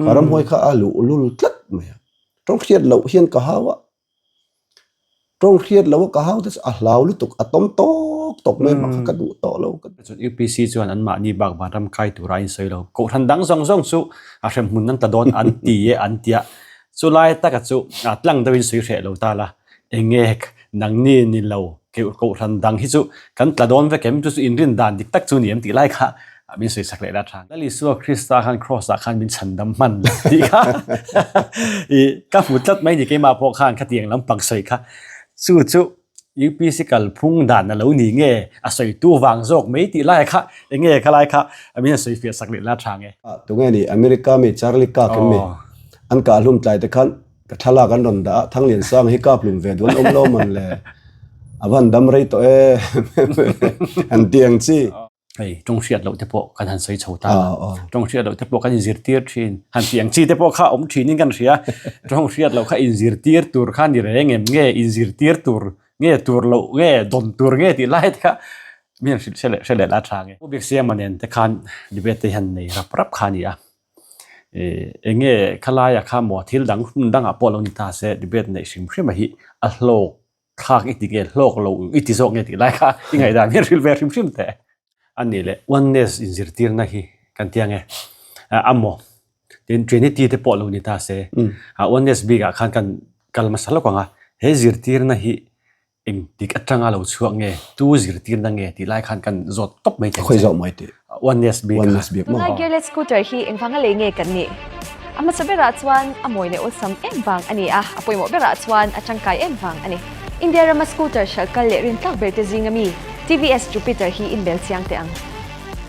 Kha ramhuai kha a luh lul tlat mai a. Tawng hriat loh hian ka hau a, tawng hriat loh a ka hau te chu a hlau lutuk, a tawm tawk tawk mai mah kha ka duh tawh lo. Chuan UPC chuan anmahni bak vanram kai tura a insawi lo. Kohhran dang zawng zawng chu a hremhmun an tla dawn an ti e an tia. Chulai taka chu tlang deuhin sawi hreh lo ta la. Enge nangni ni lo keuh kohhran dang hi chu kan tla dawn vek em chu chu inrin dan dik tak chu ni em tih lai kha min sawi sak leh la tha. Lal Isua Krista khan Cross ah khan min chhan dam hman lo tih kha i ka hmu tlat mai ni keimah pawh khan khatiang lampang sawi kha chu chu UPC kalphung dan a lo ni nge a sawi tu vang zawk mai tih lai kha enge khalai kha min han sawi fiah sak leh la tha nge. Tunge ni America mi Charlie Kirk em mi an kahhlum tlai te khan Ka thlalak an rawn dah a, Thanglian Sang hi kap lum ve duh an awm lo man le, a van dam rei tawh e an ti ang chi. Hei tawng hriat loh te pawh kan han sawi chho ta a, tawng hriat loh te pawh kan inzirtir thin, han ti ang chi te pawh kha awm thin in kan hria, tawng hriat loh kha inzirtir tur kha ni reng em nge inzirtir tur nge tur loh nge dawn tur nge tih lai te kha mi han hrilh hre leh hre leh la tha nge. Pu Biaksiama nen te khan debate te hian nei rap rap kha a ni a. Eng nge khalaia kha maw thil dang hmun dangah pawh lo ni ta se debate neih hrim hrim a hi a hlawk thlak i ti nge hlawk lo i ti zawk nge tih lai kha i ngaihdan hian hrilh ve hrim hrim teh. A nih leh oneness inzirtirna hi kan tia nge a maw tin trinity te pawh lo ni ta se oneness bikah khan kan kal hmasa lawk ang a he zirtirna hi Engtik atanga lo chhuak nge, tu zirtirna nge tih lai khan kan zawt tawp mai thei che. Khawi zawk mai tih. Oneness bik kha. Oneness bik maw? Tunlai gearless scooter hi engvanga lei nge kan nih? A hmasa berah chuan a mawi leh awlsam em vang a ni a, a pawimawh berah chuan a tangkai em vang a ni. India rama scooter hralh kal leh rintlak berte zinga mi TVS Jupiter hi inbel chiang teh ang.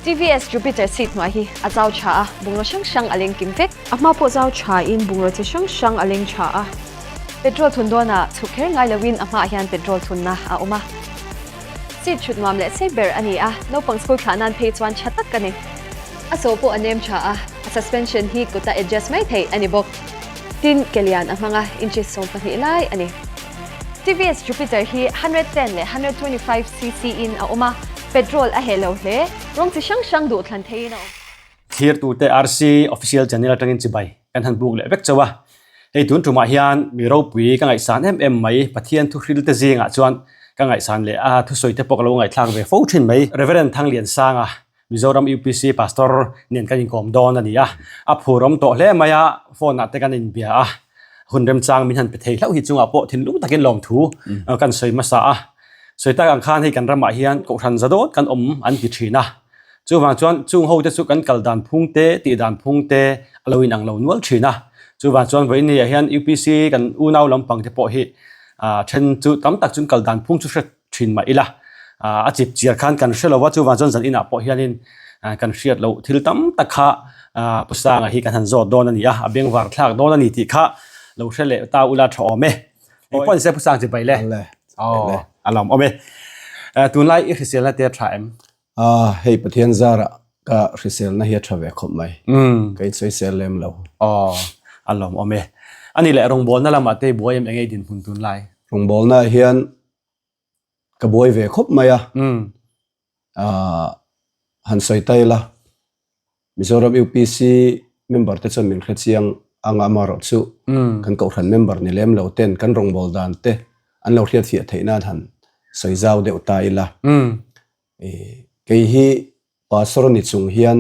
TVS Jupiter seat hnuai hi a zau tha a, bungraw hrang hrang a leng kim vek. A hma pawh zau tha in bungraw chi hrang hrang a leng tha a. Petrol thun dawnah chhuk kher ngai loin a hmaah hian petrol thunna a awm a. Seat chhut nuam leh sei ber a ni a, naupang school thlah nan phei chuan tha tak a ni. A sawh pawh a nem tha a, a suspension hi kuta adjust mai theih a ni bawk. Tin, ke lian a hmang a, inches 12 lai a ni. TVS Jupiter hi 110 leh 125 cc in a awm a, petrol a heh lo hle, rawng chi hrang hrang duh thlan theiin a awm. Thlirtute RC Official Channel atangin chibai kan han buk leh vek chauh a. Hei tun tumah hian mi ropui ka ngaihsan em em mai, Pathian thuhrilte zingah chuan ka ngaihsan leh a thusawi te pawh ka lo ngaihthlak ve fo thin mai. Reverend Thangliansanga, Mizoram UPC Pastor nen kan inkawm dawn a ni a, a phur awm tawh hle mai a, phone ah te kan inbia a, hun remchang min han pe thei hlauh hi chungah pawh thinlung takin lawmthu kan sawi hmasa a. Sawi tak ang khan hei kan ramah hian Kohhran za dawt kan awm an ti thin a. Chuvang chuan chung ho te chu kan kal dan phung te, tih dan phung te a lo inang lo nual thin a. Chuvang chuan vawiin ah hian UPC kan unau lampang te pawh hi then chu tam tak chuan kal dan phung chu hre thin mah ila. A chip chiar khan kan hre lo va, chuvang chuan zan inah pawh hianin kan hriat loh thil tam tak kha Pu Sanga hi kan han zawt dawn a ni a, a bengvar thlak dawn a ni tih kha lo hre leh ta ula tha awm e. Engpawh ni se Pu Sang chi bai le. A lawm awm e. Tunlai i hriselna te a tha em? A, hei Pathian zarah ka hriselna hi a tha ve khawp mai. Ka insawisel lem lo. Aw, a lawmawm e. A nih leh rawngbawlna lamah te i buai em eng ei dinhmun tunlai? Rawngbawlna ah hian ka buai ve khawp mai a. Ah, han sawi ta ila, Mizoram UPC member te chuan min hre chiang anga amaherawh chu kan kohhran member ni lem lo ten kan rawngbâwl dan te an lo hriatfiah theih nan han sawi zau deuh ta ila. Kei hi pastor ni chung hian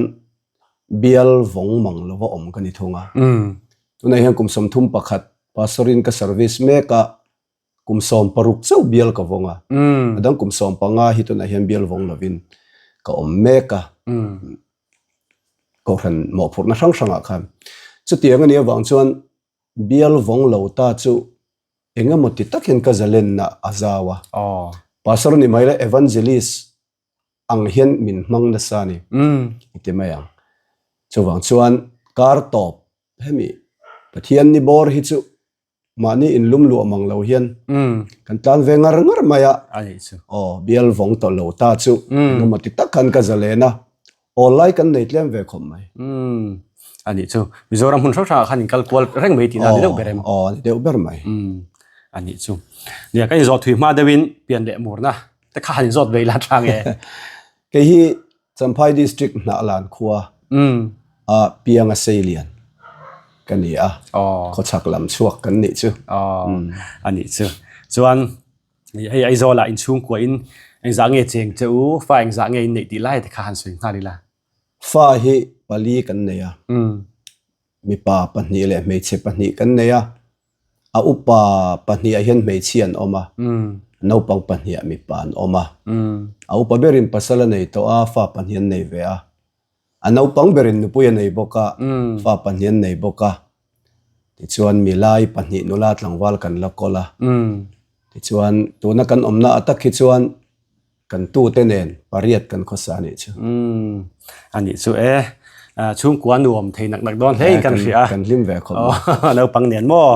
bial vawng mang lova awm ka ni thung a. Tunah hian kum 31 pastor in ka service mek a, Kum 16 chauh bial ka vawng a, a dang kum 15 hi tunah hian bial vawng lovin ka awm mek a, Kohhran mawhphurhna hrang hrangah khan. Chutiang a nih avang chuan bial vawng lo ta chu eng emaw ti tak hian ka zalenna a zau a. Pastor ni mai la Evangelist ang hian min hmang nasa a ni i ti mai ang. Chuvang chuan kar tawp hemi Pathian ni bawr hi chu Mahni inlum luah mang lo hian kan tlan ve ngar ngar mai a. Aw, bial vawng tawh lo ta chu engemaw ti tak khan ka zalen a, awl lai kan nei tlem ve khawp mai. A nih chu. Mizoram hmun hrang hrangah khan in kal kual reng mai tihna a ni deuh ber em? Aw, a ni deuh ber mai. A nih chu. Nia, ka inzawh thui hma deuhin pian leh murna te kha han inzawt ve ila tha nge? Kei hi Champhai District Hnahlan khua a piang a sei lian. Ka ni a, khawchhak lam chhuak kan nih chu. A nih chu. Chuan hei Aizawlah inchhungkua in engzah nge cheng che u, fa engzah nge in neih tih lai te kha han sawi nghal ila. Fa hi pali kan nei a, mipa pahnih leh hmeichhe pahnih kan nei a, a upa pahniha hian hmeichhia an awm a, naupang pahniha mipa an awm a. A upa berin pasal a nei tawh a, fa pahnih an nei ve a. A naupang berin nupui a nei bawk a, fa pahnih an nei bawk a. Tichuan milai pahnih nula tlangval kan la kawl a. Tichuan tuna kan awmna ah tak hi chuan kan tute nen pariat kan khawsa a nih chu. A nih chu e. Chhungkua nuam thei nak nak dawn hle in kan hria a. Kan hlim ve khawp mai. Naupang nen maw?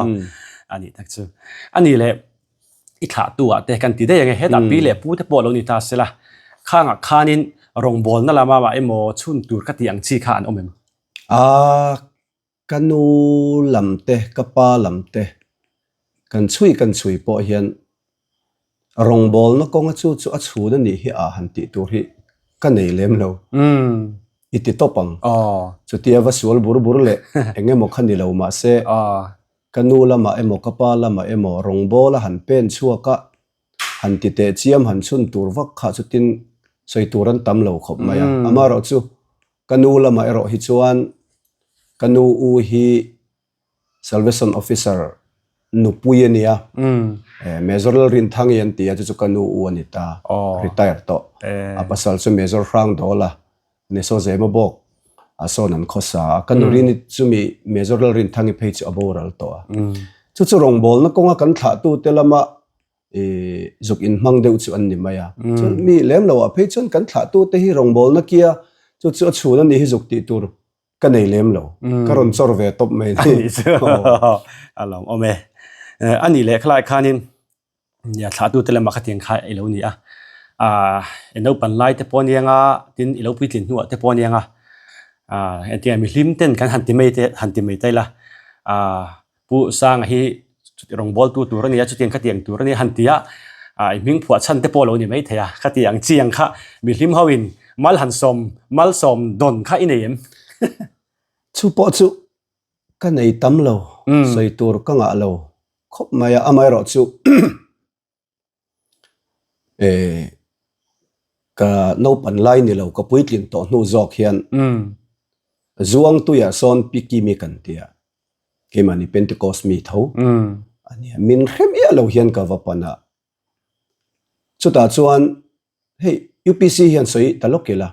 A nih tak chu. A nih leh i thlahtu ah te kan ti daih ang e, hetah pi leh pu te pawh lo ni ta se la, khangah khanin rawngbawlna lama mah emaw chhun tur ka tih ang chi kha an awm em? Aa, ka nu lam te, ka pa lam te kan chhui kan chhui pawh hian rawngbawlna kawnga chu chu a chhun a nih hi a han tih tur hi ka nei lem lo. I ti tawp ang. Chutia va sual bur bur leh eng emaw kha ni lo mahse, Ka nu lamah emaw ka pa lamah emaw rawngbawla han pen chhuak a, han ti teh chiam han chhun tur vak kha chutin sawi tur an tam lo khawp mai a. Amaherawh chu ka nu lamah erawh hi chuan ka nu u hi Salvation Officer nupui a nia, Major Lalrinthangi an ti a, chu chu ka nu u a ni ta, retire tawh. A pasal chu Major Hrangdawla Neso Zema bawk a sawn an khawsa a, ka nurin chumi Major Lalrinthangi phei chu a boral tawh a. Chu chu rawngbawlna kawnga kan thlahtute lama zuk inhmang deuh chu an ni mai a. Chuan mi lem loah phei chuan kan thlahtute hi rawngbawlna kia chu chu a chhun a nih hi zuk tih tur ka nei lem lo. Ka rawn chawr ve tawp mai a ni. A lawmawm e. A nih leh khalai khanin Nia thlahtute lamah khatiang kha i lo ni a, aah i naupan lai te pawh a nia nga, tin i lo puitlin hnuah te pawh a nia nga, aah engtiang mihlim ten kan han ti mai te han ti mai ta ila, aah Pu Sanga hi rawngbawltu tur a nia chutiang khatiang tur a nia han ti a, aah i hming phuah chhan te pawh a lo ni mai thei a, khatiang chiang kha mihlim ho in mal han sawm mal sawm dawn kha i nei em? Chu pawh chu Ka nei tam lo, sawi tur ka ngah lo khawp mai a, amaherawh chu eh ka naupan lai ni lo ka puitlin tawh hnu zawk hian Zuangtuiah sawn Pi Kimi kan ti a, keimahni Pentecost mi tho a nia, min hre miah lo hian ka va pan a, chutah chuan Hei UPC hian sawi ta lawk ila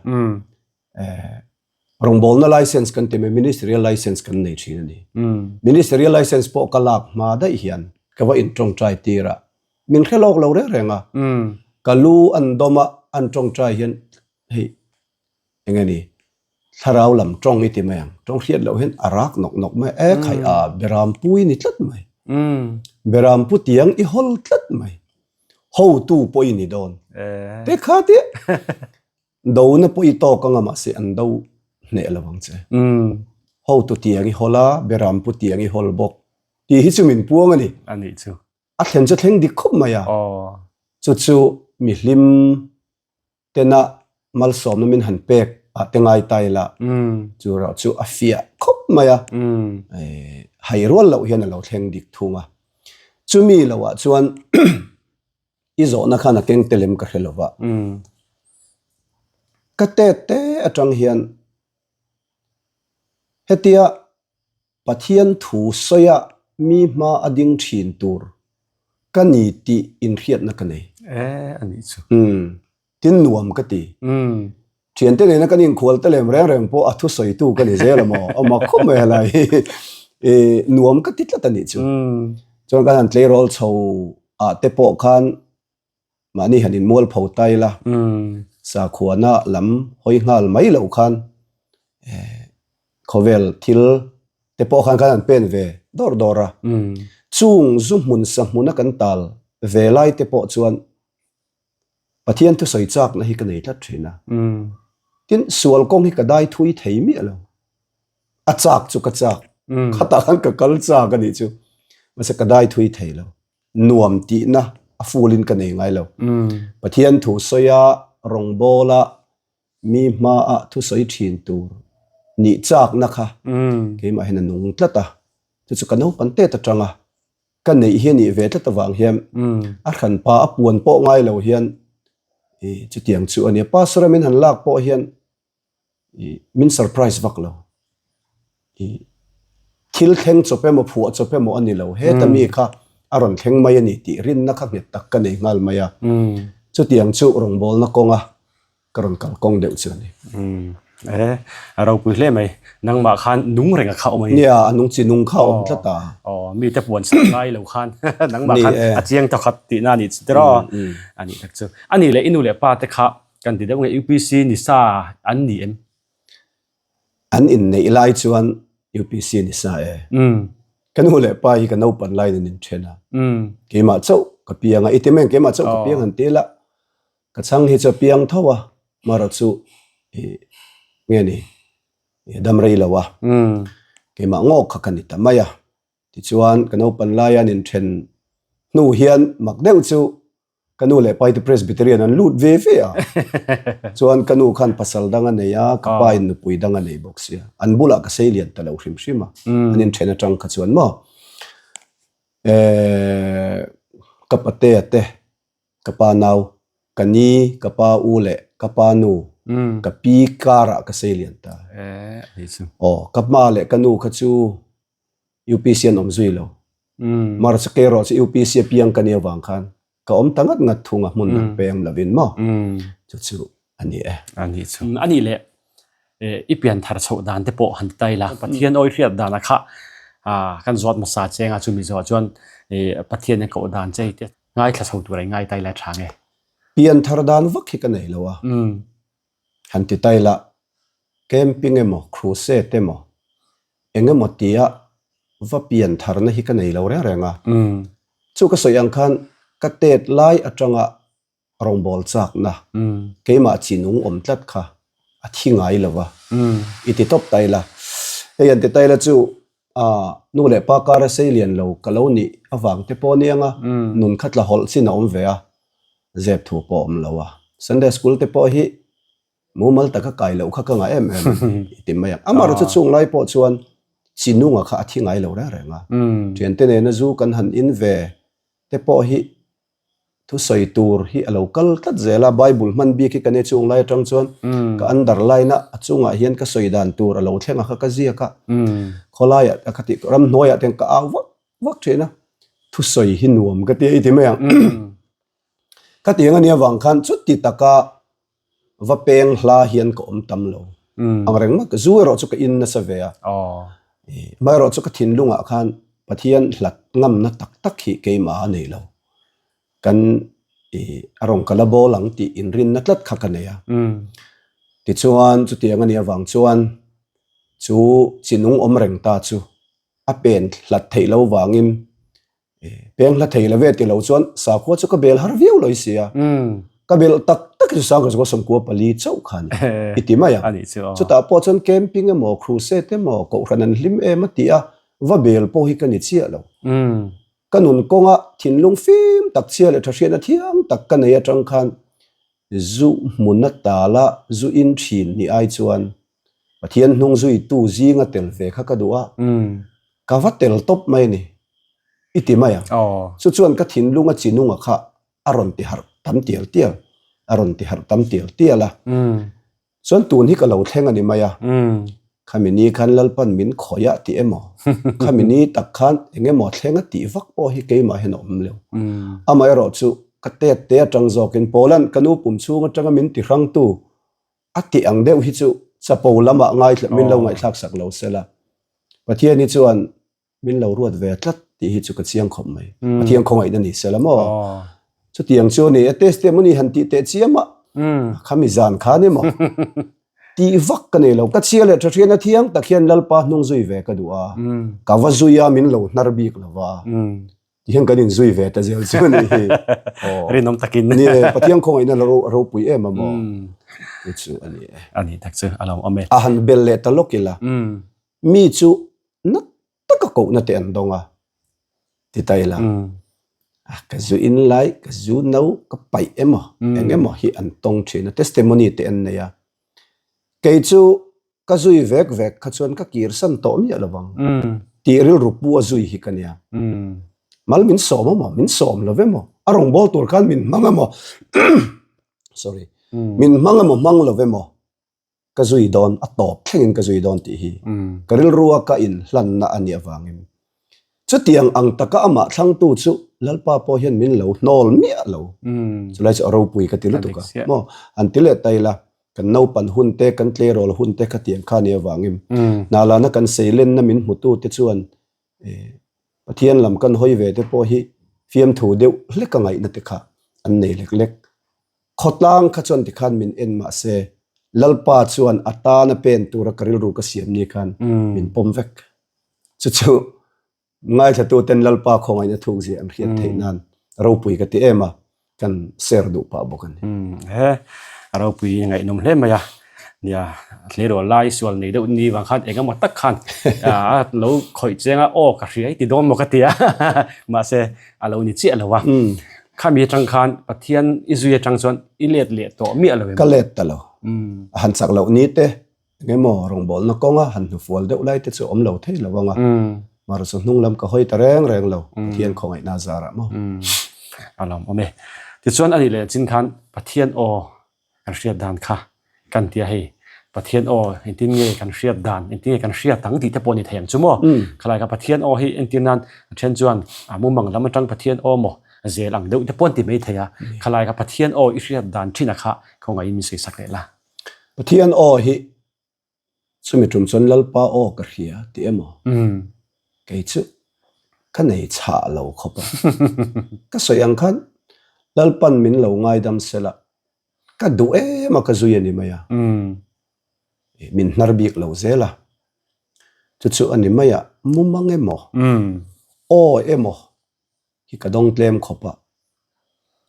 rawngbawlna license kan ti mai ministerial license kan nei thin a ni. Ministerial license pawh ka lak hma daih hian ka va in tawngtai tir a, min hre lawk lo reng reng a, ka lu an dawm a an tawngtai hian hei eng nge ni thlarau lam tawng i ti mai ang, tawng hriat loh hian a rak nawk nawk mai a, e khai a beram pu i ni tlat mai, beram pu tiang i hawl tlat mai. Hotu pawh i ni dawn. Te kha te dona pawh i tawk anga mahse an do hneh lo ang che. Hotu tiang i hawl a, beram pu tiang i hawl bawk tih hi chu min puang a ni. A nih chu. A thlen chu thleng dik khawp mai a. Chu chu mi hlim tena malsawmna min han pek ah te ngai ta ila chu erawh chu a fiah khawp mai a, hai rual loh hian a lo thleng dik thung a. Chumi loah chuan i zawhna khan a keng tel em ka hre lo va, ka tet te atang hian hetia Pathian thu sawia mi hma a ding thin tur ka ni tih inhriatna ka nei. E, a nih chu. Umm, tin nuam ka ti. Umm. Thiante nena kan inkhual te lem reng reng pawh a thusawitu ka ni zel a maw? A mak khawp mai helai hi. E, nuam ka ti tlat a nih chu. Umm. Chuan kan han tleirawl chho ah te pawh khan Mahni han inmual pho ta ila, sakhuana lam hawi nghal mai loh khan khawvel thil te pawh khan kan han pen ve dawr dawr a. Chung zu hmun sa hmuna kan tal ve lai te pawh chuan Pathian thusawi chakna hi ka nei tlat thin a. Tin, sual kawng hi ka dai thui thei miah lo. A chak chu ka chak, khatah khan ka kal chak a nih chu. Mahse ka dai thui thei lo. Nuam tihna a full in ka nei ngai lo. Pathian thu sawi a, rawngbawla mi hmaa thu sawi thin tur nih chakna kha keimah hian a nung tlat a. Chu chu ka naupang tet atanga ka neih hi a nih ve tlat avang hian a hranpa a puan pawh ngai lo hian ih chutiang chu a nia. Pastor a min han lak pawh hian ih min surprise vak lo. Ih thil thleng chawp emaw phuah chawp emaw a ni lo. Heta mi kha a rawn thleng mai a ni tih rinna kha nghet tak ka nei nghal mai a. Chutiang chu rawngbawlna kawnga ka rawn kal kawng deuh chu a ni. Umm e, a ropui hle mai. Nangmah khan nung reng a kha awm a ni. Nia, a nung chi nung kha awm tlat a. Aw, mite puan sak ngai lo khan nangmah khan a chiang tawk khat tihna a nih chu tiraw? A nih tak chu. A nih leh i nu leh pa te kha kan ti deuh nge UPC ni sa an ni em? An inneih lai chuan UPC ni sa e. Ka nu leh pa hi ka naupan laiin an inthen a. Keimah chauh ka piang a, i ti mai ang keimah chauh ka piang han ti la. Ka chhang hi chu a piang tho a, marawh chu ih nge ni ih dam rei lo a, keimah ngawk kha ka ni ta mai a. Tichuan ka naupan laia an inthen hnu hian mak deuh chu ka nu leh pa hi Presbyterian an lut ve ve a, chuan ka nu khan pasal dang a nei a, ka pa in nupui dang a nei bawk sia, an bulah ka sei lian ta lo hrim hrim a, an inthen atang kha chuan maw eh ka patea te Ka pa nau, ka ni, ka pa u leh ka pa nu, ka pi karah ka sei lian ta. Aw, ka hma leh ka nu kha chu UPC an awm zui lo. March ke erawh chu UPC a piang ka nih avang khan ka awm ta ngat ngat thung a hmun dang peng lovin maw? Chu chu a ni e. A nih chu. A nih leh i pian thar chhoh dan te pawh han ti ta ila. Pathian awi hriat dan a kha kan zawt hmasa cheng a chumi zawh chuan Pathian a koh dan che hi te Ngaithla chho tur a i ngai tai lai tha nge? Pian thar dan vak hi ka nei lo a. Han ti tai la, camping emaw, crusade emaw, eng emaw tia va pian tharna hi ka nei lo reng reng a. Chu ka sawi ang khan ka tet lai atanga rawngbâwl châkna, keimah chi nung awm tlat kha a thi ngai lo va, i ti tawp ta ila. Hei an ti ta ila chu nu leh pa kara sei lian lo ka lo nih avang te pawh aniang a, nun kha tla hawlh chin a awm ve a, zep thu pawh a awm lo a. Sunday school te pawh hi mumal taka kai loh kha ka ngah em em a ni, i ti mai ang. Amaherawhchu chung lai pawh chuan chi nunga kha a thi ngai lo reng reng a, thiante nena zu kan han in ve te pawh hi Thusawi tur hi a lo kal tlat zel a, Bible hman bik hi ka nia chung lai atang chuan ka underline a, a chungah hian ka sawi dan tur a lo thleng a kha ka ziak a, khawlaiah a kha tih ramhnuaiah te ka au vak vak thin a, thusawi hi nuam ka ti a i ti mai ang. Ka ti ang a nia vang khan chuti taka va peng hla hian ka awm tam lo ang reng mak zu erawh chu ka in nasa ve a amaherawh chu ka thinlungah khan Pathian hlat ngamna tak tak hi keimah a nei lo kan a rawn kal a bawl ang tih inrinna tlat kha ka nei a tichuan chutiang a nih avang chuan chu chinung awm reng ta chu a pen hlat theih lo vangin Peng hla thei lo ve ti lo chuan sakhua chu ka bel har viau lo i si a. Ka bel tak tak hi chu sangkhat chu sawmkua pali chauh kha a ni i ti mai a. Chutah pawh chuan camping emaw crusade emaw kohhran an hlim em a ti a, va bel pawh hi ka ni chiah lo. Ka nun kawnga thinlung fim tak chhia leh tha hriatna thiang tak ka nei atang khan Zu hmuna tala zu in thin ni ai chuan Pathian hnung zuitu zinga tel ve kha ka duh a, ka va tel tawp mai a ni, i ti mai ang. Chu chuan ka thinlunga chinunga kha a rawn ti harh tam tial tial, a rawn ti harh tam tial tial a. Chuan tun hi ka lo thleng a ni mai a, khami ni khan Lalpan min khawih a tih emaw, khami ni tak khan eng emaw thleng a tih vak pawh hi keimah hian a awm lo. Amaherawh chu ka tet te atang zawkin Paula'n ka nu pum chhung atanga min ti hrangtu a tih ang deuh hi chu chapo lamah ngaithla min lo ngaihthlak sak lo sela. Pathian hi chuan Min lo ruat ve tlat tih hi chu ka chiang khawp mai. Pathian khawngaihna ni se la maw? Chutiang chu a ni e, testimony han tih teh chiam a, khami zan khan emaw tih vak ka nei lo. Ka chhia leh tha hriatna thiang tak hian Lalpa hnung zui ve ka duh a, ka va zui a min lo hnar bik lo va, ti hian kan inzui ve ta zel chu a ni hi. Rinawm takin. Ni e, Pathian khawngaihna la ropui em a maw? Chu chu a ni e. A ni tak chu a lo awm e. A han bel leh ta lawk ila, mi chu na taka kohna te an dawng a, ti ta ila, a ka zu in lai, ka zu no ka paih emaw eng emaw hi an tawng thin a, testimony te an nei a. Kei chu ka zui vek vek kha chuan ka kir san tawh miah lo vang. Tih rilru pu a zui hi ka nia. Mal min sawm a maw? Min sawm lo ve maw? A rawngbâwl tur khan min hmang a maw? Sorry. Min hmang a maw hmang lo ve maw? Ka zui dawn, a tawp thlengin ka zui dawn tih hi ka rilrua ka inhlanna a nih avangin chutiang ang taka amah thlangtu chu Lalpa pawh hian min lo hnawl miah lo. Chulai chu a ropui ka ti lutuk a. Maw? An ti leh ta ila, kan naupan hun te, kan tleirawl hun te khatiang kha nih avangin hnalana kan seilenna min hmutu te chuan Pathian lam kan hawi ve te pawh hi fiamthu deuh hlek a ngaihna te kha an nei lek lek. Khawtlang kha chuan tikhan min en mah se, Lalpa chuan a tana pen tura ka rilru ka siam ni khan min pawm vek. Chu chu ngaithlatuten Lalpa khawngaihna thukzia an hriat theih nan ropui ka ti em a, kan share duh pah bawk a ni. He a ropui ngaihnawm hle mai a, nia tleirawl lai sual nei deuh ni vang khan eng emaw tak khan a lo khawih cheng a, aw ka hria i ti dawn maw ka ti a, mahse a lo ni chiah lo a. Khami atang khan Pathian i zui atang chuan i let leh tawh miah lo em? Ka let ta lo. A han chak loh ni te, eng emaw rawngbawlna kawnga han hnufual deuh lai te chu awm lo thei lo ang a. Mahra chu hnung lam ka hawi ta reng reng lo, Pathian khawngaihna zarah maw? A lawm awm e. Tichuan a nih leh chin khan Pathian aw kan hriat dan kha kan tia hei Pathian aw engtin nge kan hriat dan engtin nge kan hriat ang tih te pawh a ni thei ang chu maw khalai kha Pathian aw hi entir nan a then chuan a mumang lam atang Pathian aw maw zel ang deuh te pawh an ti mai thei a khalai kha Pathian aw i hriat dan thin a kha khawngaih in min sawi sak leh la. Pathian aw hi Chumi tum chuan Lalpa aw ka hria tih emaw? Kei chu ka nei chhah lo khawp a. Ka sawi ang khan Lalpan min lo ngaidam sela ka duh em a ka zui a ni mai a. Min hnar bik lo zel a. Chu chu a ni mai a, mumang emaw, aw emaw hi ka dawng tlem khawp a,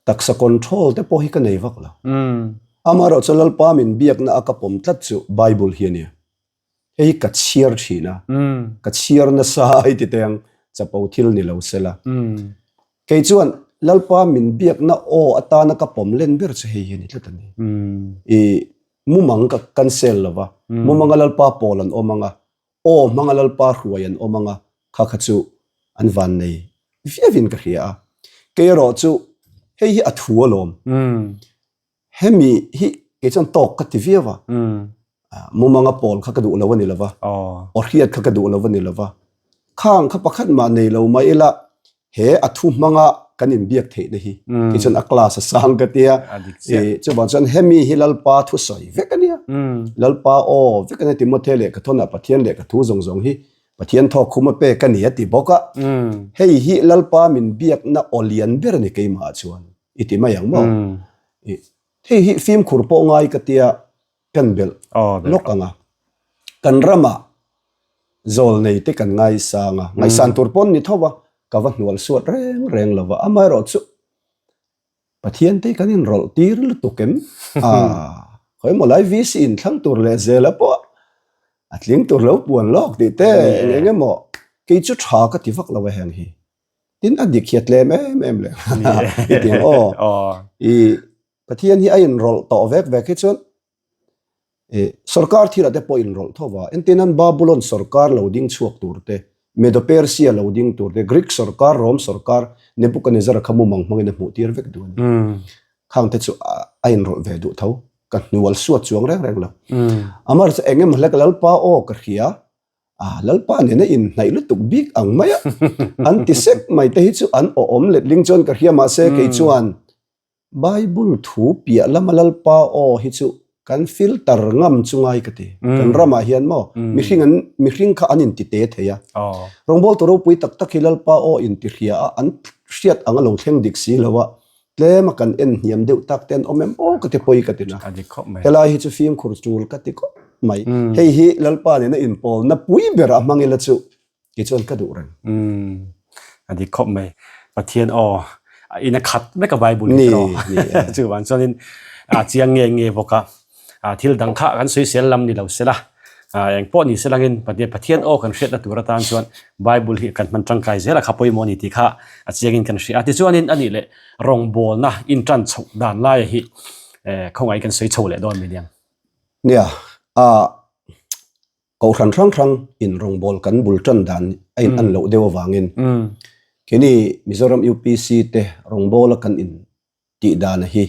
taksa control te pawh hi ka nei vak lo. Amaherawh chu Lalpa min biakna a ka pawm tlat chu Bible hi a nia. Hei hi ka chhiar thin a, ka chhiar nasa ai ti teng chapo thil ni lo sela. Kei chuan Lalpa min biakna aw atana ka pawm len ber chu hei hi a ni tlat a ni. I mumang ka cancel lo va, mumanga Lalpa pawl an awm ang a, Aw hmanga Lalpa hruai an awm anga kha kha chu an van nei viauin ka hria a. Kei erawh chu hei hi a thu alawm. Hemi hi kei chuan tawk ka ti viau a. Mumanga pawl kha ka duh lo a ni lova, aw hriat kha ka duh lo a ni lova. Khang kha pakhat mah nei lo mai ila he a thu hmanga kan inbiak theihna hi kei chuan a class a sang ka tia chuvang chuan hemi hi Lalpa thu sawi vek a nia Lalpa aw vek a nia Timothea lehkha thawnah Pathian lehkha thu zawng zawng hi Pathian thawk khum a pek a ni a ti bawk a hei hi Lalpa min biakna aw lian ber a ni keimah chuan i ti mai ang maw hei hi fimkhur pawh ngai ka tia kan belh lawk ang a kan ramah zawl nei te kan ngaisang a, ngaihsan tur pawn ni tho a, ka va hnual suat reng reng lo va, amaherawh chu Pathian te kan inrawlh tir lutuk em? Aaa, khawi emaw lai VC in thlang tur leh zel a pawh a tling tur lo puan lawk tih te eng eng emaw kei chu tha ka ti vak lo a heng hi. Tin a dik hi a tlem em em leh i ti ang aw. I Pathian hi a inrawlh tawh vek vek hi chuan Sorkar thilah te pawh inrawlh tho va, entirnan Babulon sorkar lo ding chhuak tur te, Medo-Persia lo ding tur te, Greek sorkar, Rome sorkar, Nebuchadnezzar kha mumang hmangin a hmuh tir vek duh a ni. Khang te chu a inrawlh ve duh tho, ka hnual suat chuang reng reng lo. Amaherawhchu chu eng emaw hlek Lalpa aw ka hria, ah Lalpa nena inhnaih lutuk bik ang mai a, an ti sek mai te hi chu an awhawm letling chuan ka hria mahse kei chuan Bible thu piah lama Lalpa aw hi chu kan filter ngam chu ngai ka ti. Kan ramah hian maw mihring an mihring kha an inti te thei a. Rawngbawltu ropui tak tak hi Lalpa aw inti hria a, an hriat ang a lo thleng dik si lo a, tlem a kan en hniam deuh tak te an awm em aw ka ti pawi ka ti na. Helai hi chu fimkhur tul ka ti khawp mai. Hei hi Lalpa nena inpawlna pui ber a hmang ila chu Kei chuan ka duh reng. Umm a dik khawp mai. Pathian aw in a khat vek a Bible hi erawh. Chuvang chuanin a chiang nge nge bawk a. Thil dang kha kan sawisel lam ni lo sela. Eng pawh ni selangin Pathian aw kan hriatna tur atan chuan Bible hi kan hman tangkai zel a kha pawimawh a ni tih kha a chiangin kan hria a. Tichuanin a nih leh rawngbawlna intan chhoh dan laia hi khawngaih kan sawi chho leh dawn mai nia. Nia, ah. Kohhran hrang hrang in rawngbâwl kan bul ṭan dan a in an loh deuh avangin keini Mizoram UPC te rawngbâwla kan in tih dana hi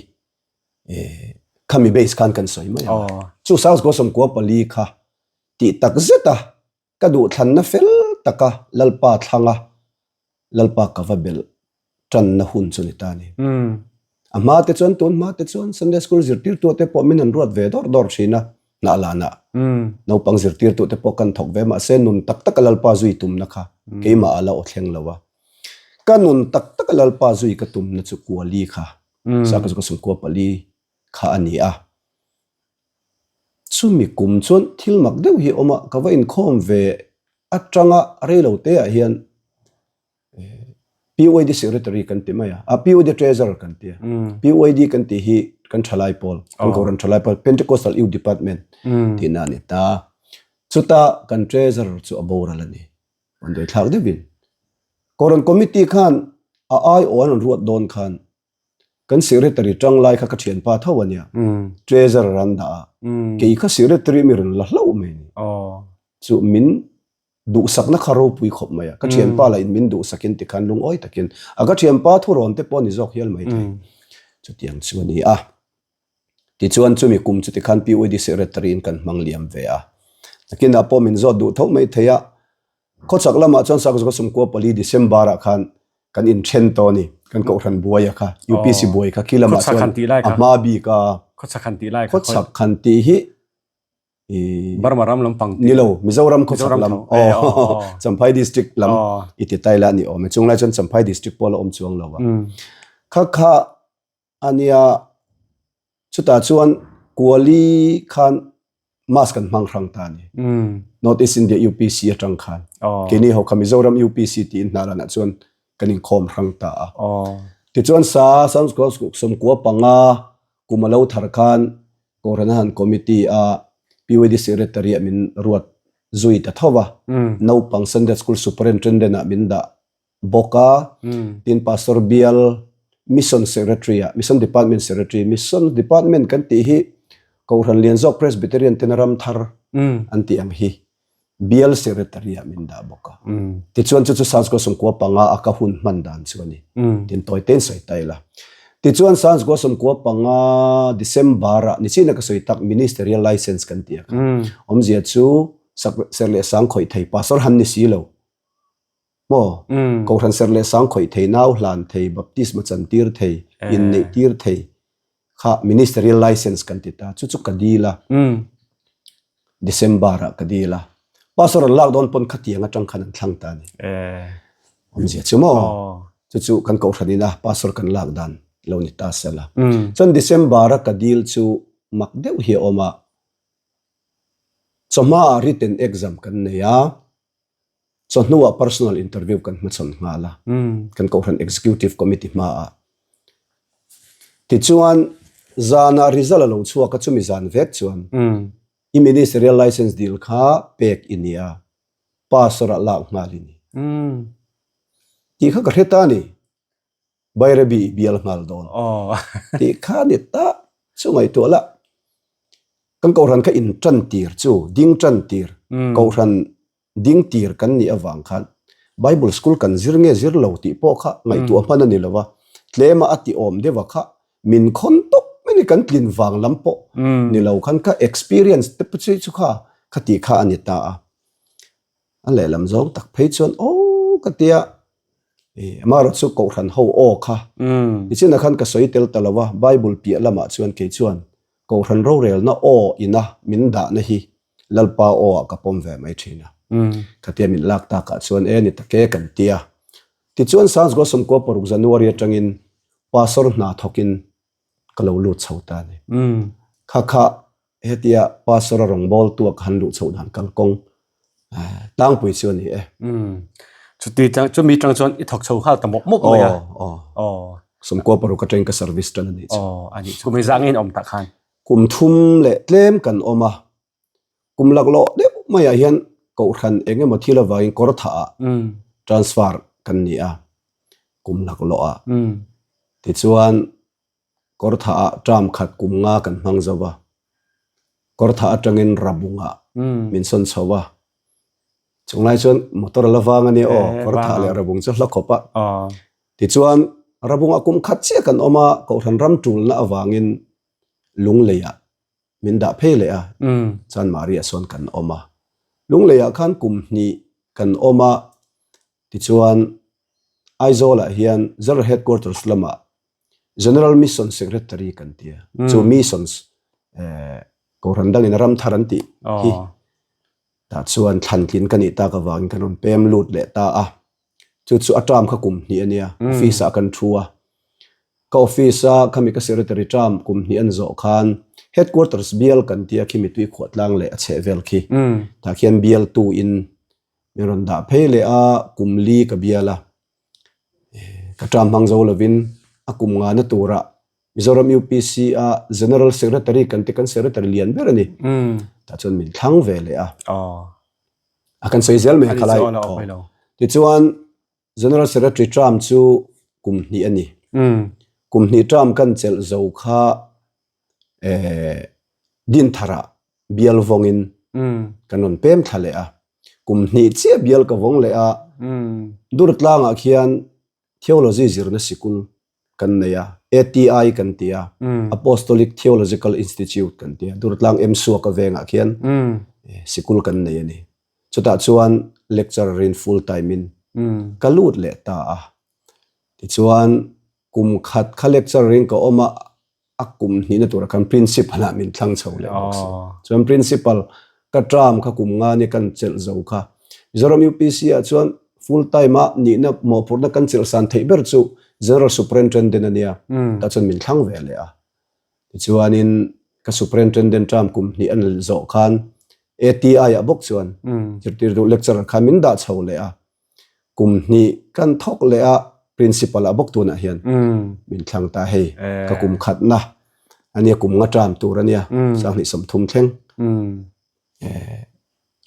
khami base khan kan sawi mai ang a. Chu South 94 kha tih tak zet a ka duhthlanna fel taka Lalpa thlanga Lalpa ka va belh tanna hun chu ni ta a ni. A hma te chuan tun hma te chuan Sunday School zirtirtu te pawh min han ruat ve dawr dawr thin a, hnah lanah naupang zirtirtu te pawh kan thawk ve mahse nun tak taka Lalpa zui tumna kha keimah a la aw thleng lo a. Ka nun tak taka Lalpa zui ka tumna chu kuali kha, Saka chu ka sawmkua pali kha a ni a. Chumi kum chuan thil mak deuh hi a awm a, ka va inkhawm ve atanga reilo te ah hian PYD secretary kan ti mai a, a PYD treasurer kan ti a. PYD kan tih hi kan thalai pawl, kan Kohhran thalai pawl Pentecostal Youth Department tihna a ni ta. Chuta kan treasurer chu a boral a ni. An dawithlak deuhin. Kohhran committee khan a aiawh an rawn ruat dawn khan Kan secretary tang lai kha ka thianpa tho a nia. Treasurer an dah a. Kei kha secretary mi rawn la hlauh mai ni. Chu min duhsakna kha ropui khawp mai a. Ka thianpa lah in min duhsakin tikhan lungawi takin a ka thianpa thurawn te pawh a ni zawk hial mai thei. Chutiang chu a ni a. Tichuan chumi kum chu tikhan PUD secretary in kan hmang liam ve a. Nakinah pawh min zawt duh tho mai thei a. Khawchhak lamah chuan Sakzawka 14 December ah khan kan inthen tawh a ni. Kan Kohhran buai a kha, UPC buai kha khi lamah chuan a hma bik a. Khawchhak han tih lai kha. Khawchhak han tih hi i Burma ram lampang tih. Ni lo, Mizoram khawchhak lam. Champhai district lam i ti tai la a ni awm e. Chunglai chuan Champhai district pawh a la awm chuang lo a. Kha kha A nia, chutah chuan Kuali khan mask an hmang hrang ta a ni. North East India UPC atang khan. Keini ho kha Mizoram UPC tiin hna lanah chuan kan inkhawm hrang ta a. Tichuan sa 1975 kum a lo thar khan Kohhran Committee a PYD Secretary ah min ruat zui ta tho va. Naupang Sunday School Superintendent ah min dah bawk a, tin Pastor Bial Mission Secretary ah, Mission Department Secretary, Mission Department kan tih hi Kohhran lian zawk Presbyterian tena ram thar an tih ang hi Bial Secretary ah min dah bawk a. Tichuan chu chu Sanskua 95 a ka hun hman dan chu a ni. Tin tawi tein sawi ta ila. Tichuan Sanskua 95 December ah nichina ka sawi tak Ministerial License kan tih a kha. Awmzia chu sak serh leh sang khawih thei Pastor han ni si lo. Maw? Kohhran serh leh sang khawih thei, nau hlan thei, baptisma chan tir thei, inneih tir thei kha ministerial license kan ti ta. Chu chu ka dil a. December ah ka dil a. Pastor an lak dawn pawn khatiang atang khan an thlang ta a ni. Awmzia chu maw? Chu chu kan kohhran ina pastor kan lak dan lo ni ta sel a. Chuan December a ka dil chu mak deuh hi a awm a. Chawhma ah written exam kan nei a. Chawhnuah personal interview kan hmachhawn nghal a, kan Kohhran Executive Committee hmaah. Tichuan, zanah result a lo chhuak a, chumi zan vek chuan i ministerial license dil kha pek i ni a, pastor ah lak nghal i ni. Tih kha ka hre ta a ni. Bairabi i bial nghal dawn tih kha ni ta chu ngaihtuah la. Kan Kohhran kha in tan tir chu ding tan tir Kohhran ding tir kan nih avang khan Bible school kan zir nge zir lo tih pawh kha ngaihtuah hman a ni lo va, tlema a ti awm deuh a kha min khawn tawp mai ni kan tlin vang lam pawh ni lo khan ka experience te chu chu kha kha tih kha a ni ta a. A lehlam zawng tak phei chuan aw ka tia Amaherawh chu Kohhran ho aw kha nichinah khan ka sawi tel ta lo a, Bible piah lamah chuan kei chuan Kohhran rorelna aw ina min dahna hi Lalpa aw ah ka pawm ve mai thin a. Khatia min lak takah chuan e ni tak e kan ti a. Tichuan Sanzgua 16 January atangin Pastor hna thawkin ka lo lut chho ta a ni. Kha kha Hetia Pastor a rawngbâwl tuak han luh chhoh dan kalkawng tlangpui chu a ni e. Chuti chang chumi tang chuan i thawk chho nghal ta mawp mawp mai a. Aw, aw. 16 atangin ka service tan a nih chu. Aw, a nih chu. Kum engzah nge in awm tah khan? Kum thum leh tlem kan awm a. Kum laklawh deuh maiah hian Kohhran eng emaw thil avangin kawr thah ah transfer kan ni a, kum laklawh ah. Tichuan Kawrthah ah term khat kum nga kan hmang zo va, Kawrthah atangin Rabungah. min sawn chho a. Chung lai chuan motor a la vang a nia aw, kawr thah leh Rabung chu hla khawp a. Tichuan Rabungah kum khat chiah kan awm a, Kohhran ram tulna avangin Lungleiah min dah phei leh a, Chanmari-ah sawn kan awm a. Lungleiah khan kum hnih kan awm a, tichuan Aizawl-ah hian General Headquarters lamah General Mission Secretary kan ti a, chu Missions Kohhran dangin ram thar an tih hi tah chuan thlantlin ka nih tak avangin kan rawn pem lut leh ta a. Chu chu a term kha kum hnih a nia, office ah kan thu a. Ka office a khami ka secretary term kum hnih an zawh khan headquarters bial kan tia khi mitui khuah tlang leh a chheh vel khi tah khian bial tu in min rawn dah phei leh a kum li ka bial a. Ka term hmang zo lovin a kum ngana turah Mizoram UPC a General Secretary kan ti kan secretary lian ber a ni. Tah chuan min thlang ve leh a. A kan sawi zel mai a khalai. Tichuan General Secretary term chu kum hnih a ni. Kum hnih term kan chelh zo kha Dinthara bial vawngin kan rawn pem thla leh a. Kum hnih chiah bial ka vawng leh a. Durtlangah khian Theology zirna sikul kan nei a, ATI kan ti a, Apostolic Theological Institute kan ti a, Durtlang Emsuaka vengah khian sikul kan nei a ni. Chutah chuan lecturer in full time in ka lut leh ta a. Tichuan kum khat kha lecturer in ka awm a, a kum hnihna tura khan principal ah min thlang chho leh bawk si. Chuan principal ka term kha kum nga ni kan chelh zo kha. Mizoram UPC ah chuan full time a nihna mawhphurhna kan chelh san theih ber chu General Superintendent a nia. Tah chuan min thlang ve leh a. Tichuanin ka Superintendent term kum hnih an zawh khan ATI ah bawk chuan zirtirtu lecturer khan min dah chho leh a. Kum hnih kan thawk leh a principal ah bawk tunah hian min thlang ta hei ka kum khatna ania kum nga term tur ania sanghnih 30 thleng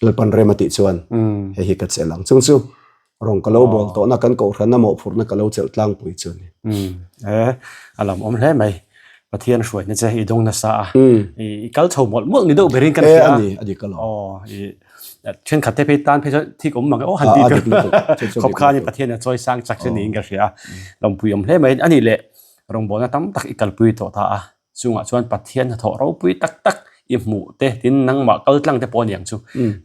Lalpan rem a tih chuan hei hi ka chelh ang chung chu rawng ka lo bawl tawhna kan kohhranna mawhphurhna ka lo chelh tlangpui chu a ni. A lam awm hle mai. Pathian hruaina che i dawng nasa a i kal chho mawlh mawlh ni deuh berin kan hria a ni a dik alawm. Aw i thenkhat te phei tan phei chuan thik awm mang e aw han ti tur khawp khan Pathian a chawi sang chak che niin ka hria a lawmpui awm hle mai a nih leh rawngbawlna tam tak i kalpui tawh ta a chungah chuan Pathian hnathawh ropui tak tak i hmuh te tin nangmah kal tlang te pawh a ni ang chu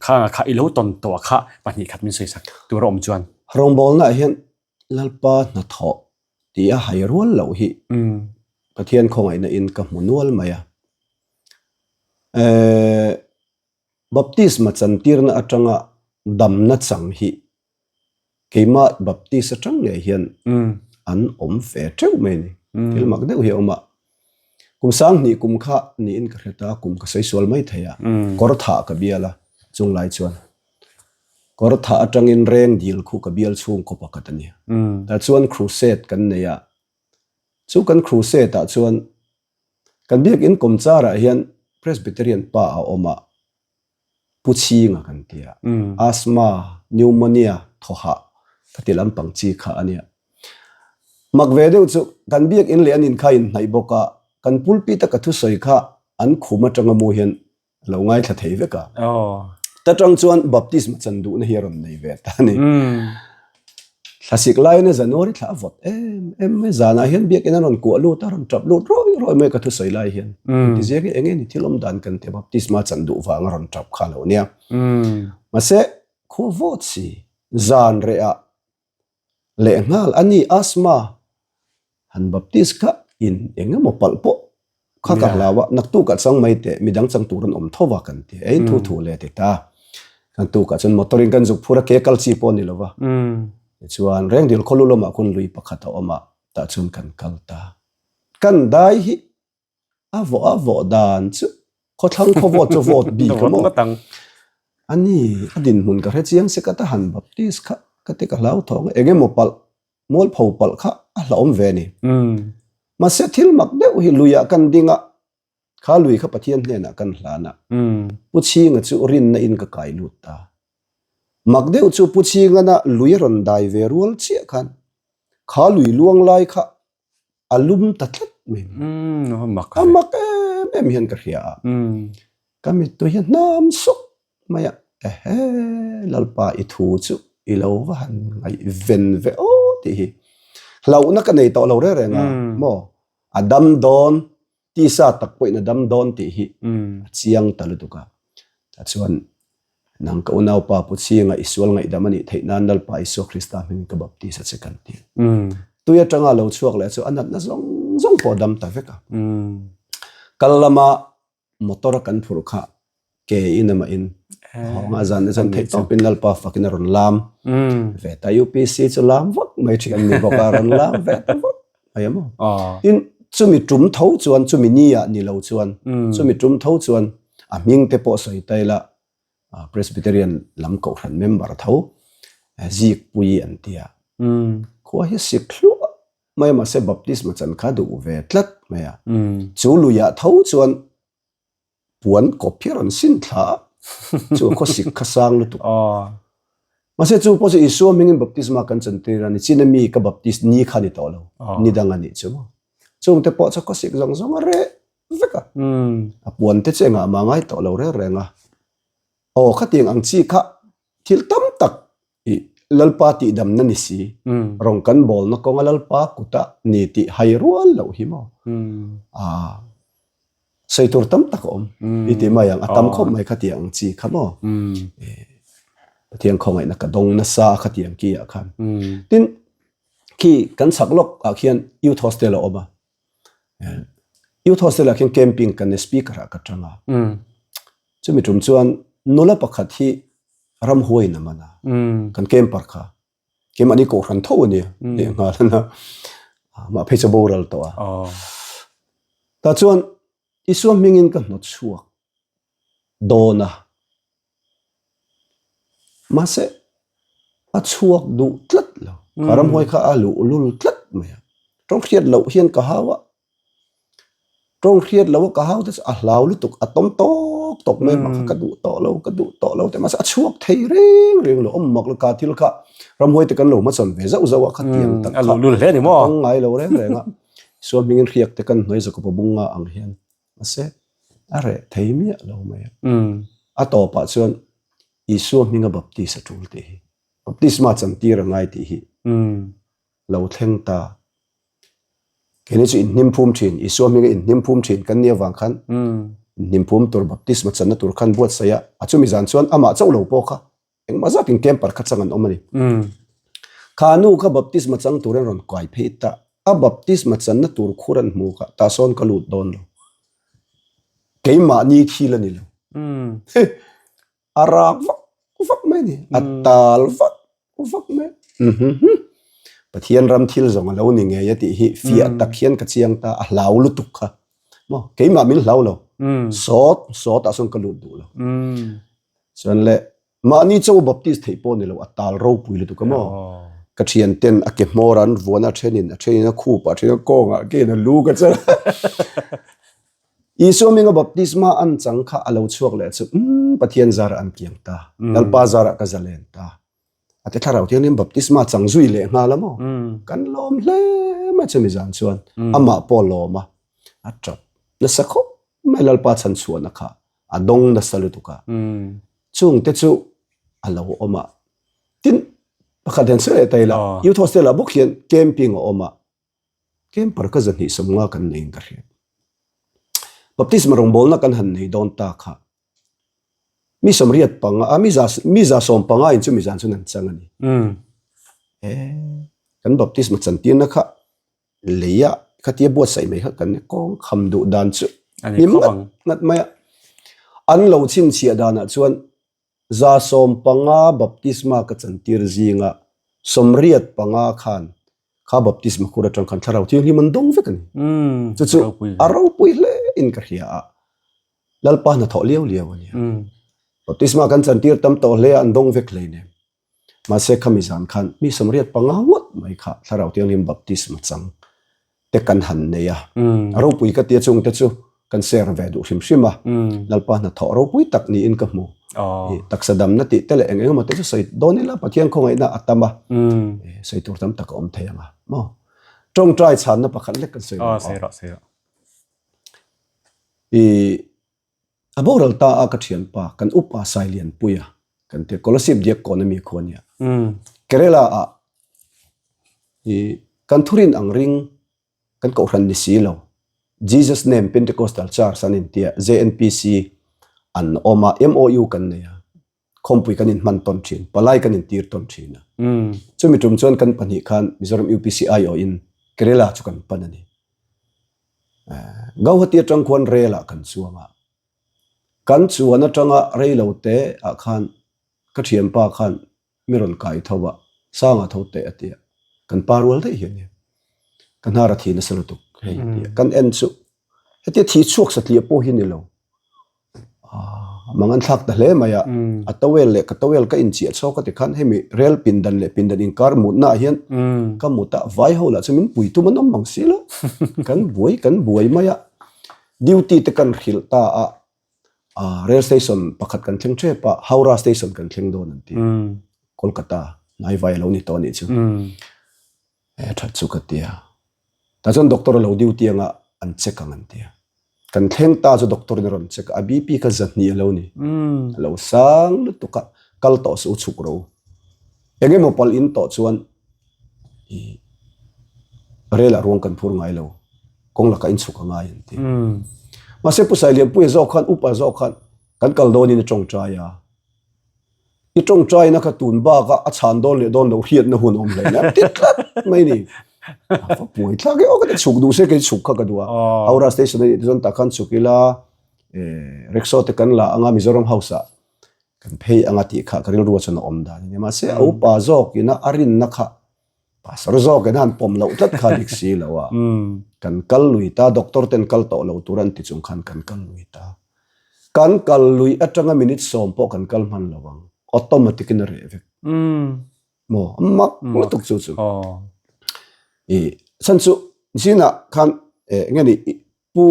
khanga kha i lo tawn tawh kha pahnih khat min sawi sak tur a awm chuan. Rawngbawlna ah hian Lalpa hnathawh tih a hai rual loh hi Pathian khawngaihna in ka hmu nual mai a. Ehh Baptisma chantirna atanga damna chang hi keimah Baptist atang ngei hian an awm ve teuh mai a ni. Thil mak deuh hi a awm a. Kum sanghnih kum kha niin ka hre ta, kum ka sawi sual mai thei a, kawr thah ka bial a chunglai chuan. Kawr thah atangin reng dil khu ka bial chhung khaw pakhat a ni. Tah chuan crusade kan nei a, chu kan crusade ah chuan kan biakin kawmchar ah hian Presbyterian pa a awm a, Pu Chhinga kan ti a, asthma, pneumonia, thawhah ka ti lampang chi kha a nia. Mak ve deuh chu kan biakin leh an in kha inhnaih bawk a, kan pulpit a ka thusawi kha an khum atanga mu hian a lo ngaithla thei vek a. Ta tang chuan baptisma chan duhna hi a rawn nei ve ta a ni. Thlasik laina January thla a vawt em em mai. Zanah hian biakin a rawn kuah lut a, a rawn tap lut rawi rawi mai ka thusawi lai hian. Engtiziak hi eng nge ni thil awm dan kan ti baptisma chan duh vang a rawn tap kha lo nia. Mahse khua vawt si zan rehah Lehnghal a ni asthma han baptist kha in eng emaw palh pawh kha ka hlau a, naktukah chang mai teh midang chang tur an awm tho va kan ti a, in thu thu leh ti ta. Kan tukah chuan motor in kan zuk phur a, ke kal chi pawh a ni lo va. Tichuan Rengdil khawlu lamah khawn lui pakhat a awm a, tah chuan kan kal ta. Kan dai hi A vawh a vawh dan chu khawthlang khaw vote chu vote bik a maw? A ni, a dinhmun ka hre chiang se ka ta han Baptist kha ka ti ka hlau thawng a, eng emaw palh, mualpho palh kha a hlauhawm ve a ni. Mahse thil mak deuh hi luiah kan ding a, kha lui kha Pathian hnenah kan hlan a, Pu Chhinga chu rinna in ka kai lut ta. Mak deuh chu Pu Chhingana lui a rawn dai ve rual chiah khan kha lui luang lai kha a lum ta tlat mai a mak em em hian ka hria a ka mittui hi a hnam sawk. mai a, Ehe, Lalpa i thu chu i lo va han ngaihven ve aw tih hi hlauhna ka nei tawh lo reng reng a maw? A dam dawn, tisa tak pawhin a dam dawn tih hi a chiang ta lutuk a. Tichuan, nang ka unaupa Pu Chhinga i sual ngaihdam a nih theih nan Lalpa Isua Krista hmingin ka baptis a che kan ti. Tui atanga lo chhuak leh chu a natna zawng zawng pawh a dam ta vek a. Kal lama motor a kan phurh kha ke in amah in hawng a zan zan theih tawp in Lalpa fakin a rawn lam ve ta UPC chu lam vak mai thin an ni bawk a rawn lam ve ta vak mai a maw tin chumi tum tho chuan chumi ni ah ni lo chuan chumi tum tho chuan a hming te pawh sawi ta ila Presbyterian lam kohhran member tho Zikpui an tia khua hi sik hluah mai a mahse baptisma chan kha duh ve tlat mai a chu luiah tho chuan puan kawp hi a rawn sin thla a chu a khawsik kha sang lutuk mahse chu pawh chu Isua hmingin baptisma kan chan tir a ni chin ami ka baptist ni kha ni tawh lo ni dang a nih chu maw chung te pawh chu khawsik zawng zawng a reh vek a a puan te chu engah mah ngai tawh lo reng reng a aw khatiang ang chi kha thil tam tak I Lalpa tihdamna ni si, rawng kan bawlna kawnga Lalpa kuta ni tih hai rual loh hi maw? Aa, sawi tur tam tak a awm. I ti mai ang, a tam khawp mai khatiang ang chi kha maw? Pathian khawngaihna ka dawng nasa a khatiang ki ah khan. Tin, khi kan chhak lawk ah khian Youth Hostel a awm a. Youth Hostel ah khian camping kan nei speaker ah ka tang a. Chumi tum chuan nula pakhat hi ramhuaiin a man a, kan camper kha keimahni kohhran tho a nia leh nghal a na mah phei chu boral tawh a. Tah chuan Isua hmingin ka hnawt chhuak dawn a. Mahse, a chhuak duh tlat lo. Ka ramhuai kha a luh lul tlat mai a. Tawng hriat loh hian ka hau a. Tawng hriat loh a ka hau te chu a hlau lutuk, a tawm tawk tawk mai a, kha ka duh tawh lo, ka duh tawh lo tih mahse a chhuak thei reng reng lo. Awm mak lo ka thil kha ramhuai te kan lo hmachhawn ve zauh zauh a, khatiang tak kha a tawng ngai lo reng reng a. Sual hmingin hriak te kan hnuai Jakob-a bunga ang hian Mahse, a reh thei miah lo mai a. A tawpah chuan Isua hminga baptis a tul tih hi, baptisma chantir a ngai tih hi lo thleng ta. Keini chu inhnim phum thin, Isua hminga inhnim phum thin kan nih avang khan inhnim phum tur baptisma channa tur khan buatsaih a, a chumi zan chuan amah chauh lo pawh kha Engmah zatin camper kha chang an awm a ni. Kha nu kha baptisma chang turin rawn kuai phei ta. A baptisma channa tur khur an hmu kha, tah sawn ka lut dawn lo. Keimahni thil a ni lo. A rak vak vak mai a ni. A tal vak vak mai. Pathian ram thil zawng a lo ni ngei a tih hi fiah tak hian ka chiang ta. A hlau lutuk kha. Maw, keimah min hlau lo. Sawt, sawtah sawn ka lut duh lo. Chuan le, mahni cho Baptist theih pawh ni lo, a tal ropui lutuk a maw? Ka thian ten a ke hmawr an vuan a, thenin a thenin a khup a, thenin a kawngah kein a lu ka chal. Isua hminga baptisma an chang kha a lo chhuak leh chu, umm, Pathian zarah an kiang ta, Lalpa zarah ka zalen ta. A ti thlarau thianghlim baptisma chang zui leh nghal a maw? Kan lawm hle mai chumi zan chuan amah pawh lawm a, a tap nasa khawp mai Lalpa chhan chhuahna kha. a dawng nasa lutuk a chung te chu a lo awm a tin pakhat hian sawi leh ta ila youth hostel ah bawk hian camping a awm a camper ka zahnih sawmnga kan neiin ka hria baptisma rawngbawlna kan han nei dawn ta kha mi sawmriat panga a mi za mi za sawm panga in chumi zan chuan an chang a ni kan baptisma chantirna kha Leia khatia buatsaih mai kha kan kawng kham duh dan chu hnim ngat ngat mai a. An lo chhinchhiah danah chuan 150 baptisma ka chantir zinga 85 khan kha baptisma khur atang khan thlarau thianghlim an dawng vek a ni. Chu chu a ropui hle in ka hria a. Lalpa hnathawh liau liau a nia. Baptisma kan chantir tam tawh hle a an dawng vek hleinem. Mahse khami zan khan mi 85 ngawt mai kha Thlarau Thianghlim baptisma chang te kan han nei a. A ropui ka tia chungte chu kan share ve duh hrim hrim a. Lalpa hnathawh ropui tak niin ka hmu. Taksa damna tih te leh eng eng emaw te chu sawi dawn ila Pathian khawngaihna a tam a. Sawi tur tam tak a awm thei ang a maw. Tawngtai chhanna pakhat lek kan sawi rawh. I. A boral ta a ka thianpa kan upa Sailianpuia kan tia Kolasib diak kawn ami khu ania. Kerala ah i kan thurin ang ring kan kohhran ni si lo Jesus Name Pentecostal Church an intia JNPC an awm a MOU kan nei a khawmpui kan inhman tawn thin palai kan intir tawn thin a chumi tum chuan kan pahnih khan Mizoram UPC aiawhin Kerala chu kan pan a ni. Gauhati atang khuan rel ah kan chuang a kan chuan atanga rei lo te ah khan ka thianpa khan mi rawn kai tho a, Sanga tho teh a ti a, kan pa rual daih hi a nia, ka hnar a thi nasa lutuk hei a ti a, kan en chu hetia thi chhuak satliah pawh hi ni lo, aaa mang an thlak ta hle mai a, a towel leh ka towel ka inchiah chhawk a ti khan hemi rel pindan leh pindan inkar mutna ah hian ka mut a, vai ho lah chu min pui tum an awm mang si lo, kan buai kan buai mai a, duty te kan hrilh ta a. Rail station pakhat kan thleng tep a, Howrah station kan thleng dawn an ti. Kolkata hnaivai a lo ni tawh a nih chu. E that chu ka ti a. Tah chuan doctor a lo duty anga an check ang an ti a. Kan thleng ta chu doctor in a rawn check a, a BP kha zahnih a lo ni. A lo sang lutuk a, kal tawh suh u chhuk ro. Eng emaw palh in tawh chuan i rel ah ruang kan phur ngai lo kawng lakah in chhuk a ngai an ti. Mahse Pu Sailianpuia zawk khan upa zawk khan kan kal dawnin a tawngtai a, i tawngtaina kha tun bak a a chhan dawn leh dawn loh hriatna hun a awm hle hle ti tlat mai ni. A va buai thlak e aw ka ti chhuk duh se kei chhuk kha ka duh a. Howrah station a nih te chuan tah khan chhuk ila rickshaw te kan la anga Mizoram house ah Kan phei anga tih kha ka rilru chuan a awm dan a ni. Mahse a upa zawkina a rinna kha pastor zawkin a han pawm loh tlat kha dik si lo a. Kan kal lui ta, doctor ten kal tawh lo tur an ti chung khan kan kal lui ta. Kan kal lui atanga minute sawm pawh kan kal hman lo ang, automatic in a reh vek. Maw a mak lutuk chu chu. I chhan chu zinah khan nge ni Pu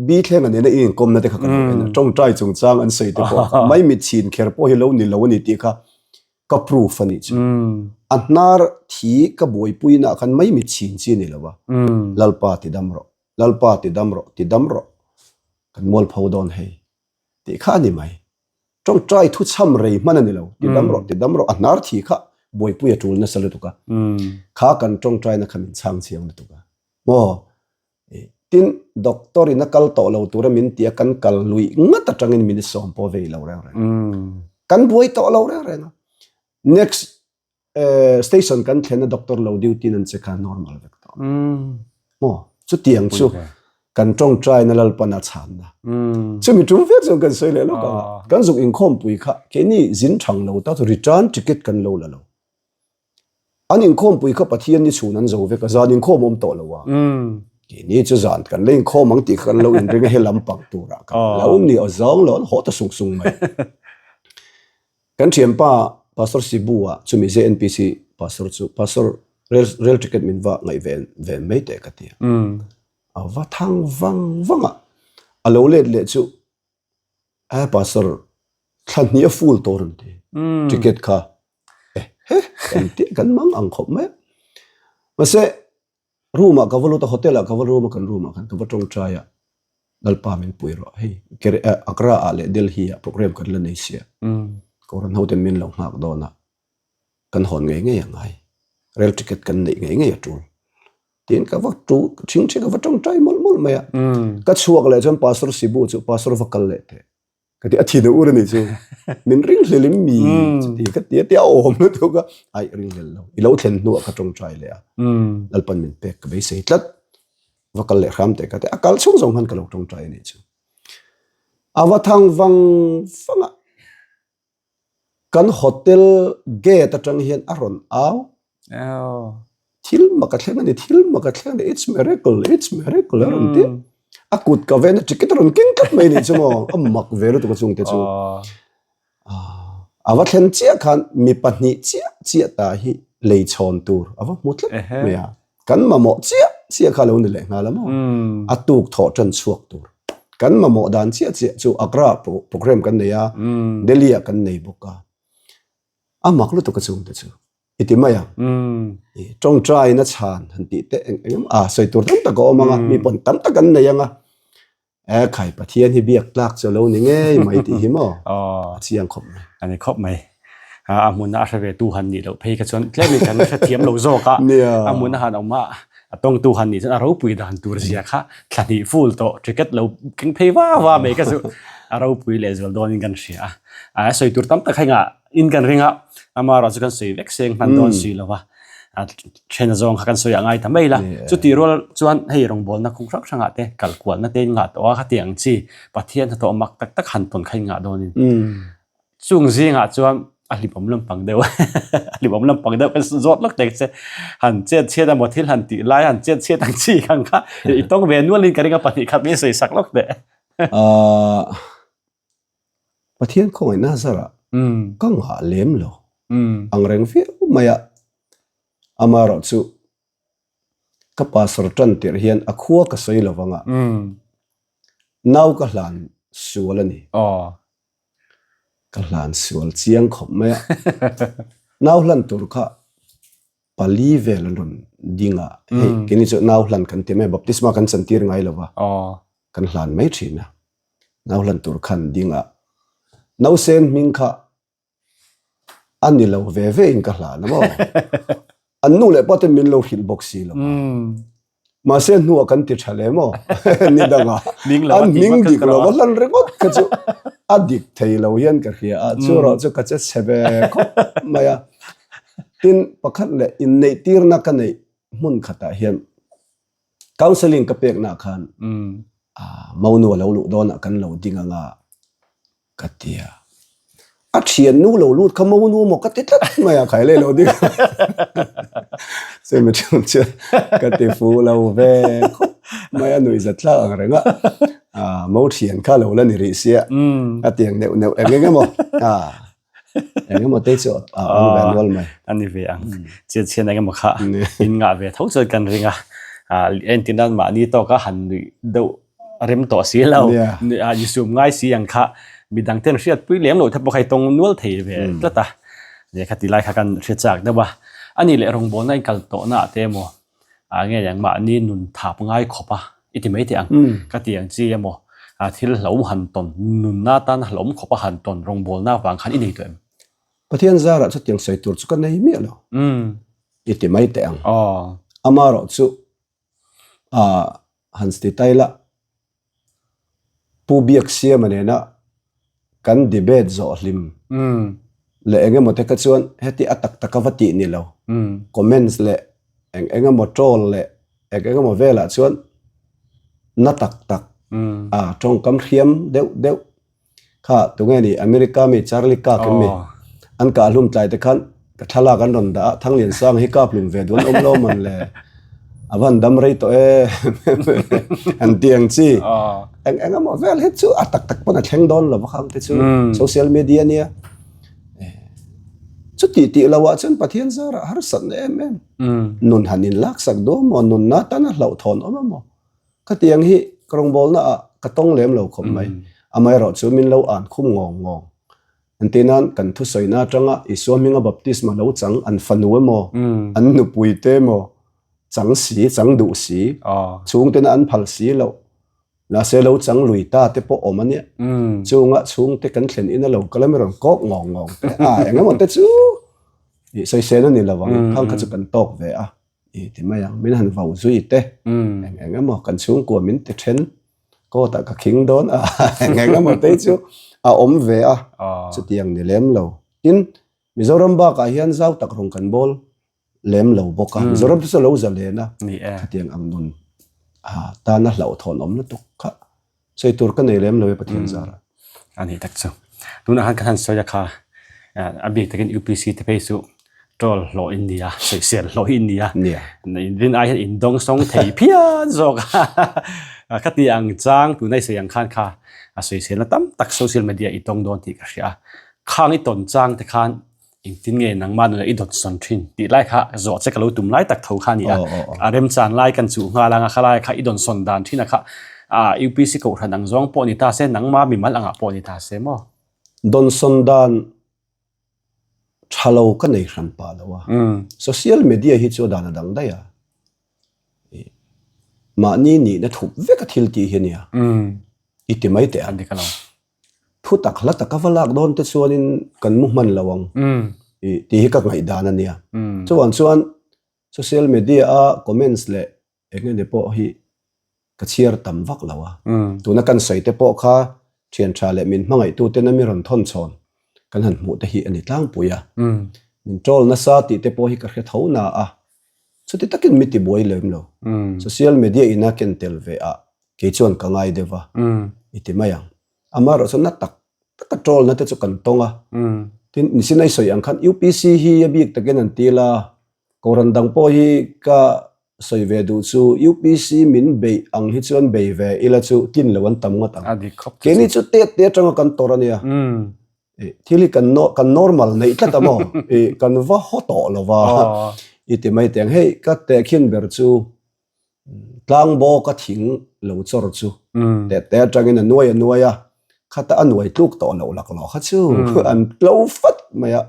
Bi Thlenga nena i inkawmna te kha kan lo en a, tawngtai chungchang an sawi te pawh kha maimit chhin kher pawh hi lo ni lo a ni tih kha ka proof a nih chu. A hnar thi ka buaipuina ah khan maimit chhin chi a ni lo a, Lalpa ti dam rawh, Lalpa ti dam rawh, ti dam rawh, kan mualpho dawn hei tih kha a ni mai. Tawngtai thu chham rei hman a ni lo, ti dam rawh, ti dam rawh, a hnar thi kha buaipui a tul nasa lutuk a, kha kan tawngtaina kha min chhang chiang lutuk a, maw Tin, doctor in a kal tawh lo tura min ti a, kan kal lui ngat atangin min sawm pawh vei lo reng reng. Kan buai tawh lo reng reng a. Next station kan thlen a doctor lo duty in an che kha normal vek tawh. Maw? Chutiang chu kan tawngtaina Lalpan a chhanna. Chumi tum viau chuan kan sawi leh lawk ang a. Kan zuk inkhawmpui kha keini zin thang lo ta chu return ticket kan lo la lo. An inkhawmpui kha Pathian ni chhun an zo vek a, zan inkhawm awm tawh lo a. Keini chu zan kan la inkhawm ang tih kha kan lo inring a, he lam pang turah kan lo ni aw zawng lo, an haw ta sung sung mai. Kan thianpa Pastor Sibu-a chumi JNPC Pastor chu Pastor rel rel ticket min va ngaih ven ven mai teh ka ti a. A va thang vang vang a, a lo let leh chu A pastor thla hnih a full tawh rawn ti ticket kha eh he kan ti kan mang ang khawp mai mahse room ah ka va lut a hotel ah ka va room a kan room ah khan ka va tawngtai a Lalpa min pui rawh hei Agra ah leh Delhi ah program kan la nei sia Kohhran ho ten min lo nghak dawn a kan hawn ngei ngei a ngai rail ticket kan neih ngei ngei a tul Tiin ka va tu thing thing ka va tawngtai mawlh mawlh mai a. Ka chhuak leh chuan Pastor Sibu chu Pastor va kal leh teh. Ka ti a thin a ur a nih chu. Min ring hlel in mi chuti ka ti a tia awm lutuk a. Ai ring hlel lo. I lo thlen hnuah ka tawngtai leh a. Lalpan min pek ka beisei tlat. Va kal leh hram teh ka ti a. A kal chhung zawng khan ka lo tawngtai a nih chu. A va thang vang vang a. Kan hotel gate atang hian a rawn au. Thil mak a thleng a ni, thil mak a thleng a ni, it's miracle, it's miracle a rawn ti. A kut ka ven a ticket a rawn keng tlat mai nih chu maw, a mak ve lutuk a chungte chu. A va thlen chiah khan mi pahnih chiah chiah ta hi lei chhawn tur a va hmu tlat mai a. Kan mamawh chiah chiah kha lo ni leh nghal a maw? A tuk thawh tan chhuak tur. Kan mamawh dan chiah chiah chu Agra program kan nei a, Delhi ah kan nei bawk a. A mak lutuk a chungte chu. I ti mai ang. I tawngtaina chhan han tih te eng eng a sawi tur tam tak a awm ang a, mi pawn tam tak an nei ang a. E khai Pathian hi biak tlak chu lo ni ngei mai tih hi maw a chiang khawp mai. A ni khawp mai. A hmun a hre ve tu han nih loh phei kha chuan tlemin kan hrethiam lo zawk a. A hmun a han awm a, a tawngtu han nih chuan a ropui dan tur zia kha thla hnih full tawh ticket lo keng phei va va mai kha chu a ropui lehzual dawnin kan hria a. A sawi tur tam tak hei ngah in kan ring a, amaherawhchu chu kan sawi vek seng hman dawn si lo va. A then zawng kha kan sawi a ngai ta mai la. Chutih rual chuan hei rawngbawlna kawng hrang hrangah te kal kualna te in ngah tawh a, khatiang chi Pathian hnathawh mak tak tak han tawn kha in ngah dawnin. Chung zingah chuan a hlimawm lampang deuh a hlimawm lampang deuh kan zawt lawk tek che. Han chet chhiat emaw thil han tih lai han chet chhiat ang chi khan kha i tawng ve nualin ka ring a pahnih khat min sawi sak lawk teh. Pathian khawngaihna zarah ka ngah lem lo ang reng viau mai a, amaherawh chu ka pastor tan tirh hian a khua ka sawi lo vang a, nau ka hlan sual a ni. Ka hlan sual chiang khawp mai a, nau hlan tur kha pali vel an rawn ding a, hei keini chu nau hlan kan ti mai a, baptisma kan chantir ngai lo va, kan hlan mai thin a. Nau hlan tur khan ding a, nausen hming kha a ni lo ve ve in ka hlan a maw? An nu leh pa ten min lo hrilh bawk si lo a. Mahse hnuah kan ti tha leh maw? Ni dang a, an hming dik lo a hlan ringawt kha chu a dik thei lo hian ka hria a, chu erawh chu ka che chhe ve khawp mai a. Tin, pakhat leh inneih tirna ka neih hmun khatah hian Counselling ka pekna khan monu a lo luh dawnah kan lo ding anga ka ti a. A thiannu lo lut kha monu maw ka ti tlat mai a, khai leh lo ding Chumi chung chu ka ti fu lo ve khawp mai a, nuihzat thlak ang reng a. Mo thian kha lo la ni rih sia, a tiang neuh neuh eng eng emaw. Eng emaw te chu a awm ve nual mai. A ni ve ang. Chian chian eng emaw kha in ngah ve tho chuan kan ring a. Entir nan mahni tawka han nuih deuh rem tawh si lo. Insum ngai si ang kha midang ten hriatpui lem loh te pawh kha i tawng nual thei ve tlat a. Lehkha ti lai kha kan hre chak deuh a. A nih leh rawngbawlna in kal tawhna ah te emaw Ah nge ang mahni nun thap ngai khawp a i ti mai teh ang. Ka ti ang chi emaw thil hlauhawm han tawn nunna tan hlauhawm khawp a han tawn rawngbawlna vang khan i nei tawh em? Pathian zarah chutiang sawi tur chu ka nei miah lo i ti mai teh ang. Amaherawh chu han ti ta ila Pu Biaksiama nena kan debate zawh hlim leh eng emaw te kha chuan heti a tak tak a va tih ni lo. Comments leh eng eng emaw troll leh eng eng emaw velah chuan na tak tak a tawngkam hriam deuh deuh Kha tunge ni America mi Charlie Kirk em mi an kah hlum tlai te khan ka thlalak an rawn dah a Thanglian Sang hi kap hlum ve duan awm lo man le a van dam rei tawh e an ti ang chi eng eng emaw vel hi chu a tak tak pawn a thleng dawn lo vak ang te chu social media nia chuti tih lo ah chuan Pathian zarah harsatna em em nun han in lak sak duam maw nunna tan a hlauhthawn awm emaw Khatiang hi ka rawngbawlna ah ka tawng lem lo khawp mai. Amaherawh chu min lo an khum ngawng ngawng. Engtin nan kan thusawina atanga Isua hminga baptisma lo chang an fanu emaw, an nupui te emaw chang si, chang duh si, chhungtena an phal si loh, mahse lo chang lui ta te pawh awm a nia. Chunga chhungte kan thlen in a lo kal a mi rawn kawk ngawng ngawng te a, engemaw te chu sawisel a ni lo ang, khang kha chu kan tawk ve a. I ti mai ang, min han vau zui te, eng eng emaw kan chhungkua min ti then, court ah ka khing dawn a, eng eng emaw te chu a awm ve a, chutiang ni lem lo. Tin, Mizoram bakah hian zau tak rawng kan bawl lem lo bawk a, Mizoram te chu a lo za len a, khatiang ang nun tana hlauhthawn awm lutuk kha Sawi tur ka nei lem lo e Pathian zarah. A ni tak chu. Tunah khan kan han sawi a kha a bik takin UPC te phei chu troll hlawh in nia, sawisel hlawh hi in nia. Nia. Rin ai hian in dawng sawng thei phian zawk a. Khati ang chang tuna i sawi ang khan kha a sawiselna tam tak social media i tawng dawn tih ka hria a. Khang i tawn chang te khan Engtin nge nangmah nuna i dawt sawn thin tih lai kha zawh che ka lo tum lai tak tho kha a ni a. A remchan lai kan chuh nghal anga khalai kha i dawn sawn dan thin a kha UPC kohhran ang zawng pawh ni ta se nangmah mimal angah pawh ni ta se maw? Dawn sawn dan tha lo ka nei hran pah lo a. Social media hi chu a dan a dang daih a. Mahni nihna thup vek a thil tih hi a nia. I ti mai teh ang. Thu tak hla taka va lak dawn te chuanin kan mu hman lo ang i tih hi ka ngaihdan a nia. Chuvang chuan social media a comments leh eng enge pawh hi ka chhiar tam vak lo a. Tuna kan sawi te pawh kha thian tha leh min hmangaihtu ten a mi rawn thawn chhawn kan han hmuh te hi a ni tlangpui a. Min troll nasa tih te pawh hi ka hre tho na a. Chuti takin mi tibuai lem lo. Social media ina ken tel ve ah kei chuan ka ngai deuh a, i ti mai ang. Amaherawh chu na tak taka troll na te chu kan tawng a. Tin, nisin a i sawi ang khan UPC hi a bik takin an til a, Kohhran dang pawh hi ka sawi ve duh chu UPC min beih ang hi chuan bei ve ila chu tlin lo an tam ngawt ang. Keini chu tet te atanga kan tawrh a nia. Thil hi kan kan normal neih tlat a maw? Kan va haw tawh lo va i ti mai teh ang. Hei ka tehkhin ber chu Tlangbaw ka thing lo chawr chu teh te atangin a nuai a nuai a, khata a nuai tluk tawh loh laklawh kha chu an tlo fat mai a.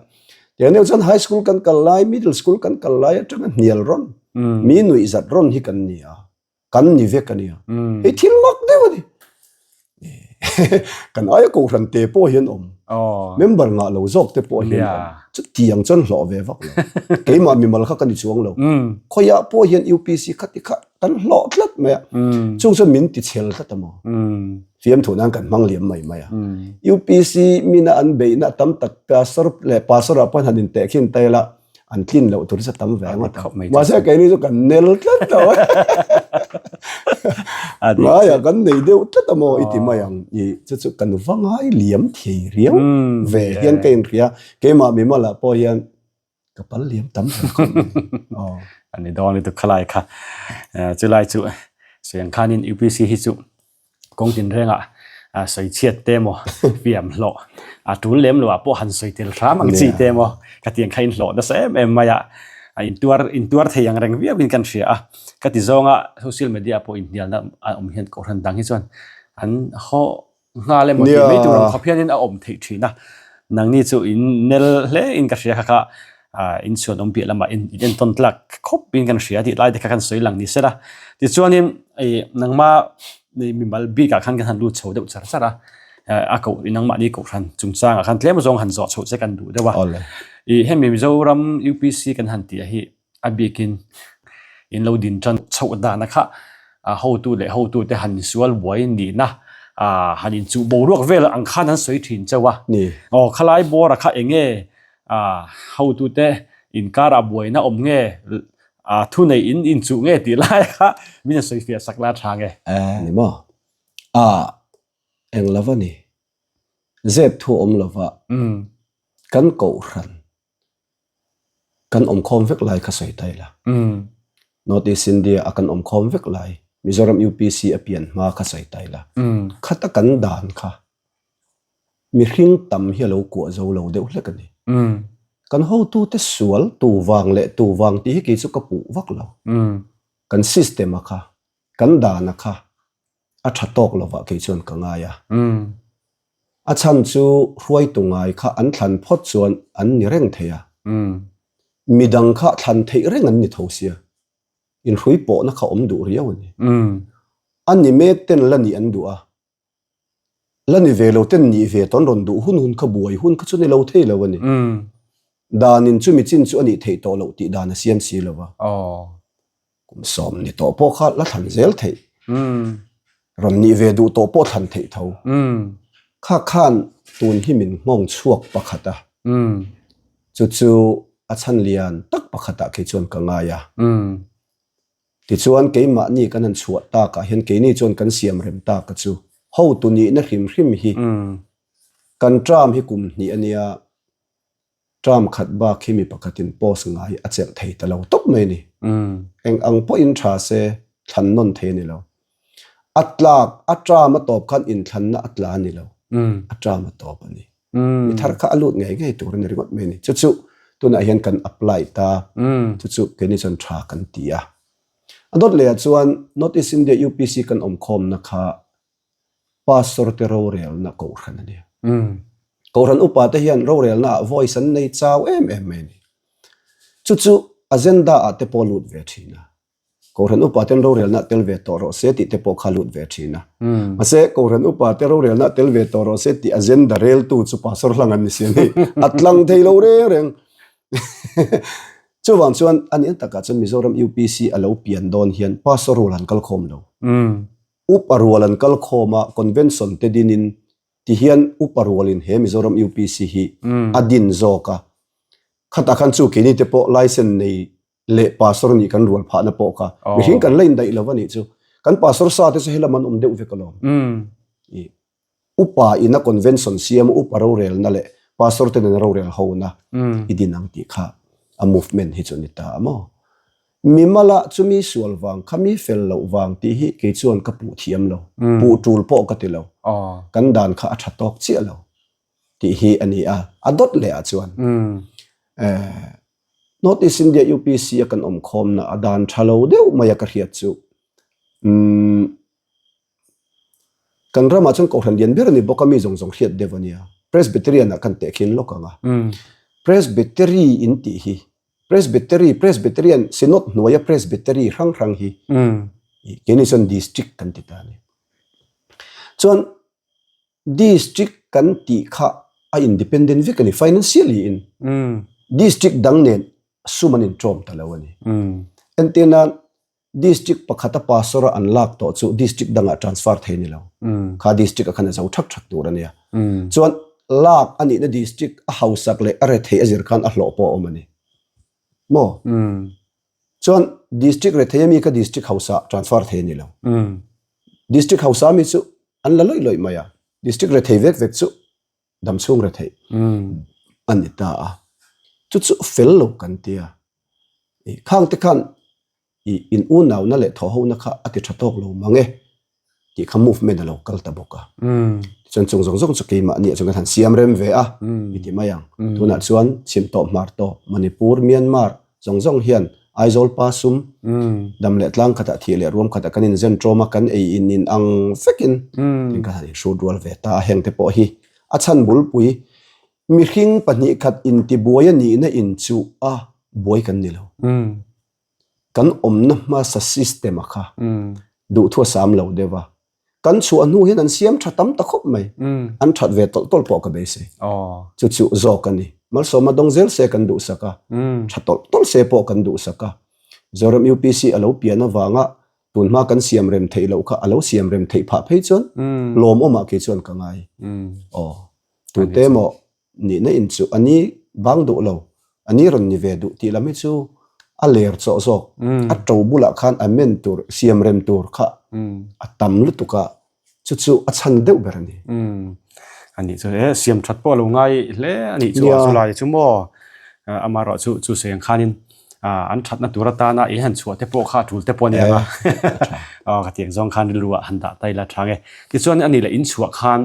Tiang chuan high school kan kal lai, middle school kan kal lai atanga hnial rawn, mi nuih zat rawn hi kan ni a, kan ni vek a nia. Hei thil mak deuh a ni. Kan aia kohhran te pawh hian awm. Member ngah lo zawk te pawh hian awm. Chutiang chuan hlawh ve vak lo. Keimah mimal kha ka ni chuang lo. Khawiah pawh hian UPC kha ti kha kan hlawh tlat mai a. Chung chuan min ti chhel tlat a maw. Fiamthu nan kan hmang liam mai mai a. UPC mina an beihna tam tak pastor leh pastor ah pawh han intehkhin ta ila an tlin loh tur chu tam ve ngawt ang. Mahse keini chu kan nel tlat lo a. Ngaia kan nei deuh tlat a maw i ti mai ang. I chu chu kan va ngai liam thei riau ve hian ka inhria. Keimah mimalah pawh hian ka pal liam tam hle khawp mai. Aw. A ni dawn lutuk khalai kha. Chulai chu sawi ang khanin UPC hi chu Kawng tinrengah sawi chhiat te emaw, fiam hlawh a tul lem loh ah pawh han sawi tel hram ang chi te emaw ka ti ang kha inhlawh nasa em em mai a, a intuar intuar thei ang reng viau in kan hria a, ka ti zawnga social media ah pawh inhnialna a awm hian kohhran dang hi chuan an haw nghal emaw tih mai tur ang khawp hianin a awm theih thin a, nangni chu in nel hle in ka hria kha kha in chhuan awm piah lamah in entawn tlak khawp in kan hria tih lai te kha kan sawi lang ni sela tichuanin nangma mimal bikah khan kan han lut chho deuh char char a a koh nangmahni kohhran chungchangah khan tlem zawng han zawh chhoh che kan duh deuh a hemi Mizoram UPC kan han tih hi A bikin in lo din tan chhoh dana kha hotu leh hotute han insual buai nihna han inchuh boruak vel ang khan an sawi thin chauh a. Aw khalai bawra kha eng nge hotute inkarah buaina awm nge thunei in inchuh nge tih lai kha min a sawi fiah sak la tha nge. Ni maw? A eng lova ni. Zep thu awm lova kan kohhran Kan awmkhawm vek lai kha sawi ta ila. North East India a kan awmkhawm vek lai, Mizoram UPC a pian hma kha sawi ta ila. Khata kan dan kha mihring tam hi a lo kuah zo lo deuh hlek a ni. Kan hotute sual tu vang leh tu vang tih hi kei chu ka puh vak lo. Kan system a kha, kan dan a kha a tha tawk lovah kei chuan ka ngai a. A chhan chu hruaitu ngai kha an thlan phawt chuan an ni reng thei a. Midang kha thlan theih reng an ni tho sia. Inhrui pawhna kha awm duh riau a ni. A ni mek ten la nih an duh a. La ni ve lo ten nih ve tawn rawn duh hun hun kha buai hun kha chu ni lo thei lo a ni. Danin chumi chin chu a nih theih tawh loh tih dan a siam si lo va. Kum 10 ni tawh pawh kha la thlan zel theih. Rawn nih ve duh tawh pawh thlan theih tho. Kha khan tun hi min nghawng chhuak pakhat a. Chu chu a chhan lian tak pakhatah kei chuan ka ngai a. Tichuan keimahni kan han chhuah takah hian keini chuan kan siam rem taka chu hotu nihna hrim hrim hi kan term hi kum hnih a nia. Term khat bak hi mi pakhatin post ngai a chelh thei ta lo tawp mai a ni. Eng ang pawhin tha se thlan nawn thei a ni lo. A tlak, a term a tawp khan inthlanna a tla a ni lo. A term a tawp a ni. Mi thar kha a lut ngei ngei tur a ni ringawt mai a ni. Chu chu tunah hian kan apply ta. Chu chu keini chuan tha kan ti a. A dawt lehah chuan North East India UPC kan awmkhawmna kha Pastor te rorelna kohhran a ni. Kohhran upa te hian rorelna ah voice an nei chau em em mai a ni. Chu chu agenda ah te pawh lut ve thin a. Kohhran upa ten rorelna tel ve tawh rawh se tih te pawh kha lut ve thin a. Mahse, Kohhran upa te rorelna tel ve tawh rawh se tih agenda reltu chu Pastor hlang an ni si a ni. A tlang thei lo reng reng. Chuvang chuan a nih takah chuan Mizoram UPC a lo pian dawn hian Pastor rual an kal khawm lo. Upa rual an kal khawm a, convention te dinin tihian upa rualin he Mizoram UPC hi a din zawk a. Khatah khan chu keini te pawh license nei leh pastor nih kan rual phahna pawh kha mihring kan la indaih lo a nih chu. Kan pastor sa te chu helam an awm deuh vek alawm. I upa ina convention siam upa rorelna leh pastor te nena rorel hona i din ang tih kha a movement hi chu a ni ta a maw. Mimala chumi sual vang kha mi fel loh vang tih hi kei chuan ka puh thiam lo. Puh tul pawh ka ti lo. Kan dan kha a tha tawk chiah lo tih hi a ni a. A dawt leh ah chuan North East India UPC a kan awm khawmna a dan tha lo deuh mai a ka hriat chu umm kan ramah chuan kohhran lian ber a ni bawk a mi zawng zawng hriat deuh a nia Presbyterian ah kan tehkhin lawk ang a Presbytery in tih hi Presbytery Presbyterian Synod hnuaia Presbytery hrang hrang hi keini chuan District kan ti ta a ni chuan District kan tih kha a independent vek a ni, financially in. District dang nen sum an inṭawm ta lo a ni. Entir nan, district pakhata pastor a an lak tawh chu district dangah transfer thei a ni lo. Kha district ah khan a zo ṭhak ṭhak tur a nia. Chuan lak a nihna district a hausak leh a rethei a zir khan a hlawh pawh a awm a ni. Maw? Chuan district rethei ami kha district hausa transfer thei a ni lo. District hausa ami chu an la lawih lawih mai a, district rethei vek vek chu damchhung rethei a ni ta a, chu chu fel lo kan ti a, khang te khan in unauna leh thawhhona kha a ti tha tawk lo mang e tih kha movement a lo kal ta bawk a, tichuan chung zawng zawng chu keimahni ah chuan kan han siam rem ve a i ti mai ang, tunah chuan chhim tawp hmar tawp Manipur, Myanmar Zawng zawng hian Aizawl pa sum dam leh tlang khatah thih leh ruam khatah kan inzen ṭawm a, kan ei in in ang vekin tin ka han inhrut rual ve ta a, heng te pawh hi a chhan bulpui mihring pahnih khat intibuai a nihna inchuh a buai kan ni lo. Kan awmna hmasa system a kha duhthu a sam lo deuh a, Kan chhuah hnu hian an siam tha tam ta khawp mai. An that ve tawlh tawlh pawh ka beisei. Chu chu zawk a ni. Malsawma dawng zel se kan duhsak a, tha tawlh tawlh se pawh kan duhsak a. Zoram UPC a lo pian avanga tunhma kan siam rem theih loh kha a lo siam rem theih phah phei chuan lawmawmah kei chuan ka ngai. Aw. Tute maw Nihna in chu a ni bang duh lo, a ni rawn ni ve duh tih lam hi chu a ler chawh zawk. A to bulah khan a men tur, siam rem tur kha a tam lutuk a, chu chu a chhan deuh ber a ni. A nih chu e, siam that pawh a lo ngai hle a nih chu a chulai chu maw amaherawh chu chu sawi ang khanin an thatna tur atana in han chhuah te pawh kha a tul te pawh a ni ang a, aw ka tiang zawng khan rilru ah han dah ta ila tha nge. Tichuan a nih leh in chhuah khan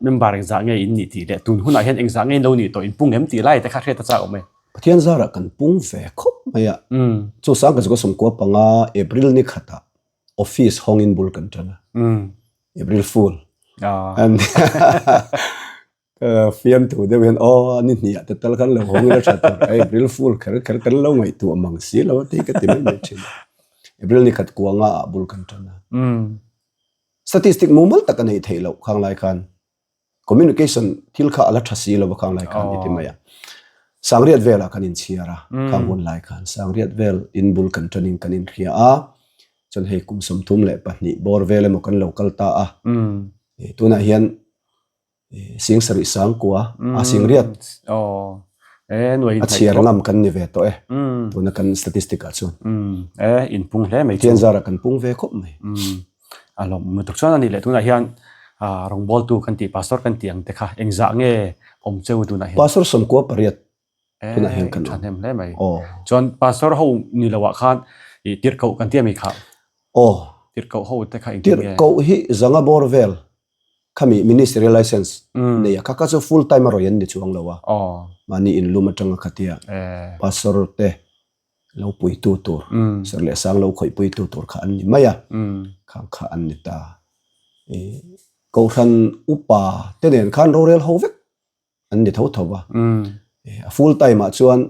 member engzah nge in nih tih leh tun hunah hian engzah nge in lo nih tawh in pung em tih lai te kha hriat a chak awm e. Pathian zarah kan pung ve khawp mai a, chu sangka chu ka sawmkua panga April ni khatah office hawngin bul kan tan a, April Fool an Fiamthu deuh hian aw ni hnih ah te tal khan lo hawng ila tha tur a April Fool kher kher kan lo ngaihtuah mang si lo a tih ka ti mai mai thin a. April ni khat kuanga ah bul kan tan a. Statistic mumal tak a neih theih loh khang lai khan communication thil kha a la tha si lo a khang lai khan i ti mai a. Sangriat velah kan inchhiar a khang hun lai khan sangriat vel in bul kan tanin kan inhria a chuan hei kum 32 bawr vel emaw kan lo kal ta a. Tunah hian Sing sarih sang kua a sing riat a chhiar ngam kan ni ve tawh e tuna kan statistic ah chuan. E in pung hle mai chu. Pathian zarah kan pung ve khawp mai. A lawm lutuk chuan a nih leh tunah hian rawngbawltu kan tih pastor kan tih ang te kha engzah nge awm cheu tunah hian. Pastor sawmkua pariat tunah hian kan awm. Thahnem hle mai. Chuan pastor ho ni lo ah khan tirhkoh kan ti ami kha. Aw. Tirhkoh ho te kha engtin nge. Tirhkoh hi zanga bawr vel Khami ministerial license nei a kha kha chu full time a rawi an ni chuang lo a, mahni in lum atanga khatia pastor te lo puitu tur, serh leh sang lo khawihpuitu tur kha an ni mai a, khang kha an ni ta. Kohhran upa te nen khan rorel ho vek an ni tho tho va, a full time ah chuan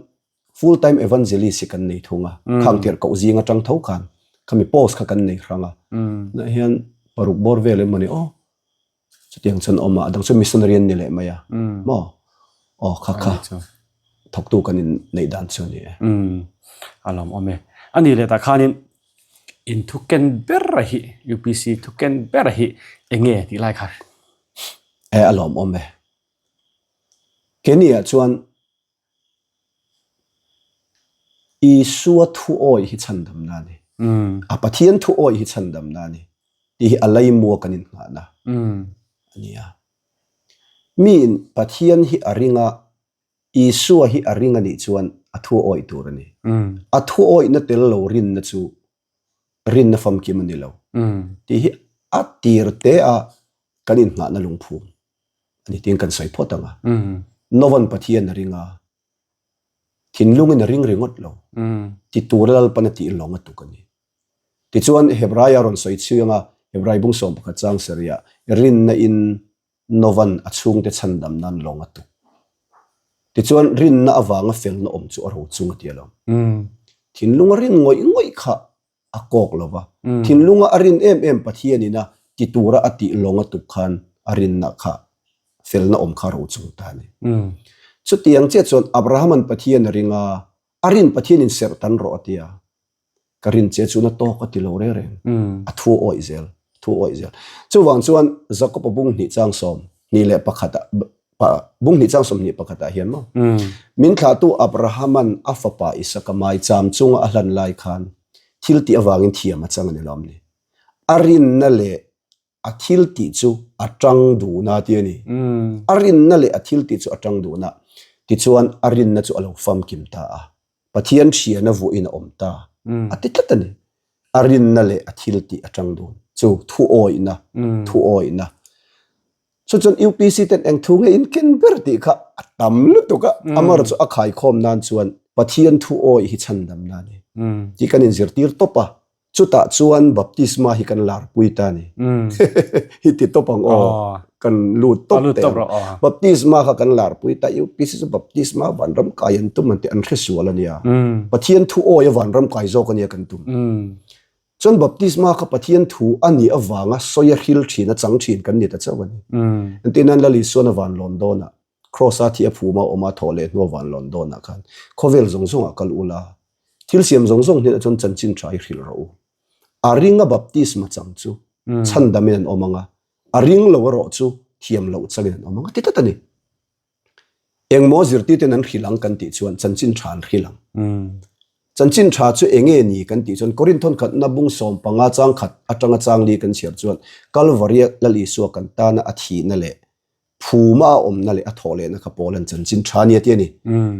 full time evangelist hi kan nei thung a, khang tirhkoh zing atang tho khan. Khami post kha kan nei hrang a. Tunah hian paruk bawr vel emaw ni aw. Chutiang chuan awm a, a dang chu missionary an ni leh mai a. Maw? Aw kha kha thawktu kan in neih dan chu a ni e. A lawm awm e. A nih leh tah khanin in thu ken ber a hi UPC thu ken ber a hi eng nge tih lai kha? E a lawm awm e. Keini ah chuan Isua thu awih hi chhandamna a ni. A Pathian thu awih hi chhandamna a ni tih hi a leimua kan inngahna a ni a. Miin Pathian hi a ring a, Isua hi a ring a nih chuan a thu awih tur a ni. A thu awihna tel lo rinna chu rinna famkim a ni lo tih hi a tir te a kan inngahna lungphum a ni tiin kan sawi phawt ang a. Novan Pathian a ring a, thinlungin a ring ringawt lo, ti tura Lalpan a tih lawng a tuk a ni. Tichuan Hebrai a rawn sawi chhuang a, Hebrai bung 11 chang sarih rinna in Novan a chhungte chhandam nan lawng a tuk. Tichuan rinna avanga felna awm chu a ro chung a ti alawm. Thinlunga rin ngawih ngawih kha a kawk lo va. Thinlunga a rin em em Pathianin a ti tura a tih lawng a tuk khan a rinna kha felna awm kha a ro chung ta a ni. Chutiang chiah chuan Abrahama'n Pathian a ring a, a rin Pathianin serh tan rawh a ti a. Ka rin che chu na tawk a ti lo reng reng. A thu awih zel, a thu awih zel. Chuvang chuan Jakob-a bung hnih chang 21 ah Bung hnih chang 21 ah hian maw? Min thlahtu Abrahama'n a fapa Isaka maicham chunga a hlan lai khan thil tih avangin thiam a chang a ni lawm ni? A rinna leh a thil tih chu a tang duhna tih a ni. A rinna leh a thil tih chu a tang duhna. Tichuan a rinna chu a lo famkim ta a. Pathian thiana vuahin a awm ta a ti tlat a ni. A rinna leh a thil tih a tang dun chu thu awihna, thu awihna. Chu chuan UPC ten eng thu nge in ken ber tih kha a tam lutuk a, amaherawh chu a khaikhawm nan chuan Pathian thu awih hi chhandamna a ni tih kan inzirtir tawp a. Chutah chuan baptisma hi kan larpui ta a ni. Hi ti tawp ang aw, kan lut tawp teh ang. Baptisma kha kan larpui ta, UPC chu baptisma vanram kai an tum an ti, an hre sual a nia. Pathian thu awih a vanram kai zawk a nia kan tum. Chuan baptisma kha Pathian thu a nih avanga sawi a hril thin a chang thin kan ni ta chauh a ni. Engtin Lal Isuan a van lawn dawnah, Kraws a thi a phum a awm a thawh leh hnu a van lawn dawnah khan khawvel zawng zawngah kal ula, thil siam zawng zawng hnenah chuan chanchin tha i hrilh rawh u. A ringa baptisma chang chu chhandamin an awm ang a, a ring lo erawh chu thiam loh changin an awm ang a ti tlat a ni. Engmaw zirtirten an hrilh ang kan tih chuan chanchin tha an hrilh ang. Chanchin tha chu enge ni kan tih chuan Korinthon khatna bung 15 chang khat atanga chang li kan chhiar chuan Kalvaria Lal Isua kan tana a thihna leh phuma a awmna leh a thawh lehna kha Paul an chanchin tha nia ti a ni.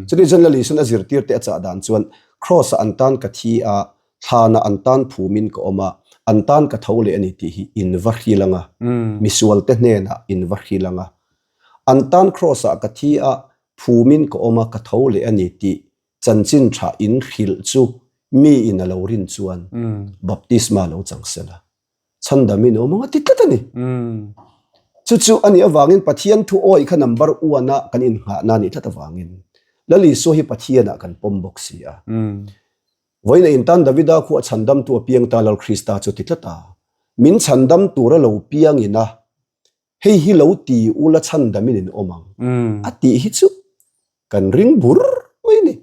Chutih chuan Lal Isuan a zirtirte a chah dan chuan Kraws-ah an tan ka thi a, thlanah an tan phumin ka awm a, an tan ka tho leh a ni tih hi in va hril ang a, misualte hnenah in va hril ang a. An tan Kraws-ah ka thi a, phumin ka awm a, ka tho leh a ni tih chanchin tha in hrilh chu mi in a lo rin chuan baptisma lo chang se la, chhandamin a awm ang a ti tlat a ni. Chu chu a nih avangin Pathian thu awih kha number one-a kan innghahna a nih tlat avangin Lal Isua hi Pathianah kan pawm bawk si a. Vawiin a intan Davida khu a chhandamtu a piang ta Lal Krista chu ti tlat a, min chhandam tura lo piangin a Hei hi lo ti ula chhandamin in awm ang a tih hi chu kan ring bur mai a ni.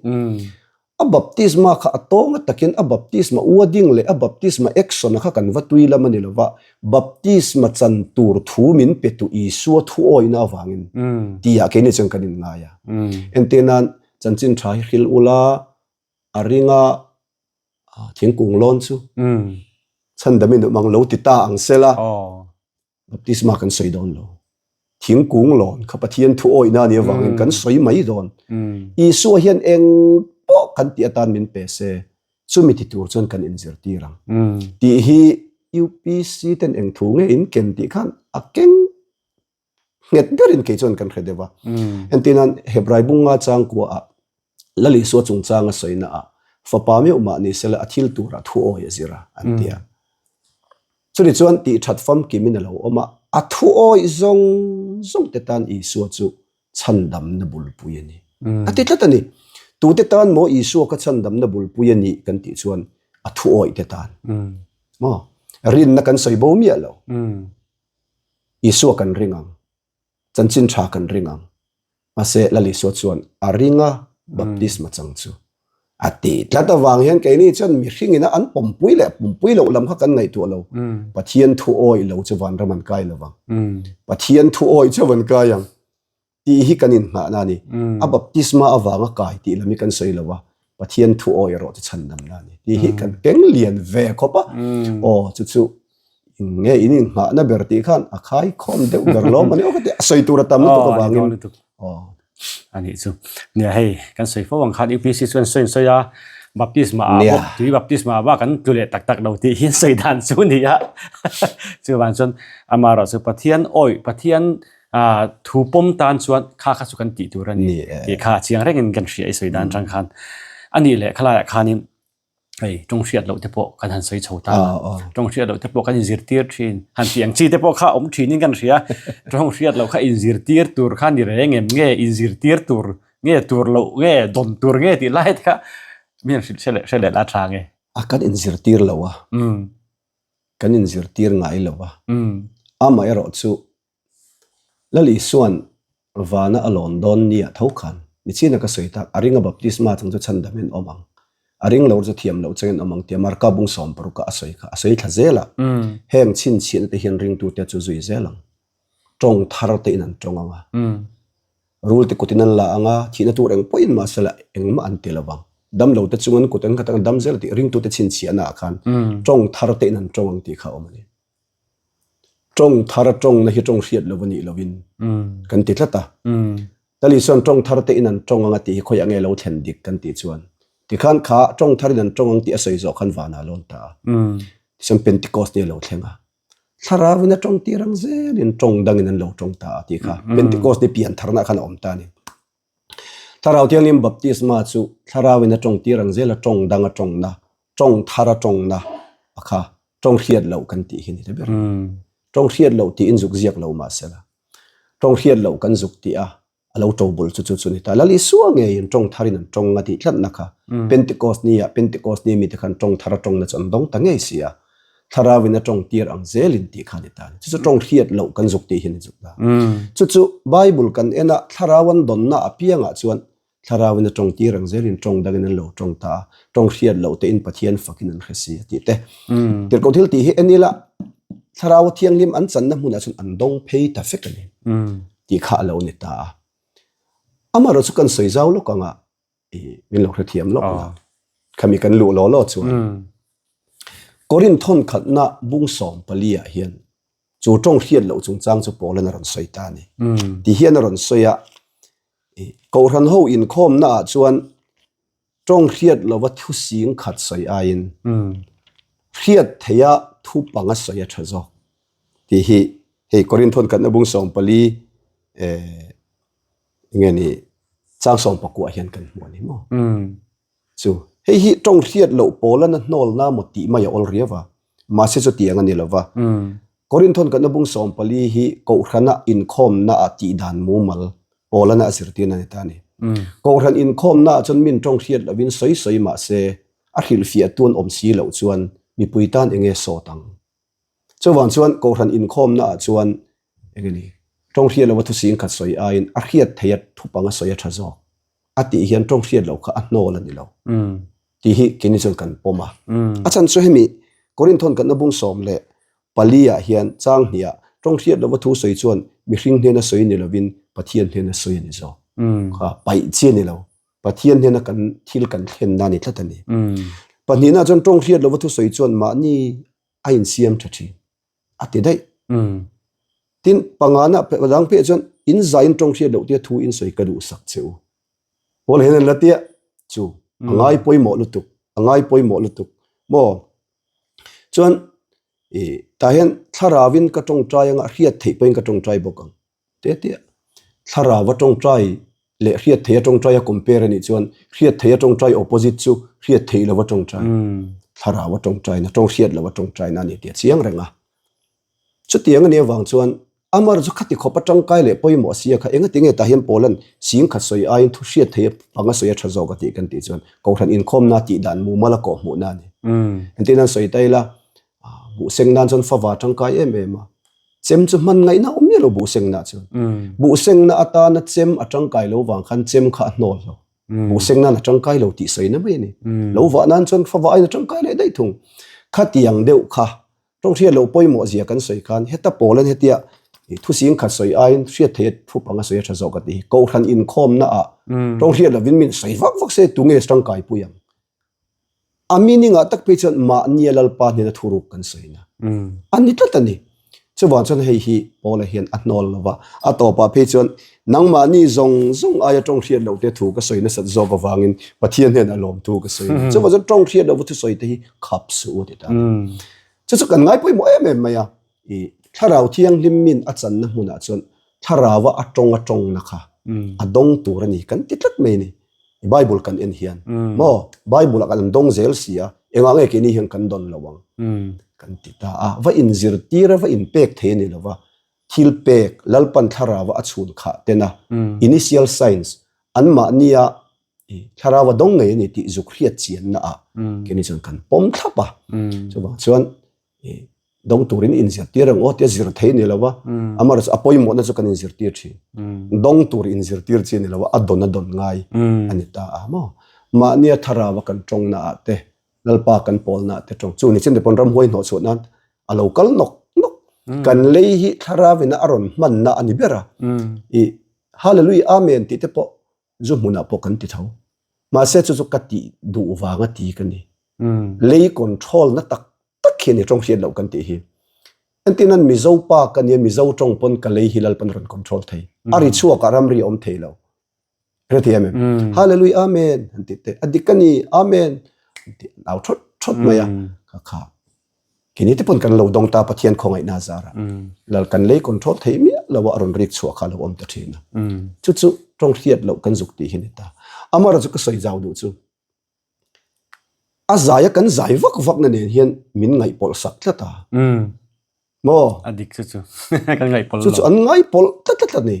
A baptisma kha a tawng a takin a baptisma wording leh a baptisma action a kha kan va tui lam a ni lova, baptisma chan tur thu min pe tu Isua thu awihna avangin tihah keini chuan kan inngai a. Entir nan chanchin tha hi hril ula a ringa thingkung lawn chu chhandamin awm ang lo ti ta ang sela. Baptisma kan sawi dawn lo. Thingkung lawn kha Pathian thu awihna a nih avangin kan sawi mai dawn. Isua hian eng pawh kan tih atan min pe se, chumi ti tur chuan kan inzirtir ang. Tih hi UPC ten eng thu nge in ken tih khan a keng nghet berin kei chuan kan hre deuh a. Entirnan Hebrai bunga changkuaah Lal Isua chungchanga sawina ah fapa meuh mah ni sela a thil turah thu awi a zir a an ti a. Chuni chuan tih that famkimin a lo awm a, a thu awi zawng zawng te tan Isua chu chhandamna bulpui a ni. A ti tlat a ni. Tute tan maw Isua kha chhandamna bulpui a nih kan tih chuan. A thu awih te tan. Maw? Rinna kan sawi bo miah lo. Isua kan ring ang. Chanchin tha kan ring ang. Mahse Lal Isua chuan a ringa baptisma chang chu a ti tlat avang hian keini chuan mihring ina an pawmpui leh pumpui loh lam kha kan ngaihtuah lo. Pathian thu awih lo chu vanram an kai lovang. Pathian thu awih chu an kai ang. Tih hi kan inngahna a ni. A baptisma avanga kai tih lam hi kan sawi lo a, Pathian thu awi erawh chu chhandamna a ni. Tih hi kan keng lian ve khawp a. Aw, chu chu eng nge in inngahna ber tih khan a khai khawm deuh ber lawm a ni. Aw ka ti a, sawi tur a tam lutuk avangin. Aw. A nih chu. Nia hei, kan sawi fo ang khan UPC chuan sawi an sawi a, baptisma ah bawk, tui baptisma ah bak an tlu leh tak tak lo tih hi an sawi dan chu a ni a. Chuvang chuan amaherawhchu Pathian awi, Pathian Thu pawm tan chuan kha kha chu kan tih tur a ni tih kha chiang rengin kan hria i sawi dan atang khan. A nih leh khalaiah khanin hei tawng hriat loh te pawh kan han sawi chho ta a, tawng hriat loh te pawh kan inzirtir thin. Han tih ang chi te pawh kha awm thinin kan hria. Tawng hriat loh kha inzirtir tur kha ni reng em nge inzirtir tur nge tur loh nge dawn tur nge tih lai te kha mi han hrilh hre leh hre leh la tha nge. A kan inzirtir lo a, kan inzirtir ngai lo a, amaherawh chu Lal Isua'n vana a lawn dawn nia tho khan nichina ka sawi tak, a ringa baptisma chang chu chhandamin awm ang, a ring lo chu thiam loh changin awm ang tia Marka bung sawm paruka a sawi kha a sawi thla zel a. Heng chhinchhiahna te hian ringtute chu zui zel ang. Tawng thar te in an tawng ang a, rul te kutin an la ang a, thihna tur eng pawhin mahsela engmah an ti lo vang. Damlo te chung an kut an khat ang a dam zel tih ringtute chhinchhiahna ah khan tawng thar te in an tawng ang tih kha a awm a ni. Tawng thar a tawngna hi tawng hriat lo a nih loin kan ti tlat a. Tali chuan tawng thar te in an tawng ang a tih hi khawiah nge lo thlen dik kan tih chuan tikhan kha tawng thar in an tawng ang tih a sawi zawh khan vanah a lawn ta a. Tichuan Pentecost ni a lo thleng a. Thlarau in a tawng tir ang zelin tawng dangin an lo tawng ta a tih kha Pentecost ni pian tharna khan a awm ta a ni. Thlarau Thianghlim baptisma chu Thlarau in a tawng tir ang zel a tawng dang a tawngna, tawng thar a tawngna a kha tawng hriat loh kan tih hi ni ta ber. Tawng hriat loh tiin zuk ziak lo mahsela tawng hriat loh kan zuk tih a a lo to bul chu chu chu ni ta. Lal Isua ngeiin tawng tharin an tawng a tih tlatna kha Pentecost ni ah Pentecost ni mite khan tawng thar a tawngna chu an dawng ta ngei si a. Thlarau in a tawng tir ang zelin tih kha a ni ta a ni. Chu chu tawng hriat loh kan zuk tih hi a ni zuk ta. Chu chu Bible kan en a Thlarau an dawnna apiangah chuan Thlarau in a tawng tir ang zelin tawng dangin an lo tawng ta a, tawng hriat loh te in Pathian fakin an hre si a tih te. Tirhkoh thil tih hi en ila Thlarau a thianghlim an channa hmunah chuan an dawng phei ta vek a ni tih kha a lo ni ta a. Amaherawh chu kan sawi zau lawk anga i min lo hrethiam lawk la khami kan luh law law chuan Korinth thawn khatna bung 14 ah hian chu tawng hriat loh chungchang chu Paul-an a rawn sawi ta a ni. Ti hian a rawn sawi a, Kohhran ho inkhawmna ah chuan tawng hriat lova thu sing khat sawi aiin hriat theia thu panga sawi a tha zawk tih hi hei Korinth thawn khatna bung 14 eh enge ni chang 19 hian kan hmu a ni maw? Chu hei hi tawng hriat loh pawla na hnawl na maw tih mai a awl riau a, mahse chutiang a ni lo va. Korinth thawn kanna bung 14 hi Kohhrana inkhawmna ah tih dan mumal pawla na a zirtirna a ni ta a ni. Kohhran inkhawmna ah chuan min tawng hriat lovin sawi sawi mahse a hrilhfiah tu an awm si loh chuan mipui tan enge sawt ang? Chuvang chuan Kohhran inkhawmna ah chuan enge ni tawng hriat lova thusing khat sawi aiin a hriat theih a thupang a sawi a tha zawk a tih hian tawng hriat loh kha a hnawl a ni lo tih hi keini chuan kan pawm a. A chhan chu hemi Korinth thawn kanna bung 14 ah hian chang hniah tawng hriat lova thu sawi chuan mihring hnena sawi ni lovin Pathian hnena sawi a ni zawk. Kha paih chi a ni lo. Pathian hnena kan thil kan thlenna a ni tlat a ni. Pahnihna chuan tawng hriat lova thu sawi chuan mahni a insiam tha thin a ti daih. Tin, pangana dang peh chuan in zaiin tawng hriat loh tia thu in sawi ka duhsak che u. Paul hian an la tia chu a ngai pawimawh lutuk, a ngai pawimawh lutuk maw? Chuan i tah hian thlarauin ka tawngtai anga hriat theih pawhin ka tawngtai bawk ang. Te tia thlarau a tawngtai leh hriat theih a tawngtai a compare a nih chuan hriat theih a tawngtai opposite chu hriat theih lo a tawngtai. Thlarau a tawngtai na tawng hriat lo a tawngtai na a ni tih a chiang reng a. Chutiang a nih avang chuan Amar chu khati khawp a tangkai leh pawimawh sia kha engati nge tah hian Paulan sing khat sawi aiin thu hriat theih a panga sawi a tha zawk a tih kan tih chuan Kohhran inkhawmna tih dan mumal a kawhhmuhna a ni. Entir nan sawi ta ila, buhseng nan chuan fava tangkai em em a, chem chu hman ngaihna awm miah lo buhsengna chuan. Buhsengna atana chem a tangkai lo vang khan chem kha a hnawl lo. Buhseng nan a tangkai lo tih sawina mai a ni. Lo vah nan chuan fava aiin a tangkai leh daih thung. Khatiang deuh kha Tawng hriat loh pawimawh zia kan sawi khan heta pawl an hetia thusing khat sawi aiin hriat theih a thu panga sawi a tha zawk a ti hi. Kohhran inkhawmna ah tawng hriat lovin min sawi vak vak se tunge tangkai pui ang. A meaning ah tak phei chuan mahnia Lalpa hnena thuruk kan sawina a ni tlat a ni. Chuvang chuan hei hi Paula hian a hnawl lo va, a tawpah phei chuan nangmahni zawng zawng aia tawng hriat loh te thu ka sawi nasat zawk avangin Pathian hnenah lawmthu ka sawi a ni. Chuvang chuan tawng hriat lohva thusawi te hi khap suh u ti ta a ni. Chu chu kan ngai pawimawh em em mai a, i thlarau thianghlim min a channa hmunah chuan thlaraua a tawng a tawngna kha a dawng tur a ni kan ti tlat mai a ni. Bible kan en hian maw Bible ah kan dawng zel si a, engah nge keini hian kan dawn lo ang kan ti ta a, va inzirtir a va inpek thei a ni lo va, thil pek Lalpan thlaraua a chhun khah tena initial signs anmahnia thlarau a dawng ngei a ni tih zuk hriat chianna ah keini chuan kan pawm thlap a, chuvang chuan dawng turin inzirtir ang aw tia zir thei a ni lo va, amaherawhchu a pawimawhna chu kan inzirtir thin, dawng tur inzirtir chi a ni lo va, a dawn a dawn ngai a ni ta a maw, mahnia thlarau a kan tawngna ah te Lalpa kan pawlna ah te tawng chu ni chin te pawn ramhuai hnawh chhuah nan a lo kal nawk nawk, kan lei hi thlarau ina a rawn hmanna a ni ber a, i Hallelujah Amen tih te pawh Zu hmunah pawh kan ti tho. Mahse chu chu ka tih duh vanga ti ka ni. Lei control na tak tak hi a ni tawng hriat loh kan tih hi. Entir nan Mizo pa ka nia Mizo tawng pawn ka lei hi Lalpan rawn control thei. A ri chhuak ah ramri a awm thei lo. Hre thei em em? Hallelujah Amen an ti te. A dik a ni Amen an ti an au thawt thawt mai a. Kha kha Kini te pawn kan lo dawng ta Pathian khawngaihna zara lal kan lei control thei miah lo a rawn rik chhuah kha a lo awm ta thin a. Chu chu tawng hriat loh kan zuk tih hi ni ta. Amaherawhchu chu ka sawi zau duh chu a zai a kan zai vak vak na nen hian min ngaihpawlh sak tlat a. Maw? A dik chu chu kan ngaihpawlh lo. Chu chu an ngaihpawlh tlat tlat tlat a ni.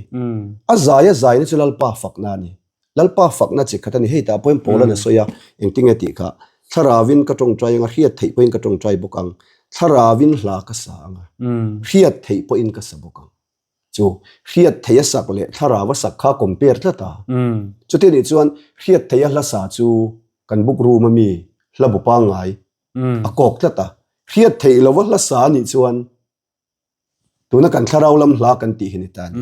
A zai a zai na chu Lalpa fakna a ni. Lalpa fakna chi khat a ni. Hei tah pawhin Paula'n a sawi a, engtinge tih kha, Thlarauvin ka tawngtai anga, hriat theih pawhin ka tawngtai bawk ang, Thlarauvin hla ka sa anga, hriat theih pawhin ka sa bawk ang. Chu hriat theih a sak leh thlarau a sak kha compare tlat a. Chuti anih chuan hriat theih a hla sa chu kan book room a mi hla bu pangngai a kawk tlat a. Hriat theih lova hla sa anih chuan Tuna kan thlarau lam hla kan tih hi ni ta a ni.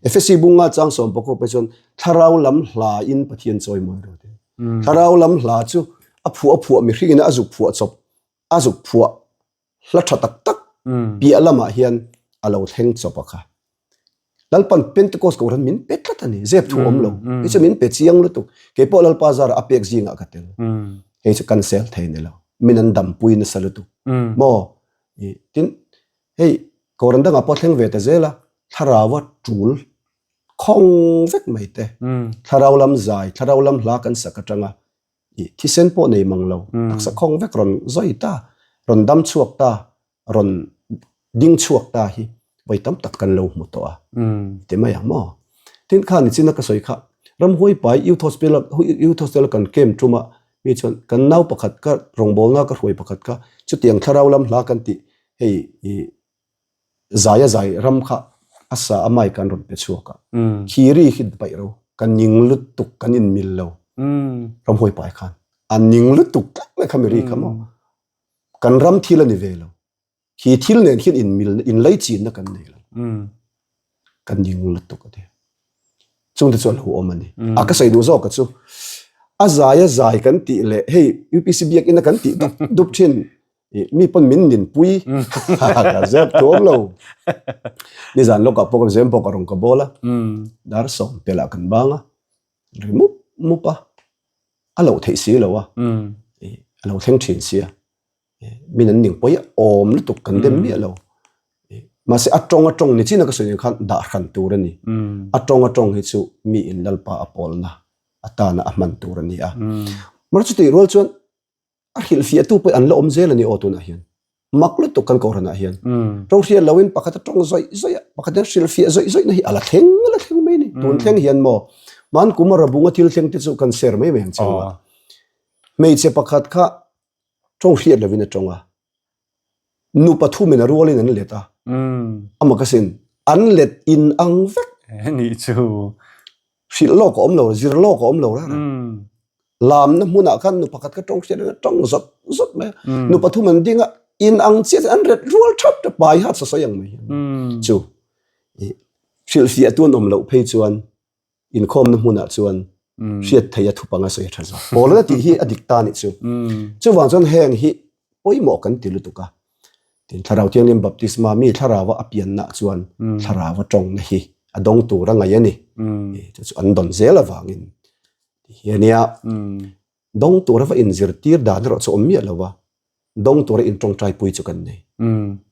Efesi bunga chang sawm pakua pawh chuan thlarau lam hla in Pathian chawi mawi rawh ti. Thlarau lam hla chu a phuah a phuah mihring in a zuk phuah chawp a zuk phuah hla tha tak tak piah lamah hian a lo thleng chawp a kha. Lalpan Pentecost kohhran min pe tlat a ni. Zep thu awm lo. Hei chu min pe chiang lutuk. Keipawh Lalpa zara a pek zingah ka tel. Hei chu cancel thei ni lo. Min an dampui nasa lutuk. Maw? Tin, hei Kohhran dangah pawh thleng ve ta zel a, thlaraua tul khawng vek mai te, thlarau lam zai, thlarau lam hla kan sak atanga thisen pawh nei mang lo, taksa khawng vek rawn zawi ta, rawn dam chhuak ta, rawn ding chhuak ta hi vawi tam tak kan lo hmu tawh a, ti mai ang maw? Tin, kha nichina ka sawi kha, Ramhuai pai Youth Hospital Youth Hostel kan camp ṭuma Mi chuan kan nau pakhat ka rawngbawlna ka hruai pakhat kha chutiang thlarau lam hla kan tih hei i zai a zai ram kha a sa a mic an rawn pe chhuak a khiri hi paih ro kan ning lutuk kan in mil lo ramhuai pai khan a ning lutuk tlat mai kha miri kha maw kan ram thil a ni ve lo. Khi thil nen khian in mil in lei chinna kan nei lo. Kan ning lutuk a ti. Chungte chu a lo awm a ni. A ka sawi duh zawk ka chu a zai a zai kan tih leh hei UPC biakina kan tih dup dup thin mi pawn min nin pui ka zep thu awm lo. Nizan lawkah pawh ka zem bawk a rawn ka bawl a. Dar sawm pelah kan bang a. Ri mup mup a. A loh theih si lo a. A lo thleng thin sia. Min an ning pawi a awm lutuk kan dem miah lo. Mahse a tawng a tawng ni chin a ka sawi khan dah hran tur a ni. A tawng a tawng hi chu mi in Lalpa a pawlna atana a hman tur a ni a. Mahse chutih rual chuan a hrilhfiah tu pawh an la awm zel a ni aw tunah hian. Mak lutuk kan kohhranah hian. Tawng hriat loin pakhat a tawng zawih zawih a, pakhat hian hrilhfiah zawih zawih na hi a la thleng a la thleng mai a ni. Tun thleng hian maw Hmankum a Rabunga thil thleng te chu kan share mai mai ang che u a. Hmeichhe pakhat kha. Tawng hriat lovin a tawng a. Nu pathumin a rualin an let a. Amah ka sin, an let in ang vek. Nih chu. Hrilh lawk a awm lo, zir lawk a awm lo rara. Lamna hmunah khan nu pakhat kha tawng hriat lovin a tawng zawt zawt mai a. Nu pathum an ding a, in ang chiah chuan an ret rual thap thap pai hat sasawi ang mai hian. Chu hrilhfiah tu an awm loh phei chuan inkhawmna hmunah chuan hriat theih a thupang a sawi a tha zawk. Pawl a tih hi a dik ta nih chu. Chuvang chuan heng hi pawimawh kan ti lutuk a. Tin, Thlarau Thianghlim baptisma mi thlaraua a pianna chuan thlaraua tawngna hi a dawng tur a ngaih a ni. Chu chu an dawn zel avangin ti hi a nia. Dawng tura va inzirtir dan erawh chu awm miah lo va, dawng tura intawngtai pui chu kan nei.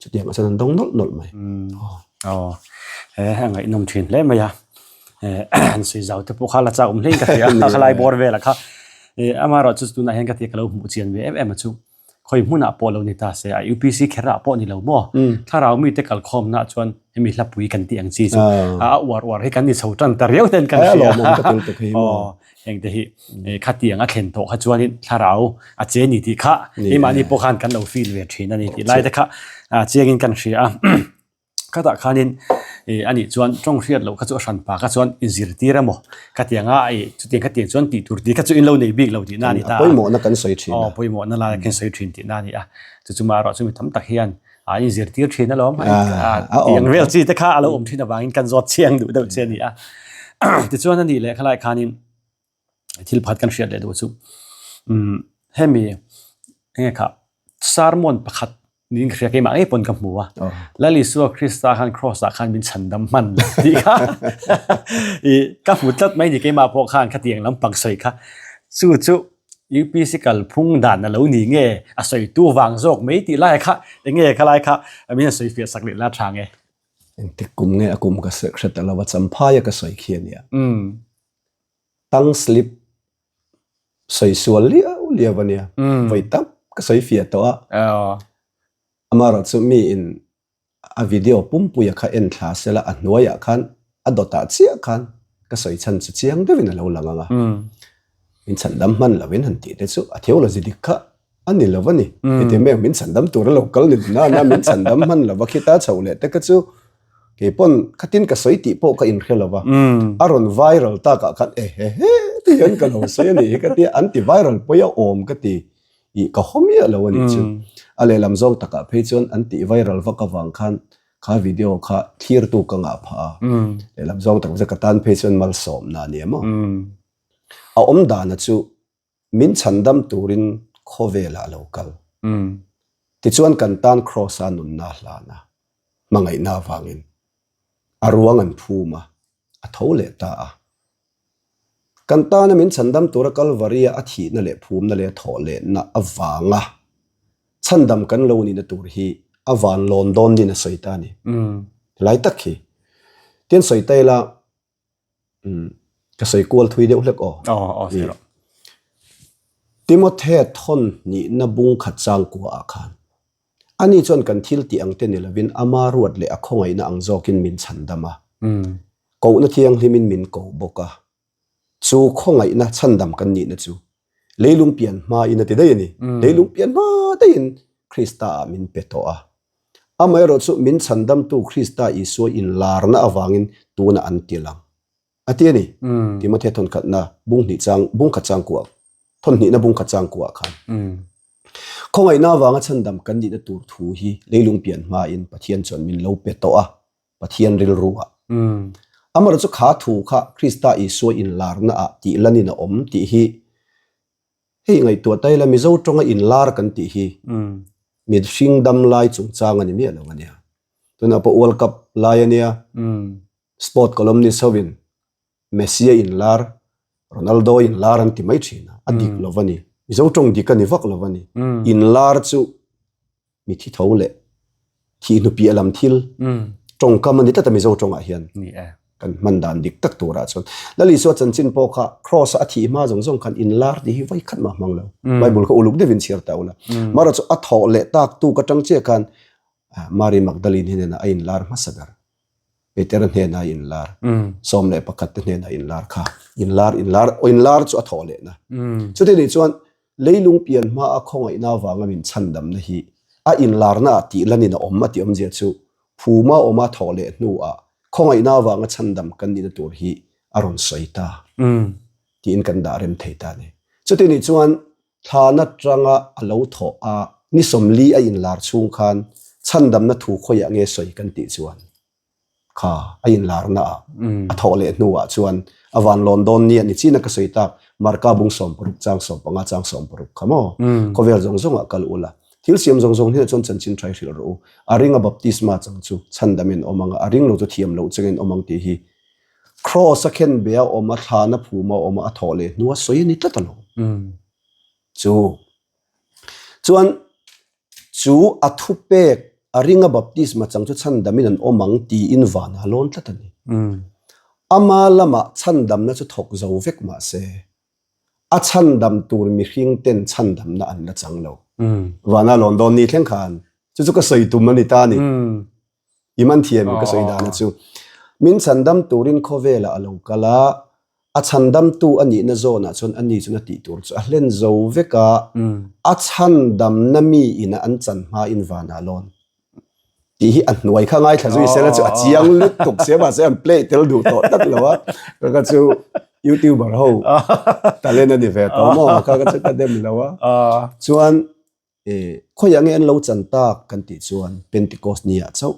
Chutiangah chuan an dawng nawlh nawlh mai. Aw, he a ngaihnawm thin hle mai a. Han sawi zau te pawh kha la chak awm hlein ka hria a, khalai bawr velah kha. Amaherawhchu tunah hian ka ti ka lo hmuh chian ve em em a chu. Khawi hmunah pawh lo ni ta se, a UPC kherah pawh ni lo maw? Thlarau mite kalkhawmnaah chuan hemi hlapui kan tih ang chi chu a uar uar hi kan ni chho tan ta riau ten kan hria. Aw, hengte hi khatiang a thlen tawh kha chuanin thlarau a che ni tih kha keimahni pawh khan kan lo feel ve thin a ni tih lai te kha chiangin kan hria a. Khatah khanin ih a nih chuan tawng hriat loh kha chu a hran pa kha chuan inzirtir emaw khatianga ih chutiang khatiang chuan tih tur tih kha chu in lo nei bik lo tihna a ni ta a. Pawimawhna kan sawi thin a. Aw pawimawhna lai kan sawi thin tihna a ni a. Chu chu maherawh chu mi tam tak hian a inzirtir thin alawm tih ang vel chi te kha a lo awm thin avangin kan zawt chiang duh deuh che a ni a. Tichuan a nih leh khalai khanin thil pakhat kan hriat leh duh chu umm hemi enge kha sermon pakhat niin ka hria keimah ngei pawn ka hmu a Lal Isua Krista khan cross ah khan min chhandam hman lo tih kha i ka hmu tlat mai ni keimah pawh khan khatiang lampang sawi kha chu chu UPC kalphung dan a lo ni nge a sawi tu vang zawk mai tih lai kha enge khalai kha min han sawi fiah sak leh la tha nge. Engtik kum nge a kum ka hre ta lo a champhai a ka sawi khi a nia. Tang slip sawi sual liau liau a nia. Vawi tam ka sawi fiah tawh a. Amaherawh chu mi in a video pumpuia kha en thla sela a hnuaiah khan a dawtah chiah khan ka sawi chhan chu chiang deuhin a lo lang ang a. Min chhandam hman lovin han tih te chu a theology dik kha A ni lo a ni. Hetiang mai ang min chhandam tur a lo kal ni na na min chhandam hman lo va khita chhoh leh te kha chu keipawn khatin ka sawi tih pawh ka inhre lo va. A rawn viral takah khan e he he ti hian ka lo sawi a nih hi ka tia an ti viral pawi a awm ka ti ih ka haw miah lo a nih chu. A lehlam zawng takah phei chuan an tih viral vak avang khan kha video kha thlirtu ka ngah phah a. Lehlam zawng tak chu ka tan phei chuan malsawmna a ni em aw. A awm dana chu Min chhandam turin khawvelah a lo kal. Tichuan kan tan Kraws-a nunna a hlan a, hmangaihna avangin a ruang an phum a, a tho leh ta a. Kan tana min chhandam tura Kalvaria a thihna leh phumna leh a thawh lehna avanga chhandam kan lo nihna tur hi a van lawn dawn niin a sawi ta a ni. Helai tak hi. Tin sawi ta ila, Ka sawi kual thui deuh hlek aw. Aw, aw, sawi rawh. Timothea thawn nihna bung khat chang kua ah khan ani chuan kan thil tih ang te ni lovin ama ruat leh a khawngaihna ang zawkin min chhandam a, kohna thianghlimin min ko bawk a. Chu khawngaihna chhandam kan nihna chu leilung pian hmain a ti daih a ni. Leilung pian hma daihin Krista ah min pe tawh a. Amaherawhchu min chhandamtu Krista Isua inlarna avangin tunah an ti lang. A ti a ni. Timothea thawnkhatna bung hnih chang, bung khat chang kuah, thawn hnihna bung khat chang kuah khan. Khawngaihna avanga chhandam kan nihna tur thu hi leilung pian hmain Pathian chuan min lo pe tawh a, Pathian rilru ah. Amaherawhchu kha thu kha Krista Isua inlarna ah tih lanin a awm tih hi Hei ngaihtuah ta ila Mizo tawnga inlar kan tih hi mihring dam lai chungchang a ni miah lo a nia. Tunah pawh World Cup lai a nia, sport columnist hovin Messi a inlar, Ronaldo a inlar an ti mai thin a, a dik lo a ni. Mizo tawng dik a ni vak lo a ni. Inlar chu mi thi tho leh thih hnu piah lam thil tawngkam a ni tlat a Mizo tawngah hian kan hman dan dik tak turah chuan Lal Isua chanchin pawh kha cross a thih hma zawng zawng khan inlar tih hi vawi khat mah hmang lo Bible kha uluk deuhin chhiar ta ula Mara chu a thawh leh tak tuk atang chiah khan Mary Magdalene hnenah a inlar hmasa ber Peter hnenah a inlar 11 te hnenah a inlar kha inlar inlar inlar chu a thawh lehna chuti nih chuan. Leilung pian hmaa khawngaihna avanga min chhandamna hi a inlarna ah tih lanin a awm a tih awmzia chu phuma awma thawh leh hnuah khawngaihna avanga chhandam kan nihna tur hi a rawn sawi ta tiin kan dah rem thei ta a ni. Chuti nih chuan thlana tanga a lo thawh a ni 40 a inlar chhung khan chhandamna thu khawiah nge sawi kan tih chuan kha a inlarna ah a thawh leh hnuah chuan a van lawn dawn nia ni chin a ka sawi tak Marka bung 60 chang 15 chang 60 kha maw khawvel zawng zawngah kal ula thil siam zawng zawng hnenah chuan chanchin tha i hrilh rawh u a ringa baptisma chang chu chhandamin awm ang a a ring lo chu thiam loh changin awm ang tih hi Kraws a khen be a awm a thlana phum a awm a a thawh leh hnua sawi a ni tlat alawm chu chuan Chu a thupek a ringa baptisma chang chu chhandamin an awm ang tiin van a lawn tlat a ni. Ama lamah chhandamna chu thawk zo vek mah se, a chhandam tur mihring ten chhandamna an la chang lo. Van a lawn dawn ni thleng khan chu chu ka sawi tum a ni ta a ni. I man thiam ka sawi dana chu. Min chhandam turin khawvelah a lo kal a, a chhandamtu a nihna zawnah chuan a ni chuan a tih tur chu a hlen zo vek a, a chhandamna mi ina an chan hmain vanah lawn tih hi a hnuai kha ngaithla zui sela chu a chiang lutuk sia mahse an play tel duh tawh tlat lo a, ka kha chu youtuber ho talent a ni ve tawh maw kha kha chu ka dem lo a, chuan Khawiah nge an lo chan tak kan tih chuan Pentecost ni ah chauh.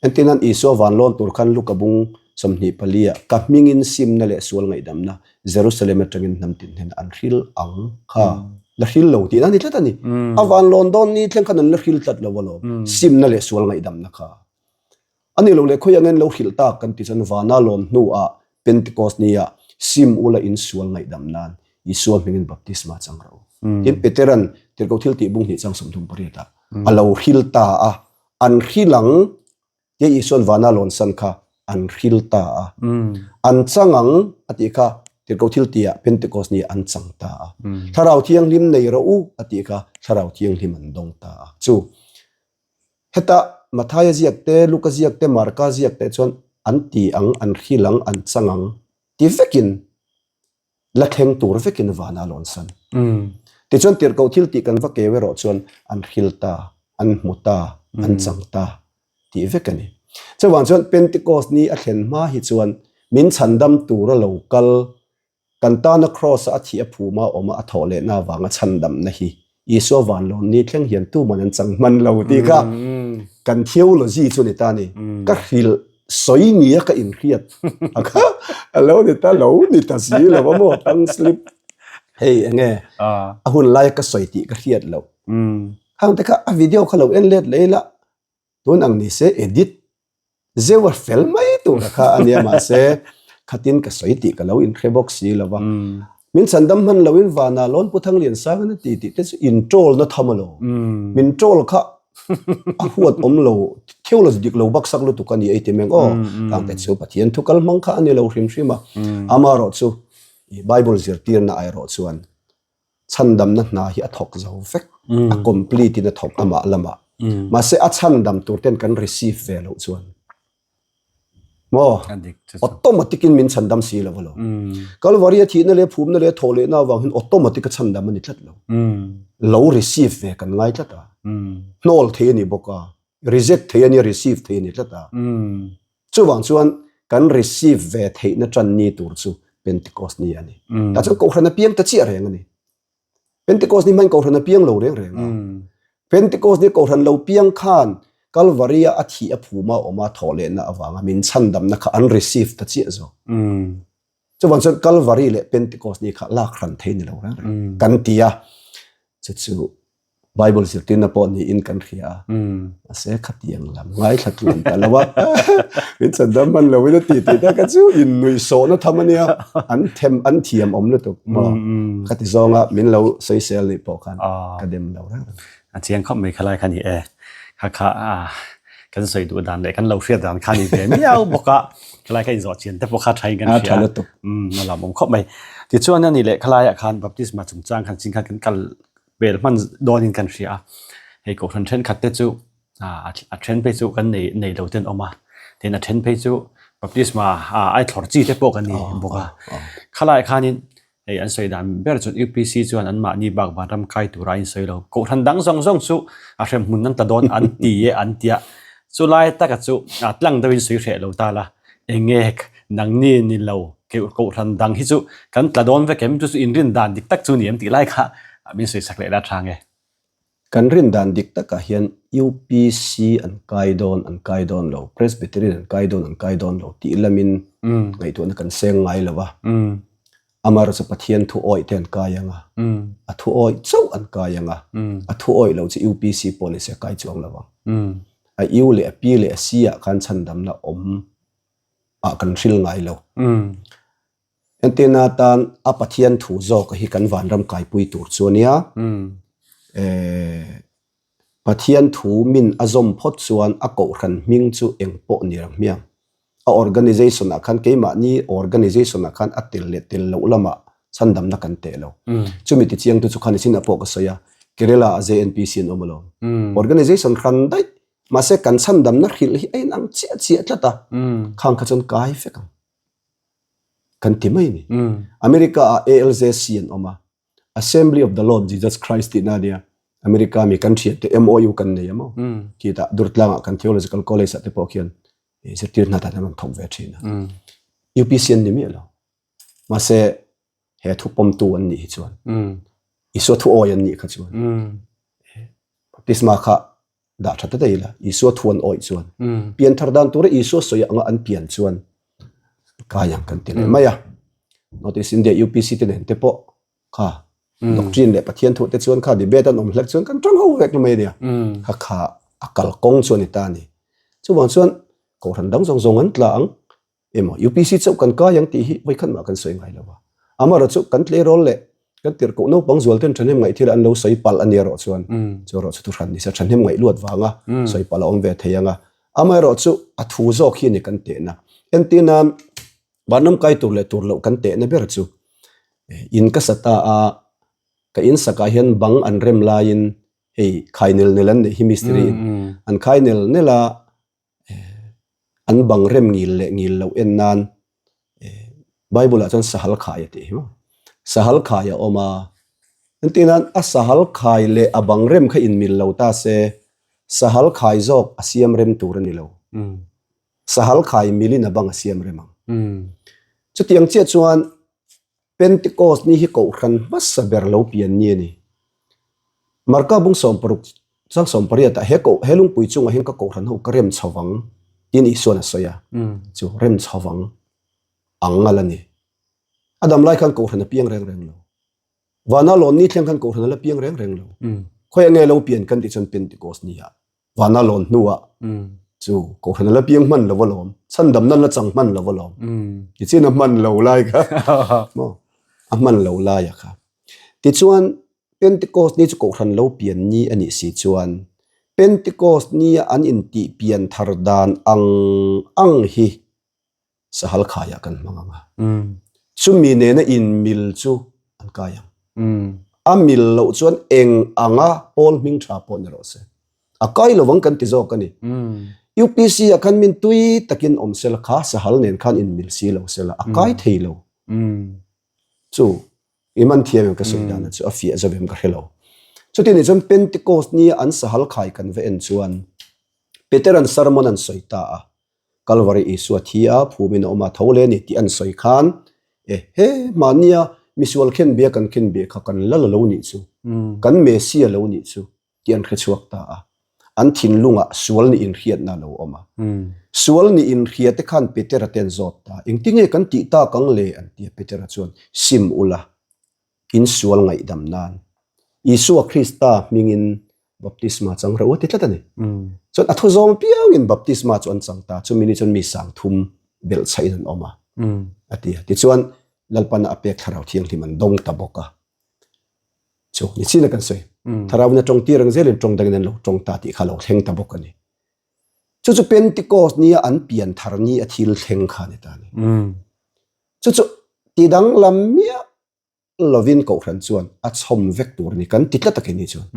Entir nan Isua van lawn tur khan Luka bung 24 ah ka hmingin simna leh sual ngaihdamna Jerusalem atangin hnam tin hnenah an hril ang kha la hril lo tihna a ni tlat a ni. A van lawn dawn ni thleng khan an la hril tlat lo alawm simna leh sual ngaihdamna kha. A ni lo leh khawiah nge an lo hrilh tak kan tih chuan vana lawn hnuah Pentecost nia sim ula insual ngaihdam nan Isua hmingin baptisma chang rawh u. Tin Peteran tirhkoh thil tih bung hnih chang 38 ah a lo hril ta a, an hril ang tia Isuan vana lawn san kha an hril ta a, an chang ang a tih kha tirhkoh thil tih ah Pentecost nia an chang ta a, Thlarau Thianghlim nei rawh u a tih kha Thlarau Thianghlim an dawng ta a. Chu Heta Mathaia ziak te, Luka ziak te, Marka ziak te chuan an ti ang, an hril ang, an chang ang ti vekin la thleng tur vekin vana a lawn san. Tichuan tirhkoh thil tih kan va keu erawh chuan an hril ta, an hmu ta, an chang ta tih vek a ni. Chuvang chuan Pentecost ni a thlen hma hi chuan min chhandam tura lo kal Kan tana Kraws-a a thih a phuma awma a thawh lehna avanga chhandamna hi Isua vanlawn ni thleng hian tuman an chang hman lo tih kha kan theology chu ni ta ni. Ka hrilh sawi nia ka inhriat a kha a lo ni ta lo ni ta si lo a maw tongue slip hei enge a hun laia ka sawi tih ka hriat loh. Khang te kha a video kha lo en let leh ila Tun ang ni se edit zeuh a fel mai tur a kha a nia mahse khatin ka sawi tih ka lo inhre bawk si lo va. Min chhandam hman loin vanah lawn Pu Thangliansang an a ti tih te chu in troll na tham alo. Min troll kha a huat awm lo theology dik lo baksak lutuk a ni ei ti meng aw kang te chu Pathian thu kal hmang kha a ni lo hrim hrim a. Amaherawh chu Bible zirtirna erawh chuan chhandamna hna hi a thawk zo vek, a complete in a thawk amah lamah. Mahse a chhandam tur ten kan receive ve loh chuan maw automatic in min chhandam si lo alo. Kalvari a thihna leh phumna leh thawh lehna avang hian automatic a chhandam a ni tlat lo. Lo receive ve kan ngai tlat a. Hnawl thei a ni bawk a, reject thei a ni a, receive thei a ni tlat a. Chuvang chuan kan receive ve theihna tan ni tur chu Pentecost ni a ni. Tah chuan Kohhran a piang ta chiah reng a ni. Pentecost ni hmain Kohhran a piang lo reng reng a. Pentecost ni Kohhran lo piang khan Kalvaria a thih a phuma awma thawh lehna avanga min chhandamna kha an receive ta chiah zawk. Chuvang chuan Kalvari leh Pentecost ni kha lak hran thei ni lo reng reng kan ti a. Chu chu Bible zirtirna pawh niin kan hria a. Mahse khatiang lam ngaithla tluan ta lo a. Min chhandam hman loin a ti tih te kha chu innuihsawhna tham a nia. An them an thiam awm lutuk maw. Khati zawnga min lo sawisel nih pawh khan ka dem lo reng reng. A chiang khawp mai khalai kha ni e. Kha kha kan sawi duh dan leh kan lo hriat dan kha ni ve miau bawk a. Khalai kha inzawh chian te pawh kha thain kan hria. A tha lutuk. A lam awm khawp mai. Tichuan a ni leh khalaiah khan baptisma chungchang khan chin khan kan kal bel hman dawnin kan hria a. Hei kohhran thenkhat te chu a then phei chu kan nei nei lo ten awm a. Tin a then phei chu baptisma ai thlawr chi te pawh kan ni bawk a. Khalaiah khanin. Hei an sawi dan ber chuan UPC chuan anmahni bak vanram kai tura a insawi lo. Kohhran dang zawng zawng chu a hremhmun an tla dawn an ti e an tia. Chulai taka chu a tlang deuhin sawi hreh lo ta la. Enge nangni ni lo kohhran dang hi chu kan tla dawn vek em? Chu chu inrin dan dik tak chu ni em tih lai kha min sawi sak leh la tha nge. Kan rin dan dik takah hian UPC an kai dawn an kai dawn lo, Presbyterian an kai dawn an kai dawn lo tih lamin ngaihtuahna kan seng ngai lo a. Amaherawhchu Pathian thu awih te an kai ang a, a thu awih chauh an kai ang a, a thu awih lo chu UPC pawh ni se a kai chuang lo ang. A U leh a P leh a C ah khan chhandamna awm ah kan hril ngai lo. Entirna atan a Pathian thu zawk hi kan vanram kaipui tur chu a nia. Pathian thu min a zawm phawt chuan a kohhran hming chu eng pawh ni rang hmiang. A organization ah khan keimahni organization ah khan a tel leh tel loh lamah chhandamna kan teh lo. Chumi tichiangtu chu khan i sinah pawh ka sawi a, Kerala ah JNPC an awm alawm. Organization hran daih mahse kan chhandamna hrilh hi a inang chiah chiah tlat a, khang kha chuan kai vek ang. Kan ti mai a ni. America ah ALJC an awm a, Assembly of the Lord Jesus Christ tihna a nia. America mi kan thiante MOU kan nei a maw? Khitah Durtlang ah kan Theological College ah te pawh khian zirtir hna tan an rawn thawk ve thin a. UPC an ni miah lo. Mahse he thu pawmtu an nih hi chuan Isua thu awi an nih kha chuan baptisma kha dah tha ta daih ila, Isua thu an awih chuan pian thar dan tura Isua sawi anga an pian chuan kai ang kan ti leh mai a. North East India UPC te nen te pawh kha doctrine leh Pathian thu te chuan kha debate an awm hlek chuan kan tang ho vek mai a nia. Kha kha a kalkawng chu a ni ta a ni. Chuvang chuan Kohhran dang zawng zawng an tla ang. Emaw UPC chauh kan kai ang tih hi vawikhat mah kan sawi ngai lo a. Amaherawh chu kan tleirawl leh kan tirhkoh naupang zual ten thahnem ngaih thil an lo sawi palh a ni erawh chuan chu erawh chu thuhran ni se thahnem ngaih luat vanga sawi palh a awm ve thei ang a. Amaherawh chu a thu zawk hi a ni kan tehna. Entir nan vanram kai tur leh tur loh kan tehna ber chu in ka sa ta a, ka in sakah hian bang an rem laiin hei khai nel nel an neih hi mistiri in an khai nel nel a, An bang rem ngil leh ngil loh en nan Bible ah chuan sahal khai a tih hi maw? Sahal khai a awm a, engtin nan a sahal khai leh a bang rem kha inmil lo ta se, sahal khai zawk a siam rem tur a ni lo. Sahal khai milin a bang a siam rem ang. Chutiang chiah chuan Pentecost ni hi kohhran hmasa ber lo pian ni a ni. Marka bung 60 chang 18 ah he koh he lungpui chungah hian ka kohhran ho ka rem chho vang tiin Isuan a sawi a, chu rem chho vang ang a la ni. A dam lai khan kohhran a piang reng reng lo. Vana lawn ni thleng khan kohhran a la piang reng reng lo. Khawiah nge lo pian kan tih chuan Pentecost ni ah Vana lawn hnuah chu kohhran a la piang hman lo alawm, chhandamna la chang hman lo alawm. Tichin a hman lo lai kha maw a hman lo lai a kha. Tichuan Pentecost ni chu kohhran lo pian ni a nih si chuan Pentecost nia an intih pian thar dan ang ang hi Sahal khaiah kan hmang ang a. Chumi nena inmil chu an kai ang. A mil loh chuan eng anga pawl hming tha pawh ni rawh se. A kai lo ang kan ti zawk a ni. UPC ah khan min tui takin awm sela kha sahal nen khan inmil si lo sela a kai thei lo. Chu i man thiam em ka sawi dan chu a fiah zo em ka hre lo. Chuti nih chuan Pentecost nia an sahal khai kan va en chuan Peter-a'n sermon an sawi ta a. Kalvari Isua thi a, phumin a awm a, tho leh a ni tih an sawi khan, E he, mahnia misual khenbia kan khenbia kha kan lal a lo nih chu, kan Messia lo nih chu tih an hre chhuak ta a. An thinlungah sual nih inhriatna a lo awm a. Sual nih inhria te khan Petera te an zawt ta, Engtinge kan tih tak ang le? an ti a. Petera chuan, Sim ula, in sual ngaihdam nan Isua Krista hmingin baptisma chang reuh a ti tlat a ni. Chuan a thu zawng piangin baptisma chu an chang ta, chumi ni chuan mi sang thum belh chhain an awm a, a ti a. Tichuan Lalpana a pek Thlarau Thianghlim an dawng ta bawk a. Chu ni chin a kan sawi. Thlarauin a tawng tir ang zelin tawng dangin an lo tawng ta tih kha a lo thleng ta bawk a ni. Chu chu Pentecost nia an pian thar ni a thil thleng kha a ni ta a ni. Chu chu ti danglam miah lovin Kohhran chuan a chhawm vek tur a ni kan ti tlat a kei ni chuan.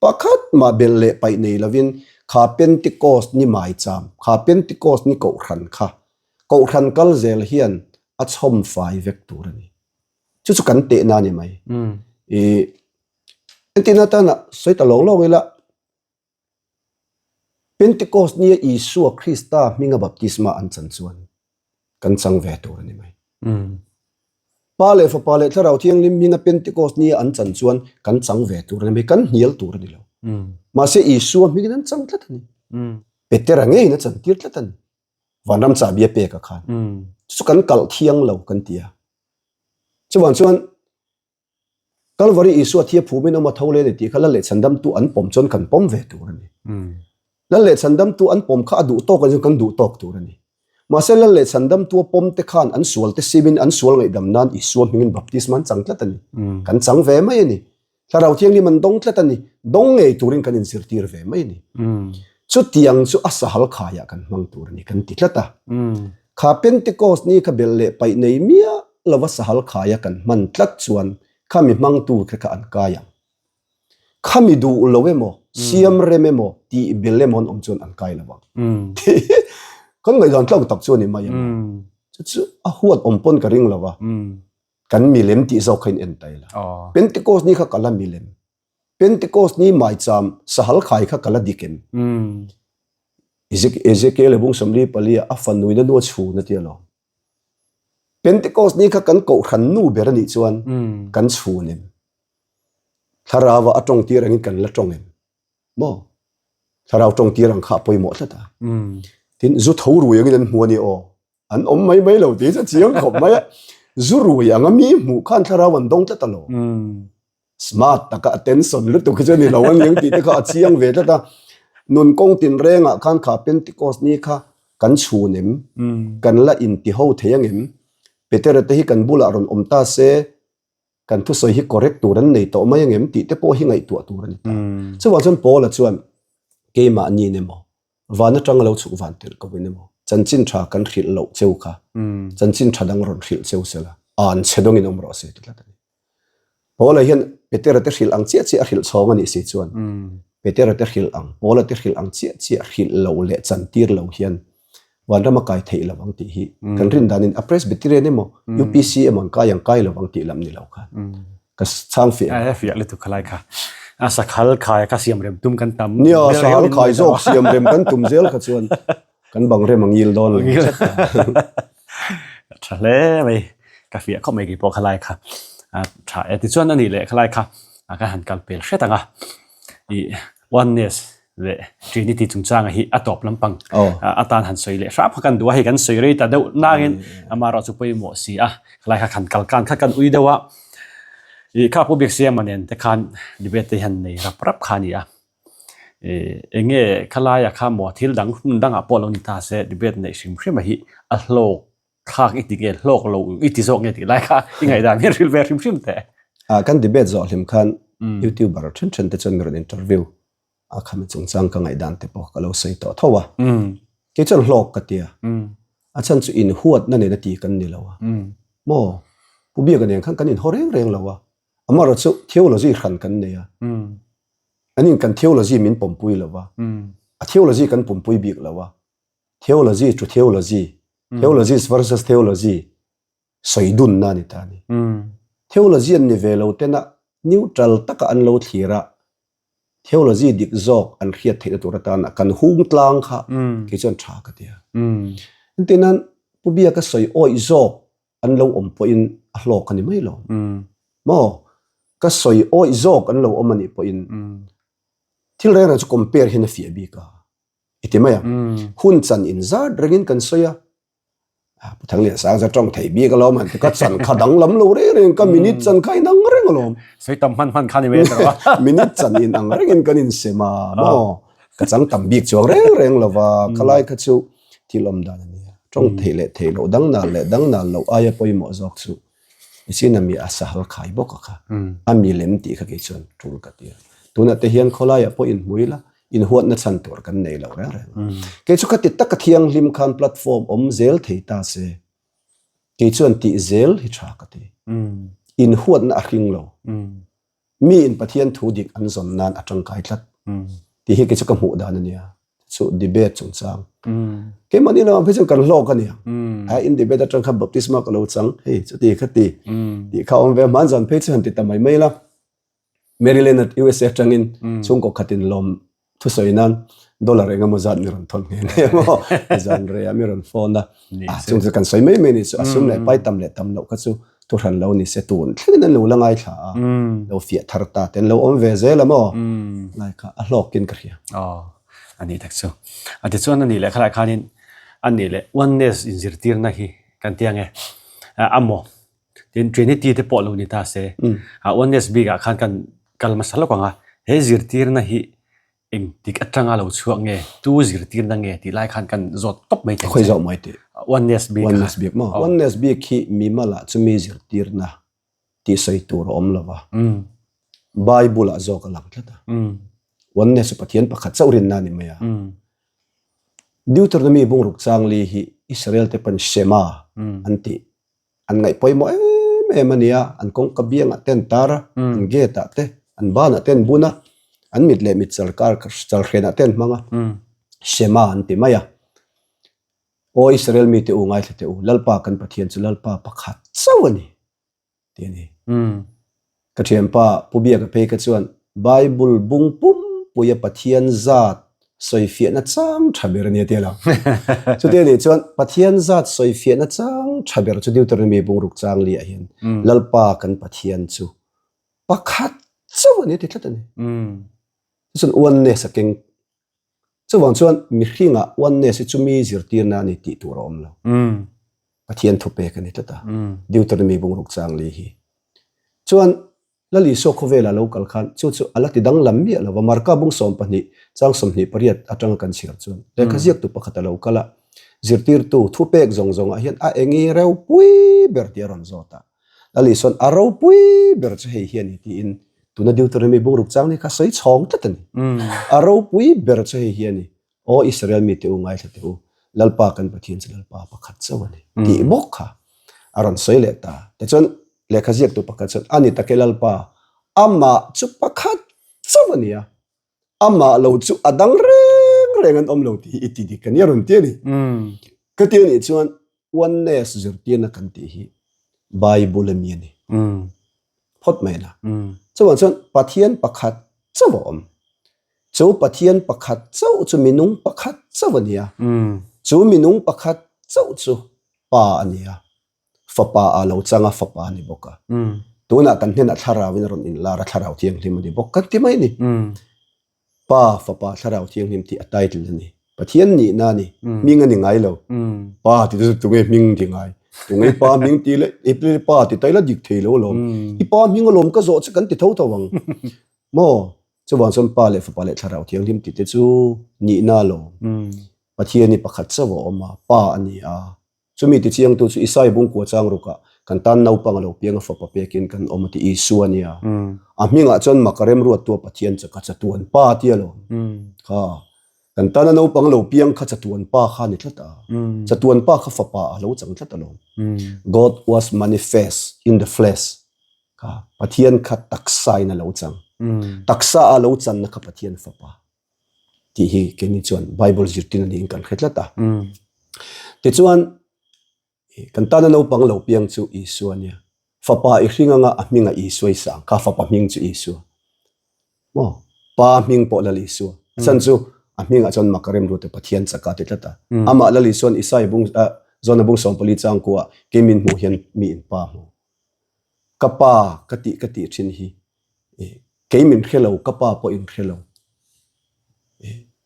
Pakhat mah belh leh paih nei lovin kha Pentecost ni maicham, kha Pentecost ni Kohhran kha Kohhran kal zel hian a chhawm fai vek tur a ni. Chu chu kan tehna a ni mai. I entirna atana sawi ta lawng lawng ila Pentecost nia Isua Krista hminga baptisma an chan chuan kan chang ve tur a ni mai. Pa leh Fapa leh Thlarau Thianghlim hminga Pentecost nia an chan chuan kan chang ve tur a ni mai, kan hnial tur a ni lo. Mahse Isua hmingin an chang tlat a ni. Petera ngeiin a chantir tlat a ni. Vanram chahbi a pek a khan. Chu chu kan kalh thiang lo kan ti a. Chuvang chuan Kalvari Isua thia phumin awm a tho leh a ni tih kha Lal leh Chhandamtu an pawm chuan kan pawm ve tur a ni. Lal leh Chhandamtu an pawm kha a duh tawk a ni chuan kan duh tawk tur a ni. Mahse Lal leh Chhandamtu a pawm te khan an sual te simin an sual ngaihdam nan Isua hmingin baptisma an chang tlat a ni. Kan chang ve mai a ni. Thlarau Thianghlim an dawng tlat a ni. Dawng ngei turin kan inzirtir ve mai a ni. Chutiang chu a sahal khaiah kan hmang tur a ni kan ti tlat a. Kha Pentecost ni kha belh leh paih nei miah lova sahal khaia kan hman tlat chuan khami hmangtu kha kha an kai ang. Khami duh lo emaw, siam rem emaw, tih bel emaw an awm chuan an kai lo ang. Tih hi kan ngaihdan tlak tak chu a ni mai ang. Chu chu a huat awm pawn ka ring lo a. Kan milem tih zawk kha in en ta ila. Pentecost ni kha ka la milem. Pentecost ni maicham sahal khai kha ka la dik em? Ezekiel bung 44 a fanuina nu a chhun a tia lo. Pentecost ni kha kan kohhran nu ber a nih chuan kan chhun em? Thlarau a tawng tir angin kan la tawng em? Maw? Thlarau tawng tir ang kha a pawimawh tlat a. Tin, zu tho rui angin an hmu a ni aw. An awm mai mai lo tih chu chiang khawp mai a. Zu rui anga mi hmuh khan thlarau an dawng tlat a lo. Smart taka attention lutuk hi chu a ni lo a niang tih te kha a chiang ve tlat a. Nun kawng tinrengah khan kha Pentecost ni kha kan chhun em? Kan la inti ho thei angem? Petera te hi kan bulah rawn awm ta se, kan thusawi hi correct tur an nei tawh mai angem tih te pawh hi ngaihtuah tur a ni ta. Chuvang chuan Paula chuan keimahni emaw, van atanga lo chhuk van tel ko in emaw, chanchin tha kan hrilh loh cheu kha, chanchin tha dang rawn hrilh cheu sela, an chhe dawngin awm rawh se ti tlat a ni. Paula hian Petera te hrilh ang chiah chiah a hrilh chhawng a nih si chuan Petera te hrilh ang, Paula te hrilh ang chiah chiah hrilh loh leh chantir lo hian vanram a kai theih lo ang tih hi kan rin danin a Presbyterian emaw UPC emaw an kai ang kai lo ang tih lam ni lo khan ka chhang fiah ang. A fiah lutuk khalai kha. A sakhal khai kha siam rem tum kan tam. Nia, sahal khai zawk siam rem kan tum zel kha chuan kan bang rem ang ngil dawn lo. Tha hle mai. Ka fiah khawp mai kei pawh khalai kha. A tha e tichuan a nih leh khalai kha kan han kal pel hret ang a. I oneness leh Trinity chungchanga hi a tawp lampang atan han sawi leh hrap kha kan duh a, hei kan sawi rei ta deuh nangin amaherawh chu pawimawh si a, khalai kha khan kal kan kha kan ui deuh a, ih kha Pu Biaksiama nen te khan debate te hian nei rap rap kha a ni a, ih eng nge khalaia kha maw thil dang hmun dangah pawh lo ni ta se debate neih hrim hrim a hi a hlawk thlak i ti nge hlawk lo i ti zawk nge tih lai kha i ngaihdan hian hrilh ve hrim hrim teh. Ah kan debate zawh hlim khan YouTuber then then te chuan mi rawn interview a khami chungchang ka ngaihdan te pawh ka lo sawi tawh tho a. Kei chuan hlawk ka tia. A chhan chu inhuatna nen a ti kan ni lo a. Maw Pu Biaka nen khan kan inhaw reng reng lo a. Amaherawhchu chu theology hran kan nei a. Anin kan theology min pawmpui lo a. A theology kan pawmpui bik lo a. Theology to theology, theologies versus theology sawi dunna a ni ta a ni. Theology an ni ve lo tena neutral taka an lo thlir a, theology dik zawk an hriat theihna tur atana kan hung tlang kha kei chuan tha ka ti a. Engtinan Pu Biaka sawi awih zawk an lo awm pawhin a hlawk a ni mai lo. Maw? Ka sawi awih zawk an lo awm a nih pawhin thil reng reng chu compare hian a fiah bik a. I ti mai a. Hun chan in zat rengin kan sawi a. Pu Thanglian sang chu tawng thei bik alawm han ti ka chan kha danglam lo reng reng ka minute chan kha inang reng alawm. Sawi tam hman hman kha ni mai a Minute chan inang rengin kan insem a maw. Ka chang tam bik chuang reng reng lova khalai kha chu thil awm dan a nia. Tawng theih leh theih loh dang nal leh dang nal loh aia pawimawh zawk chu Nichin a mi a sahal khai bawk a kha. A mi lem tih kha kei chuan tul ka ti a. Tunah te hian khawlaiah pawh inhmu ila, inhuatna chhan tur kan nei lo reng reng a. Kei chu ka ti taka thianghlim khan platform awm zel thei ta se, kei chuan tih zel hi tha ka ti. Inhuatna a hring lo. Mi in Pathian thu dik an zawn nan a tangkai tlat tih hi kei chu ka hmuh dan a nia. Chu debate chungchang. Keimahni lamah phei chuan kan hlawk a nia. A in debate atang khan baptisma ka lo chang hei chuti khati tih kha awm ve a, hmanzan phei chu han ti ta mai mai la. Maryland at USA atangin chhungkaw khatin lawm thusawi nan dollar eng emaw zat mi rawn thawn nghe nghe maw zan rei ah mi rawn phone a. Chung chu kan sawi mai mai ni chu a sum leh pai tam leh tam loh kha chu thuhran lo ni se tun thlengin an lo la ngaithla a, lo fiah thar ta te an lo awm ve zel a maw lai kha a hlawkin ka hria. Aw a nih tak chu. A tichuan a nih leh khalai khanin a nih leh oneness inzirtirna hi kan ti ang e a maw tin trinity te pawh lo ni ta se a oneness bikah khan kan kal hmasa lawk ang a he zirtirna hi Engtik atanga lo chhuak nge, tu zirtirna nge tih lai khan kan zawt tawp mai thei che. Khawi zawh mai tih. Oneness bik kha. Oneness bik maw? Oneness bik hi mimal ah chumi zirtirna tih sawi tur a awm lo va. Bible ah zawk a lang tlat a. Oneness chu Pathian pakhat chauh rinna a ni mai a. Deuteronomy bungruk changli hi Israel te pawn Shema an tih An ngaih pawimawh em em a nia, an kawngka biangah te an tar a, an gate ah te, an banah te an bun a, an mit leh mit chal kar chal hrenah te an hmang a, Shema an ti mai a. Aw Israel mite u ngaithla teh u, Lalpa kan Pathian chu Lalpa pakhat chauh a ni, tih a ni. Ka thianpa Pu Biaka phei kha chuan Bible bung pumpuia Pathian zat sawifiahna chang tha ber a ni a ti a lo. Chuti a nih chuan Pathian zat sawifiahna chang tha ber chu Deuteronomy bungruk chang liah hian Lalpa kan Pathian chu pakhat chauh a ni a ti tlat a ni. Chuan oneness a keng Chuvang chuan mihringah oneness hi chumi zirtirna a ni tih tur a awm lo. Pathian thupek a ni tlat a, Deuteronomy bungruk chang li hi. Chuan Lal Isua khawvelah lo kal khan chu chu a la ti danglam miah lo va, Marka bung 12 chang 28 atanga kan chhiar chuan lehkha ziaktu pakhat a lo kal a, zirtirtu thupek zawng zawngah hian a engi ropui ber tih a rawn zawt a. Lal Isua'n a ropui ber chu hei hi a ni tiin tuna Deuteronomy bungruk chang ni kha sawi chhawng tlat a ni. A ropui ber chu hei hi a ni, Aw Israel mite u ngaithla teh u, Lalpa kan Pathian chu Lalpa pakhat chauh a ni tih bawk kha a rawn sawi leh ta. Tichuan lehkha ziaktu pakhat chuan a ni tak e Lalpa, amah chu pakhat chauh a ni a, amah lo chu a dang reng reng an awm lo tih hi i ti dik a ni a rawn ti a ni. Ka ti a nih chuan oneness zirtirna kan tih hi Bible ami a ni. Phawt mai la. Chuvang chuan Pathian pakhat chauh a awm. Chu Pathian pakhat chauh chu minung pakhat chauh a ni a. Chu minung pakhat chauh chu Pa a ni a. Fapa a lo chang a, fapa a ni bawk a. Tunah kan hnenah thlarauin a rawn inlar a, thlarau thianghlim a ni bawk kan ti mai a ni. Pa, Fapa, Thlarau Thianghlim tih a title a ni. Pathian nihna a ni. Hming a ni ngai lo. Pa tih te chu tunge hming ti ngai? Tunge pa hming ti le i pa ti ta ila dik thei lo alawm. I pa hming alawm ka zawh che kan ti tho tho ang. Maw? Chuvang chuan Pa leh Fapa leh Thlarau Thianghlim tih te chu nihna alawm. Pathian hi pakhat chauh a awm a, Pa a ni a. Chumi tichiangtu chu Isai bungkua chang rukah kan tan naupang a lo piang a fapa pekin kan awm a ti Isua a nia. A hmingah chuan mak a remruattu a Pathian che kha chatuan pa a ti alawm. Kha kan tana naupang lo piang kha chatuan pa kha a ni tlat a. Chatuan pa kha fapa a lo chang tlat alawm. God was manifest in the flesh kha Pathian kha taksa in a lo chang. Taksa a lo channa kha Pathian fapa. tih hi keini chuan Bible zirtir a niin kan hre tlat a. Tichuan kan tana naupang lo piang chu Isua a nia. Fapa i hring anga a hmingah Isua i sang kha fapa hming chu Isua. Maw? Pa hming pawh Lal Isua. A chhan chu a hmingah chuan mak a rem rute Pathian chaka ti tlat a. Amah Lal Isua'n Isai bung Jona bung 14 changkuah kei min hmuh hian mi in pa hmu. Ka pa ka tih ka tih thin hi kei min hre lo, ka pa pawh in hre lo.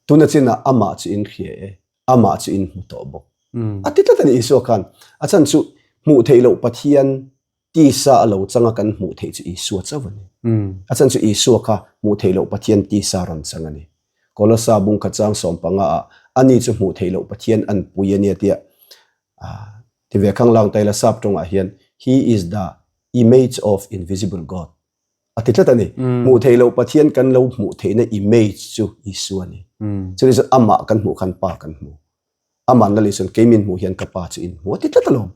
Tuna chinah amah chu in hria e, amah chu in hmu tawh bawk. A ti tlat a ni Isua khan. A chhan chu hmuh theih loh Pathian tisa a lo changa kan hmuh theih chu Isua chauh a ni. A chhan chu Isua kha hmuh theih loh Pathian tisa rawn chang a ni. Kolosa bungkhat chang 15 ah ani chu hmuh theih loh Pathian an pui a nia tia Ti ve khang lang taila sap tawngah hian He is the image of invisible God a ti tlat a ni. Hmuh theih loh Pathian kan lo hmuh theihna image chu Isua a ni. Chutih chuan amah kan hmuh khan Pa kan hmu. Amah Lal Isuan kei min hmuh hian ka Pa chu in hmu a ti tlat alawm.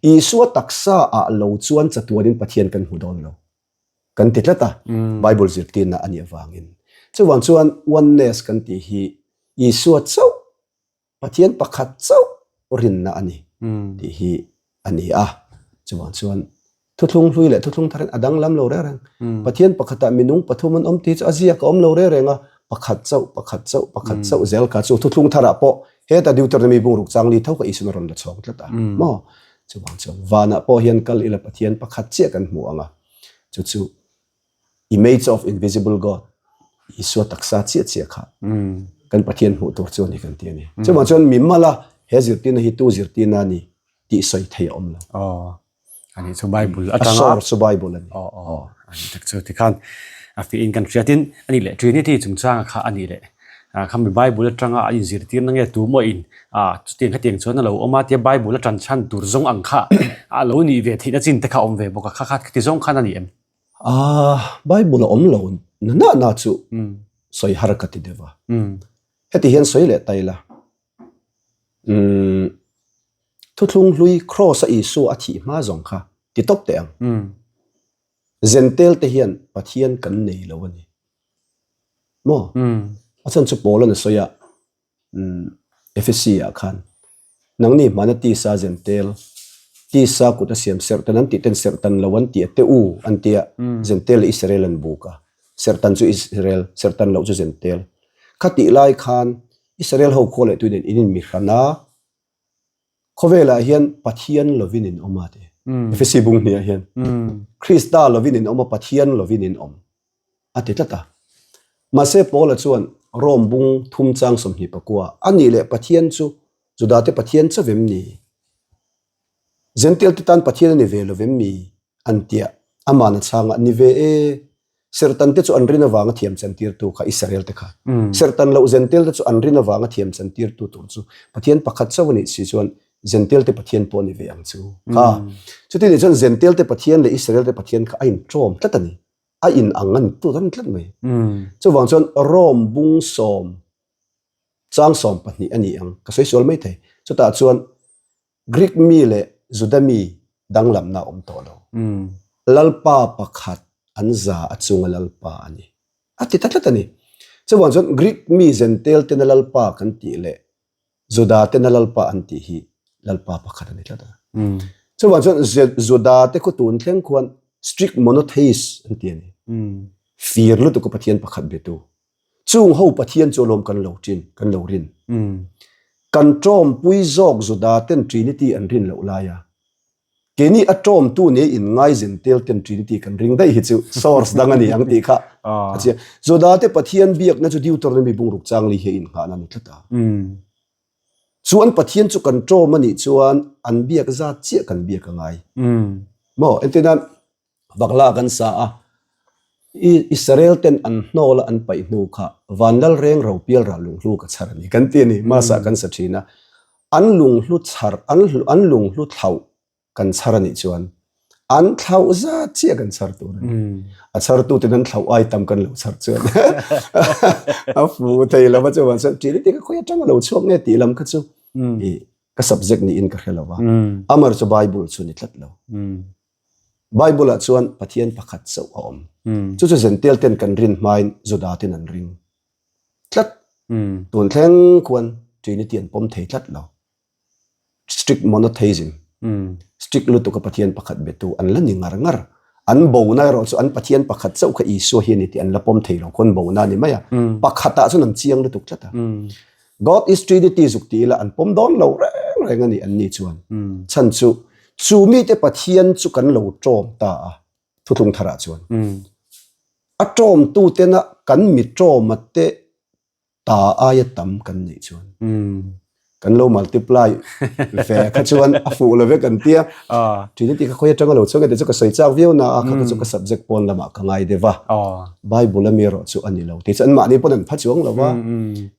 Isua taksa ah lo chuan chatuanin Pathian kan hmu dawn lo. Kan ti tlat a, Bible zirtirna a nih avangin. Chuvang chuan oneness kan tih hi. Isua chauh Pathian pakhat chauh rinna a ni tih hi a ni a. Chuvang chuan thuthlung hlui leh thuthlung thar in a danglam lo reng reng. Pathian pakhatah minung pathum an awm tih chu a ziak a awm lo reng reng a, pakhat chauh, pakhat chauh, pakhat chauh zel kha chu thuthlung tharah pawh heta Deuteronomy bungruk changli tho kha Isuan a rawn la chhawng tlat a maw? Chuvang chuan vanah pawh hian kal ila Pathian pakhat chiah kan hmu ang a, chu chu Image of invisible God, Isua taksa chiah chiah kha kan Pathian hmuh tur chu a ni kan ti a ni. Chuvang chuan mi mala he zirtirna hi tu zirtirna a ni tih sawi thei a awm lo. Aw, ani chu Bible atanga. A source chu Bible a ni. Aw, aw, ani tak chu tikhan a fiin kan hriatin ani leh Trinity chungchanga kha ani leh khami Bible atanga a inzirtirna nge tu maw in chutiang khatiang chuan a lo awm a tia Bible a tan chhan tur zawng ang kha a lo nih ve theihna chin te kha a awm ve bawk a, kha kha khati zawng khan a ni em? Bible a awm lo na na na chu sawi har ka ti deuh a. Heti hian sawi leh ta ila, thuthlung hlui Kraws a Isua a thih hma zawng kha ti tawp teh ang. Zentel te hian Pathian kan nei lo a ni. Maw? A chhan chu Paul-a'n a sawi a, Efesi ah khan nangni hmana tisa zentel, tisa kut a siam serhtan an tih ten serhtan lo an tih a te u an tia, zentel leh Israel an buk a, serhtan chu Israel, serhtan loh chu zentel. Khatih lai khan Israel ho khua leh tui nen in inmihran a, khawvelah hian Pathian lovin in awm a ti. Efesi bung hniah hian Krista lovin in awm a, Pathian lovin in awm. a ti tlat a. Mahse Paula chuan Rome bung thum chang 20 pakua a nih leh Pathian chu Judate Pathian chauh em ni? Zentialte tan Pathian a ni ve lo em mi? an tia. Amahna chhangah ni ve e. Serhtan te chu an rin avanga thiam chantirtu kha Israel te kha. Serhtan loh Zentialte chu an rin avanga thiam chantirtu tur chu Pathian pakhat chauh a nih si chuan Zentialte Pathian pawh a ni ve ang chu kha. Chuti nih chuan Zentialte Pathian leh Israel te Pathian kha a inṭawm tlat a ni. a in ang a ni tut a ni tlat mai. Chuvang chuan Rome bung sawm chang 12 a ni ang, ka sawi sual mai thei. Chutah chuan Greek mi leh Juda mi danglamna a awm tawh lo. Lalpa pakhat an za a chunga Lalpa a ni. A ti ta tlat a ni. Chuvang chuan Greek mi Zentel tena Lalpa kan tih leh Juda tena Lalpa an tih hi Lalpa pakhat a ni tlat a. Chuvang chuan Juda te khu tun thleng khuan strict monotheist an ti a ni. Fir lutuk a Pathian pakhat betu. Chung ho Pathian chu alawm kan lo ṭin, kan lo rin. Kan ṭawmpui zawk Juda ten Trinity an rin loh lai a. Keini a ṭawmtu nia in ngaizen tel ten Trinity kan ring daih hi chu source dang a ni ang tih kha a chiang. Juda te Pathian biakna chu Deuteronomy bungruk changli hi a innghahna a ni tlat a. Chu an Pathian chu kan ṭawm a nih chuan an biak zat chiah kan biak a ngai. Maw? Entirnan Bakla kan sa a, Israel ten an hnawl a an paih hnu kha Vanlal reng ro pial ral lunghlu ka chhar a ni kan ti a ni, Masa kan sa thin a, an lunghlu chhar, an lunghlu thlauh kan chhar a nih chuan an thlauh zat chiah kan chhar tur a ni. A chhartu ten an thlauh ai tam kan lo chhar chuan a fu thei lo va chuan chuan ṭih lutuk a khawi aṭang a lo chhuak nge tih lam kha chu ka subject niin ka hre lo va, amar chu Bible chu ni tlat lo. Bible ah chuan Pathian pakhat chauh a awm. Chu chu Zential ten kan rin hmain Juda ten an ring tlat. Tun thleng khuan Trinity an pawm thei tlat lo. Strict monotheism, strict lutuk a Pathian pakhat betu an la ni ngar ngar. An bona erawh chu an Pathian pakhat chauh kha Isua hi a ni tih an la pawm thei lo khuan bona a ni mai a. Pakhatah chuan an chiang lutuk tlat a. God is Trinity zuk ti ila an pawm dawn lo reng reng a ni an ni chuan. Chhan chu chu mite Pathian chu kan lo ṭawm ta a thuthlung tharah chuan. A ṭawmtu tena kan mi ṭawma te ta aia tam kan neih chuan kan lo multiply ve kha chuan a fuh lo vek an tia. Trinity kha khawi atanga lo chhuak e tih chu ka sawi chak viau na a, kha kha chu ka subject pawn lamah ka ngai deuh a. Bible a mi erawh chu a ni lo tih chu anmahni pawn an pha chuang lo va.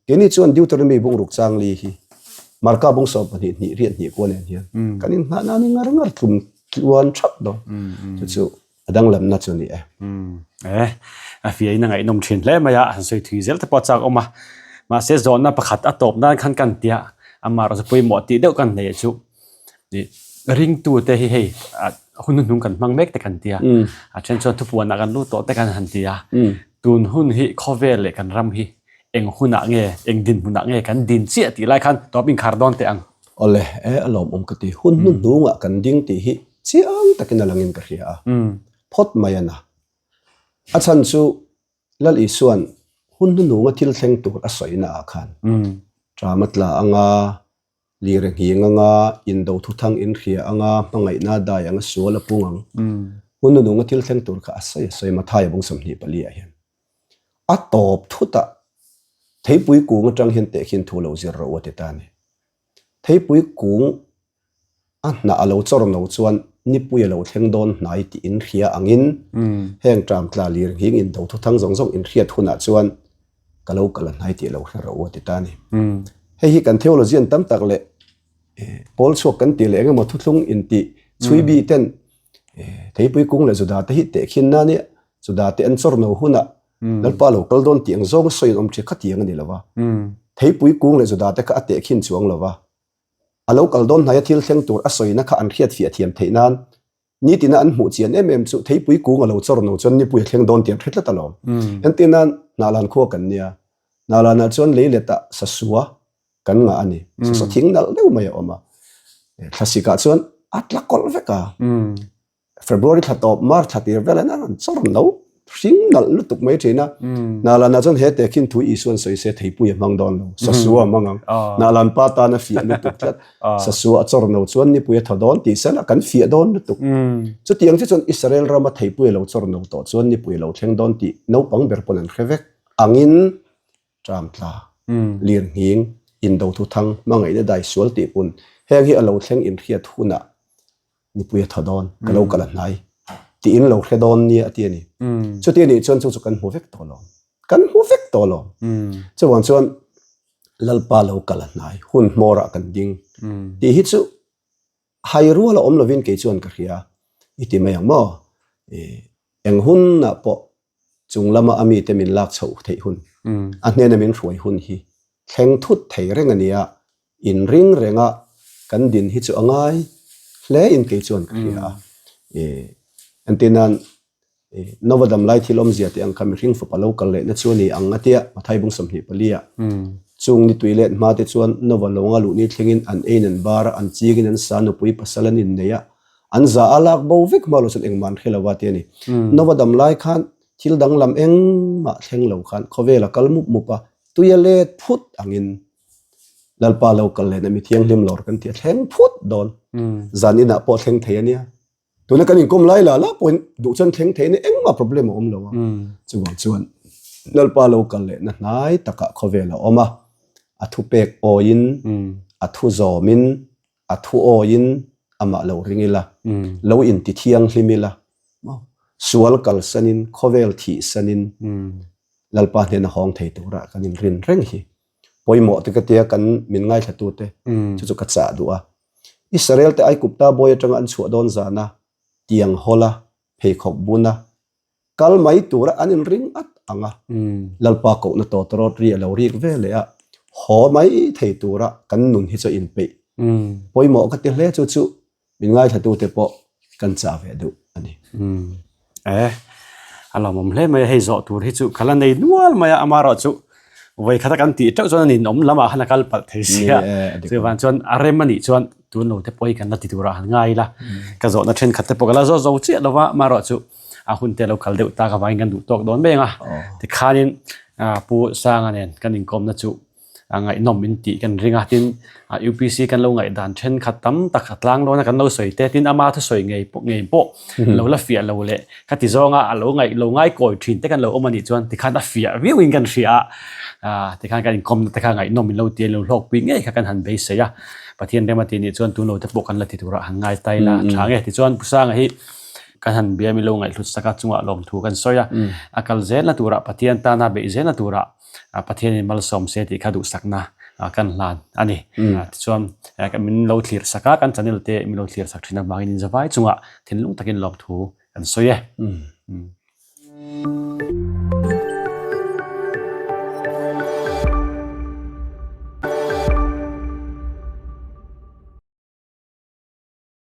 Keini chuan Deuteronomy bungruk chang li hi Marka bung 12 hnih riat hnih kual en hian kan inngah nan i ngar ngar tlum tluan thap dawn. Chu chu a danglamna chu a ni e. E, a fiahin a ngaihnawm thin hle mai a, han sawi thui zel te pawh a chak awm a. Mahse zawhna pakhat a tawp nan khan kan tia, amah erawh chu pawimawh tih deuh kan nei chu ringtute hi hei hun hnuhnung kan hmang mek te kan tia, a then chuan thupuanah kan lut tawh te kan han ti a. Tun hun hi khawvel leh kan ram hi. Eng hunah nge, eng dinhmunah nge kan din chiah tih lai khan tawp inkhar dawn teh ang. Awle, e a lawmawm ka ti. Hun hnuhnungah kan ding tih hi chiang takin a langin ka hria a. Phawt mai a na. A chhan chu Lal Isua'n hun hnuhnunga thil thleng tur a sawina ah khan ṭam a tla anga, lir a nghing anga, indo thuthang in hria anga, hmangaihna dai anga sual a pung ang. Hun hnuhnunga thil thleng tur kha a sawi a sawi Mathaia bung 24 ah hian. A tawp thutah theipui kung atang hian tehkhin thu lo zir rawh u a ti ta a ni. Theipui kung A hnah a lo chawr no chuan nipui a lo thleng dawn hnai tih in hria angin heng ṭamtla lir nghing in do thuthang zawng zawng in hriat hunah chuan ka lo kal a hnai tih lo hre rawh u a ti ta a ni. Hei hi kan theologian tam tak leh pawl chhuak kan tih leh eng emaw thuthlung in tih chhui bi ten theipui kung leh Juda te hi tehkhin nan i Juda te an chawr no hunah Lalpa lo kal dawn tih ang zawng sawi an awm ṭhi kha tiang a ni lo va. Theipui kung leh Juda te kha a tehkhin chuang lo va. A lo kal dawn hnaia thil thleng tur a sawina kha an hriat fiah thiam theih nan nitina an hmuh chian em em chu theipui kung a lo chawr no chuan nipui a thleng dawn tih an hre tlat alawm. Entir nan Hnahlan khua kan nia. Hnahlanah chuan leiletah sasua kan ngah a ni. Sasua thing nalh deuh mai a awm a. Thlasikah chuan a tla kawlh vek a. February thla tawp March thla tir vel in a rawn chawr no hring nalh lutuk mai thin a. Hnahlan ah chuan he tehkhin thu Isuan sawi se theipui a hmang dawn lo, sasua a hmang ang. Hnahlan pa tan a fiah lutuk tlat. Sasua a chawr no chuan nipui a thaw dawn tih sela kan fiah dawn lutuk. Chutiang chu chuan Israel rama theipui a lo chawr no tawh chuan nipui a lo thleng dawn tih naupang ber pawn an hre vek angin Tramtla, Lirnghing, Indo Thuthang, Hmangaihna Dai Sual tih pawn heng hi a lo thleng inhriat hunah nipui a thaw dawn, ka lo kal a hnai tiin lo hre dawn nia a ti a ni. Chuti anih chuan chu chu kan hmu vek tawh lo, kan hmu vek tawh lo. Chuvang chuan Lalpa lo kal a hnai, hun hmawrah kan ding tih hi chu hai rual a awm lovin kei chuan ka hria i ti mai ang maw? Eng hunah pawh chung lama a mite min lak chhoh theih hun, a hnena min hruai hun hi thleng thut thei reng a nia, inring renga kan din hi chu a ngai hle in kei chuan ka hria a. Entir nan Nova dam lai thil awmzia tih ang kha mihring fapa lo kal lehna chu a ni ang a tia Mathai bung 24 ah. Chung ni tui let hma te chuan Nova lawnga luh ni thlengin an ein an bar a, an chingin an sa nupui pasal an innei a, an za a lak bo vek hma lo chuan engmah an hre lo a ti a ni. Nova dam lai khan thil danglam engmah thleng lo khan khawvel a kal mup mup a, tui a let phut angin Lalpa lo kal lehna mi thianghlim lawr kan ti a thleng phut dawn. Zan inah pawh thleng thei a nia. Tuna kan inkawm lai la la pawhin duh chuan thleng thei a nia engmah problem a awm lo a. Chuvang chuan Lalpa lo kal lehna hnai takah khawvel a awm a, a thupek awiin, a thu zawmin, a thu awiin amah lo ring ila, lo inti thianghlim ila, sual kalsanin, khawvel thihsanin Lalpa hnena hawng thei tura kan inrin reng hi pawimawh te ka tia kan min ngaithlatute chu chu ka chah duh a. Israel te Aigupta bawi atanga an chhuah dawn zana tiang hawla pheikhawk buna kal mai tura an inring at ang a, Lalpa kohna tawtawrawt ri a lo rik ve leh a, haw mai thei tura kan nun hi chu a inpeih pawimawh ka ti hle chu chu Min ngaithlatute pawh kan chah ve duh a ni. E, a lawmawm hle mai a, hei zawh tur hi chu ka la nei nual mai a, amaherawh chu vawi khata kan tih teuh chuan a ninawm lamah khan a kal palh thei sia. Chuvang chuan a rem a nih chuan tun lo te pawh hi kan la ti turah han ngai ila, ka zawhna thenkhat te pawh ka la zawt zo chiah lo va, amaherawh chu a hun te lo kal deuh tak avangin kan duh tawk dawn mai ang a. Tikhanin Pu Sanga nen kan inkawmna chu a ngaihnawm in tih kan ring a tin a UPC kan lo ngaihdan thenkhat tam tak a tlang dawn a kan lo sawi te tin ama thusawi ngei pawh ngei pawh lo la fiah lo leh ka ti zawng a a lo ngaih lo ngai kawi thin te kan lo awm a nih chuan tikhan a fiah viau in kan hria a tikhan kan inkawm na te kha ngaihnawm in lo ti a lo hlawkpui ngei kha kan han beisei a Pathian rem a tih nih chuan tun lo te pawh kan la ti turah han ngai tai la a tha nge tichuan Pu Sanga hi kan han bia mi lo ngaihhlut sak a chungah lawmthu kan sawi a a kal zel na turah Pathian tana beih zel na turah Pathianin malsawm se tih kha duhsakna kan hlan a ni. Tichuan min lo thlir sak a, kan channel te min lo thlir sak thin avangin in zavai chungah thinlung takin lawmthu kan sawi e.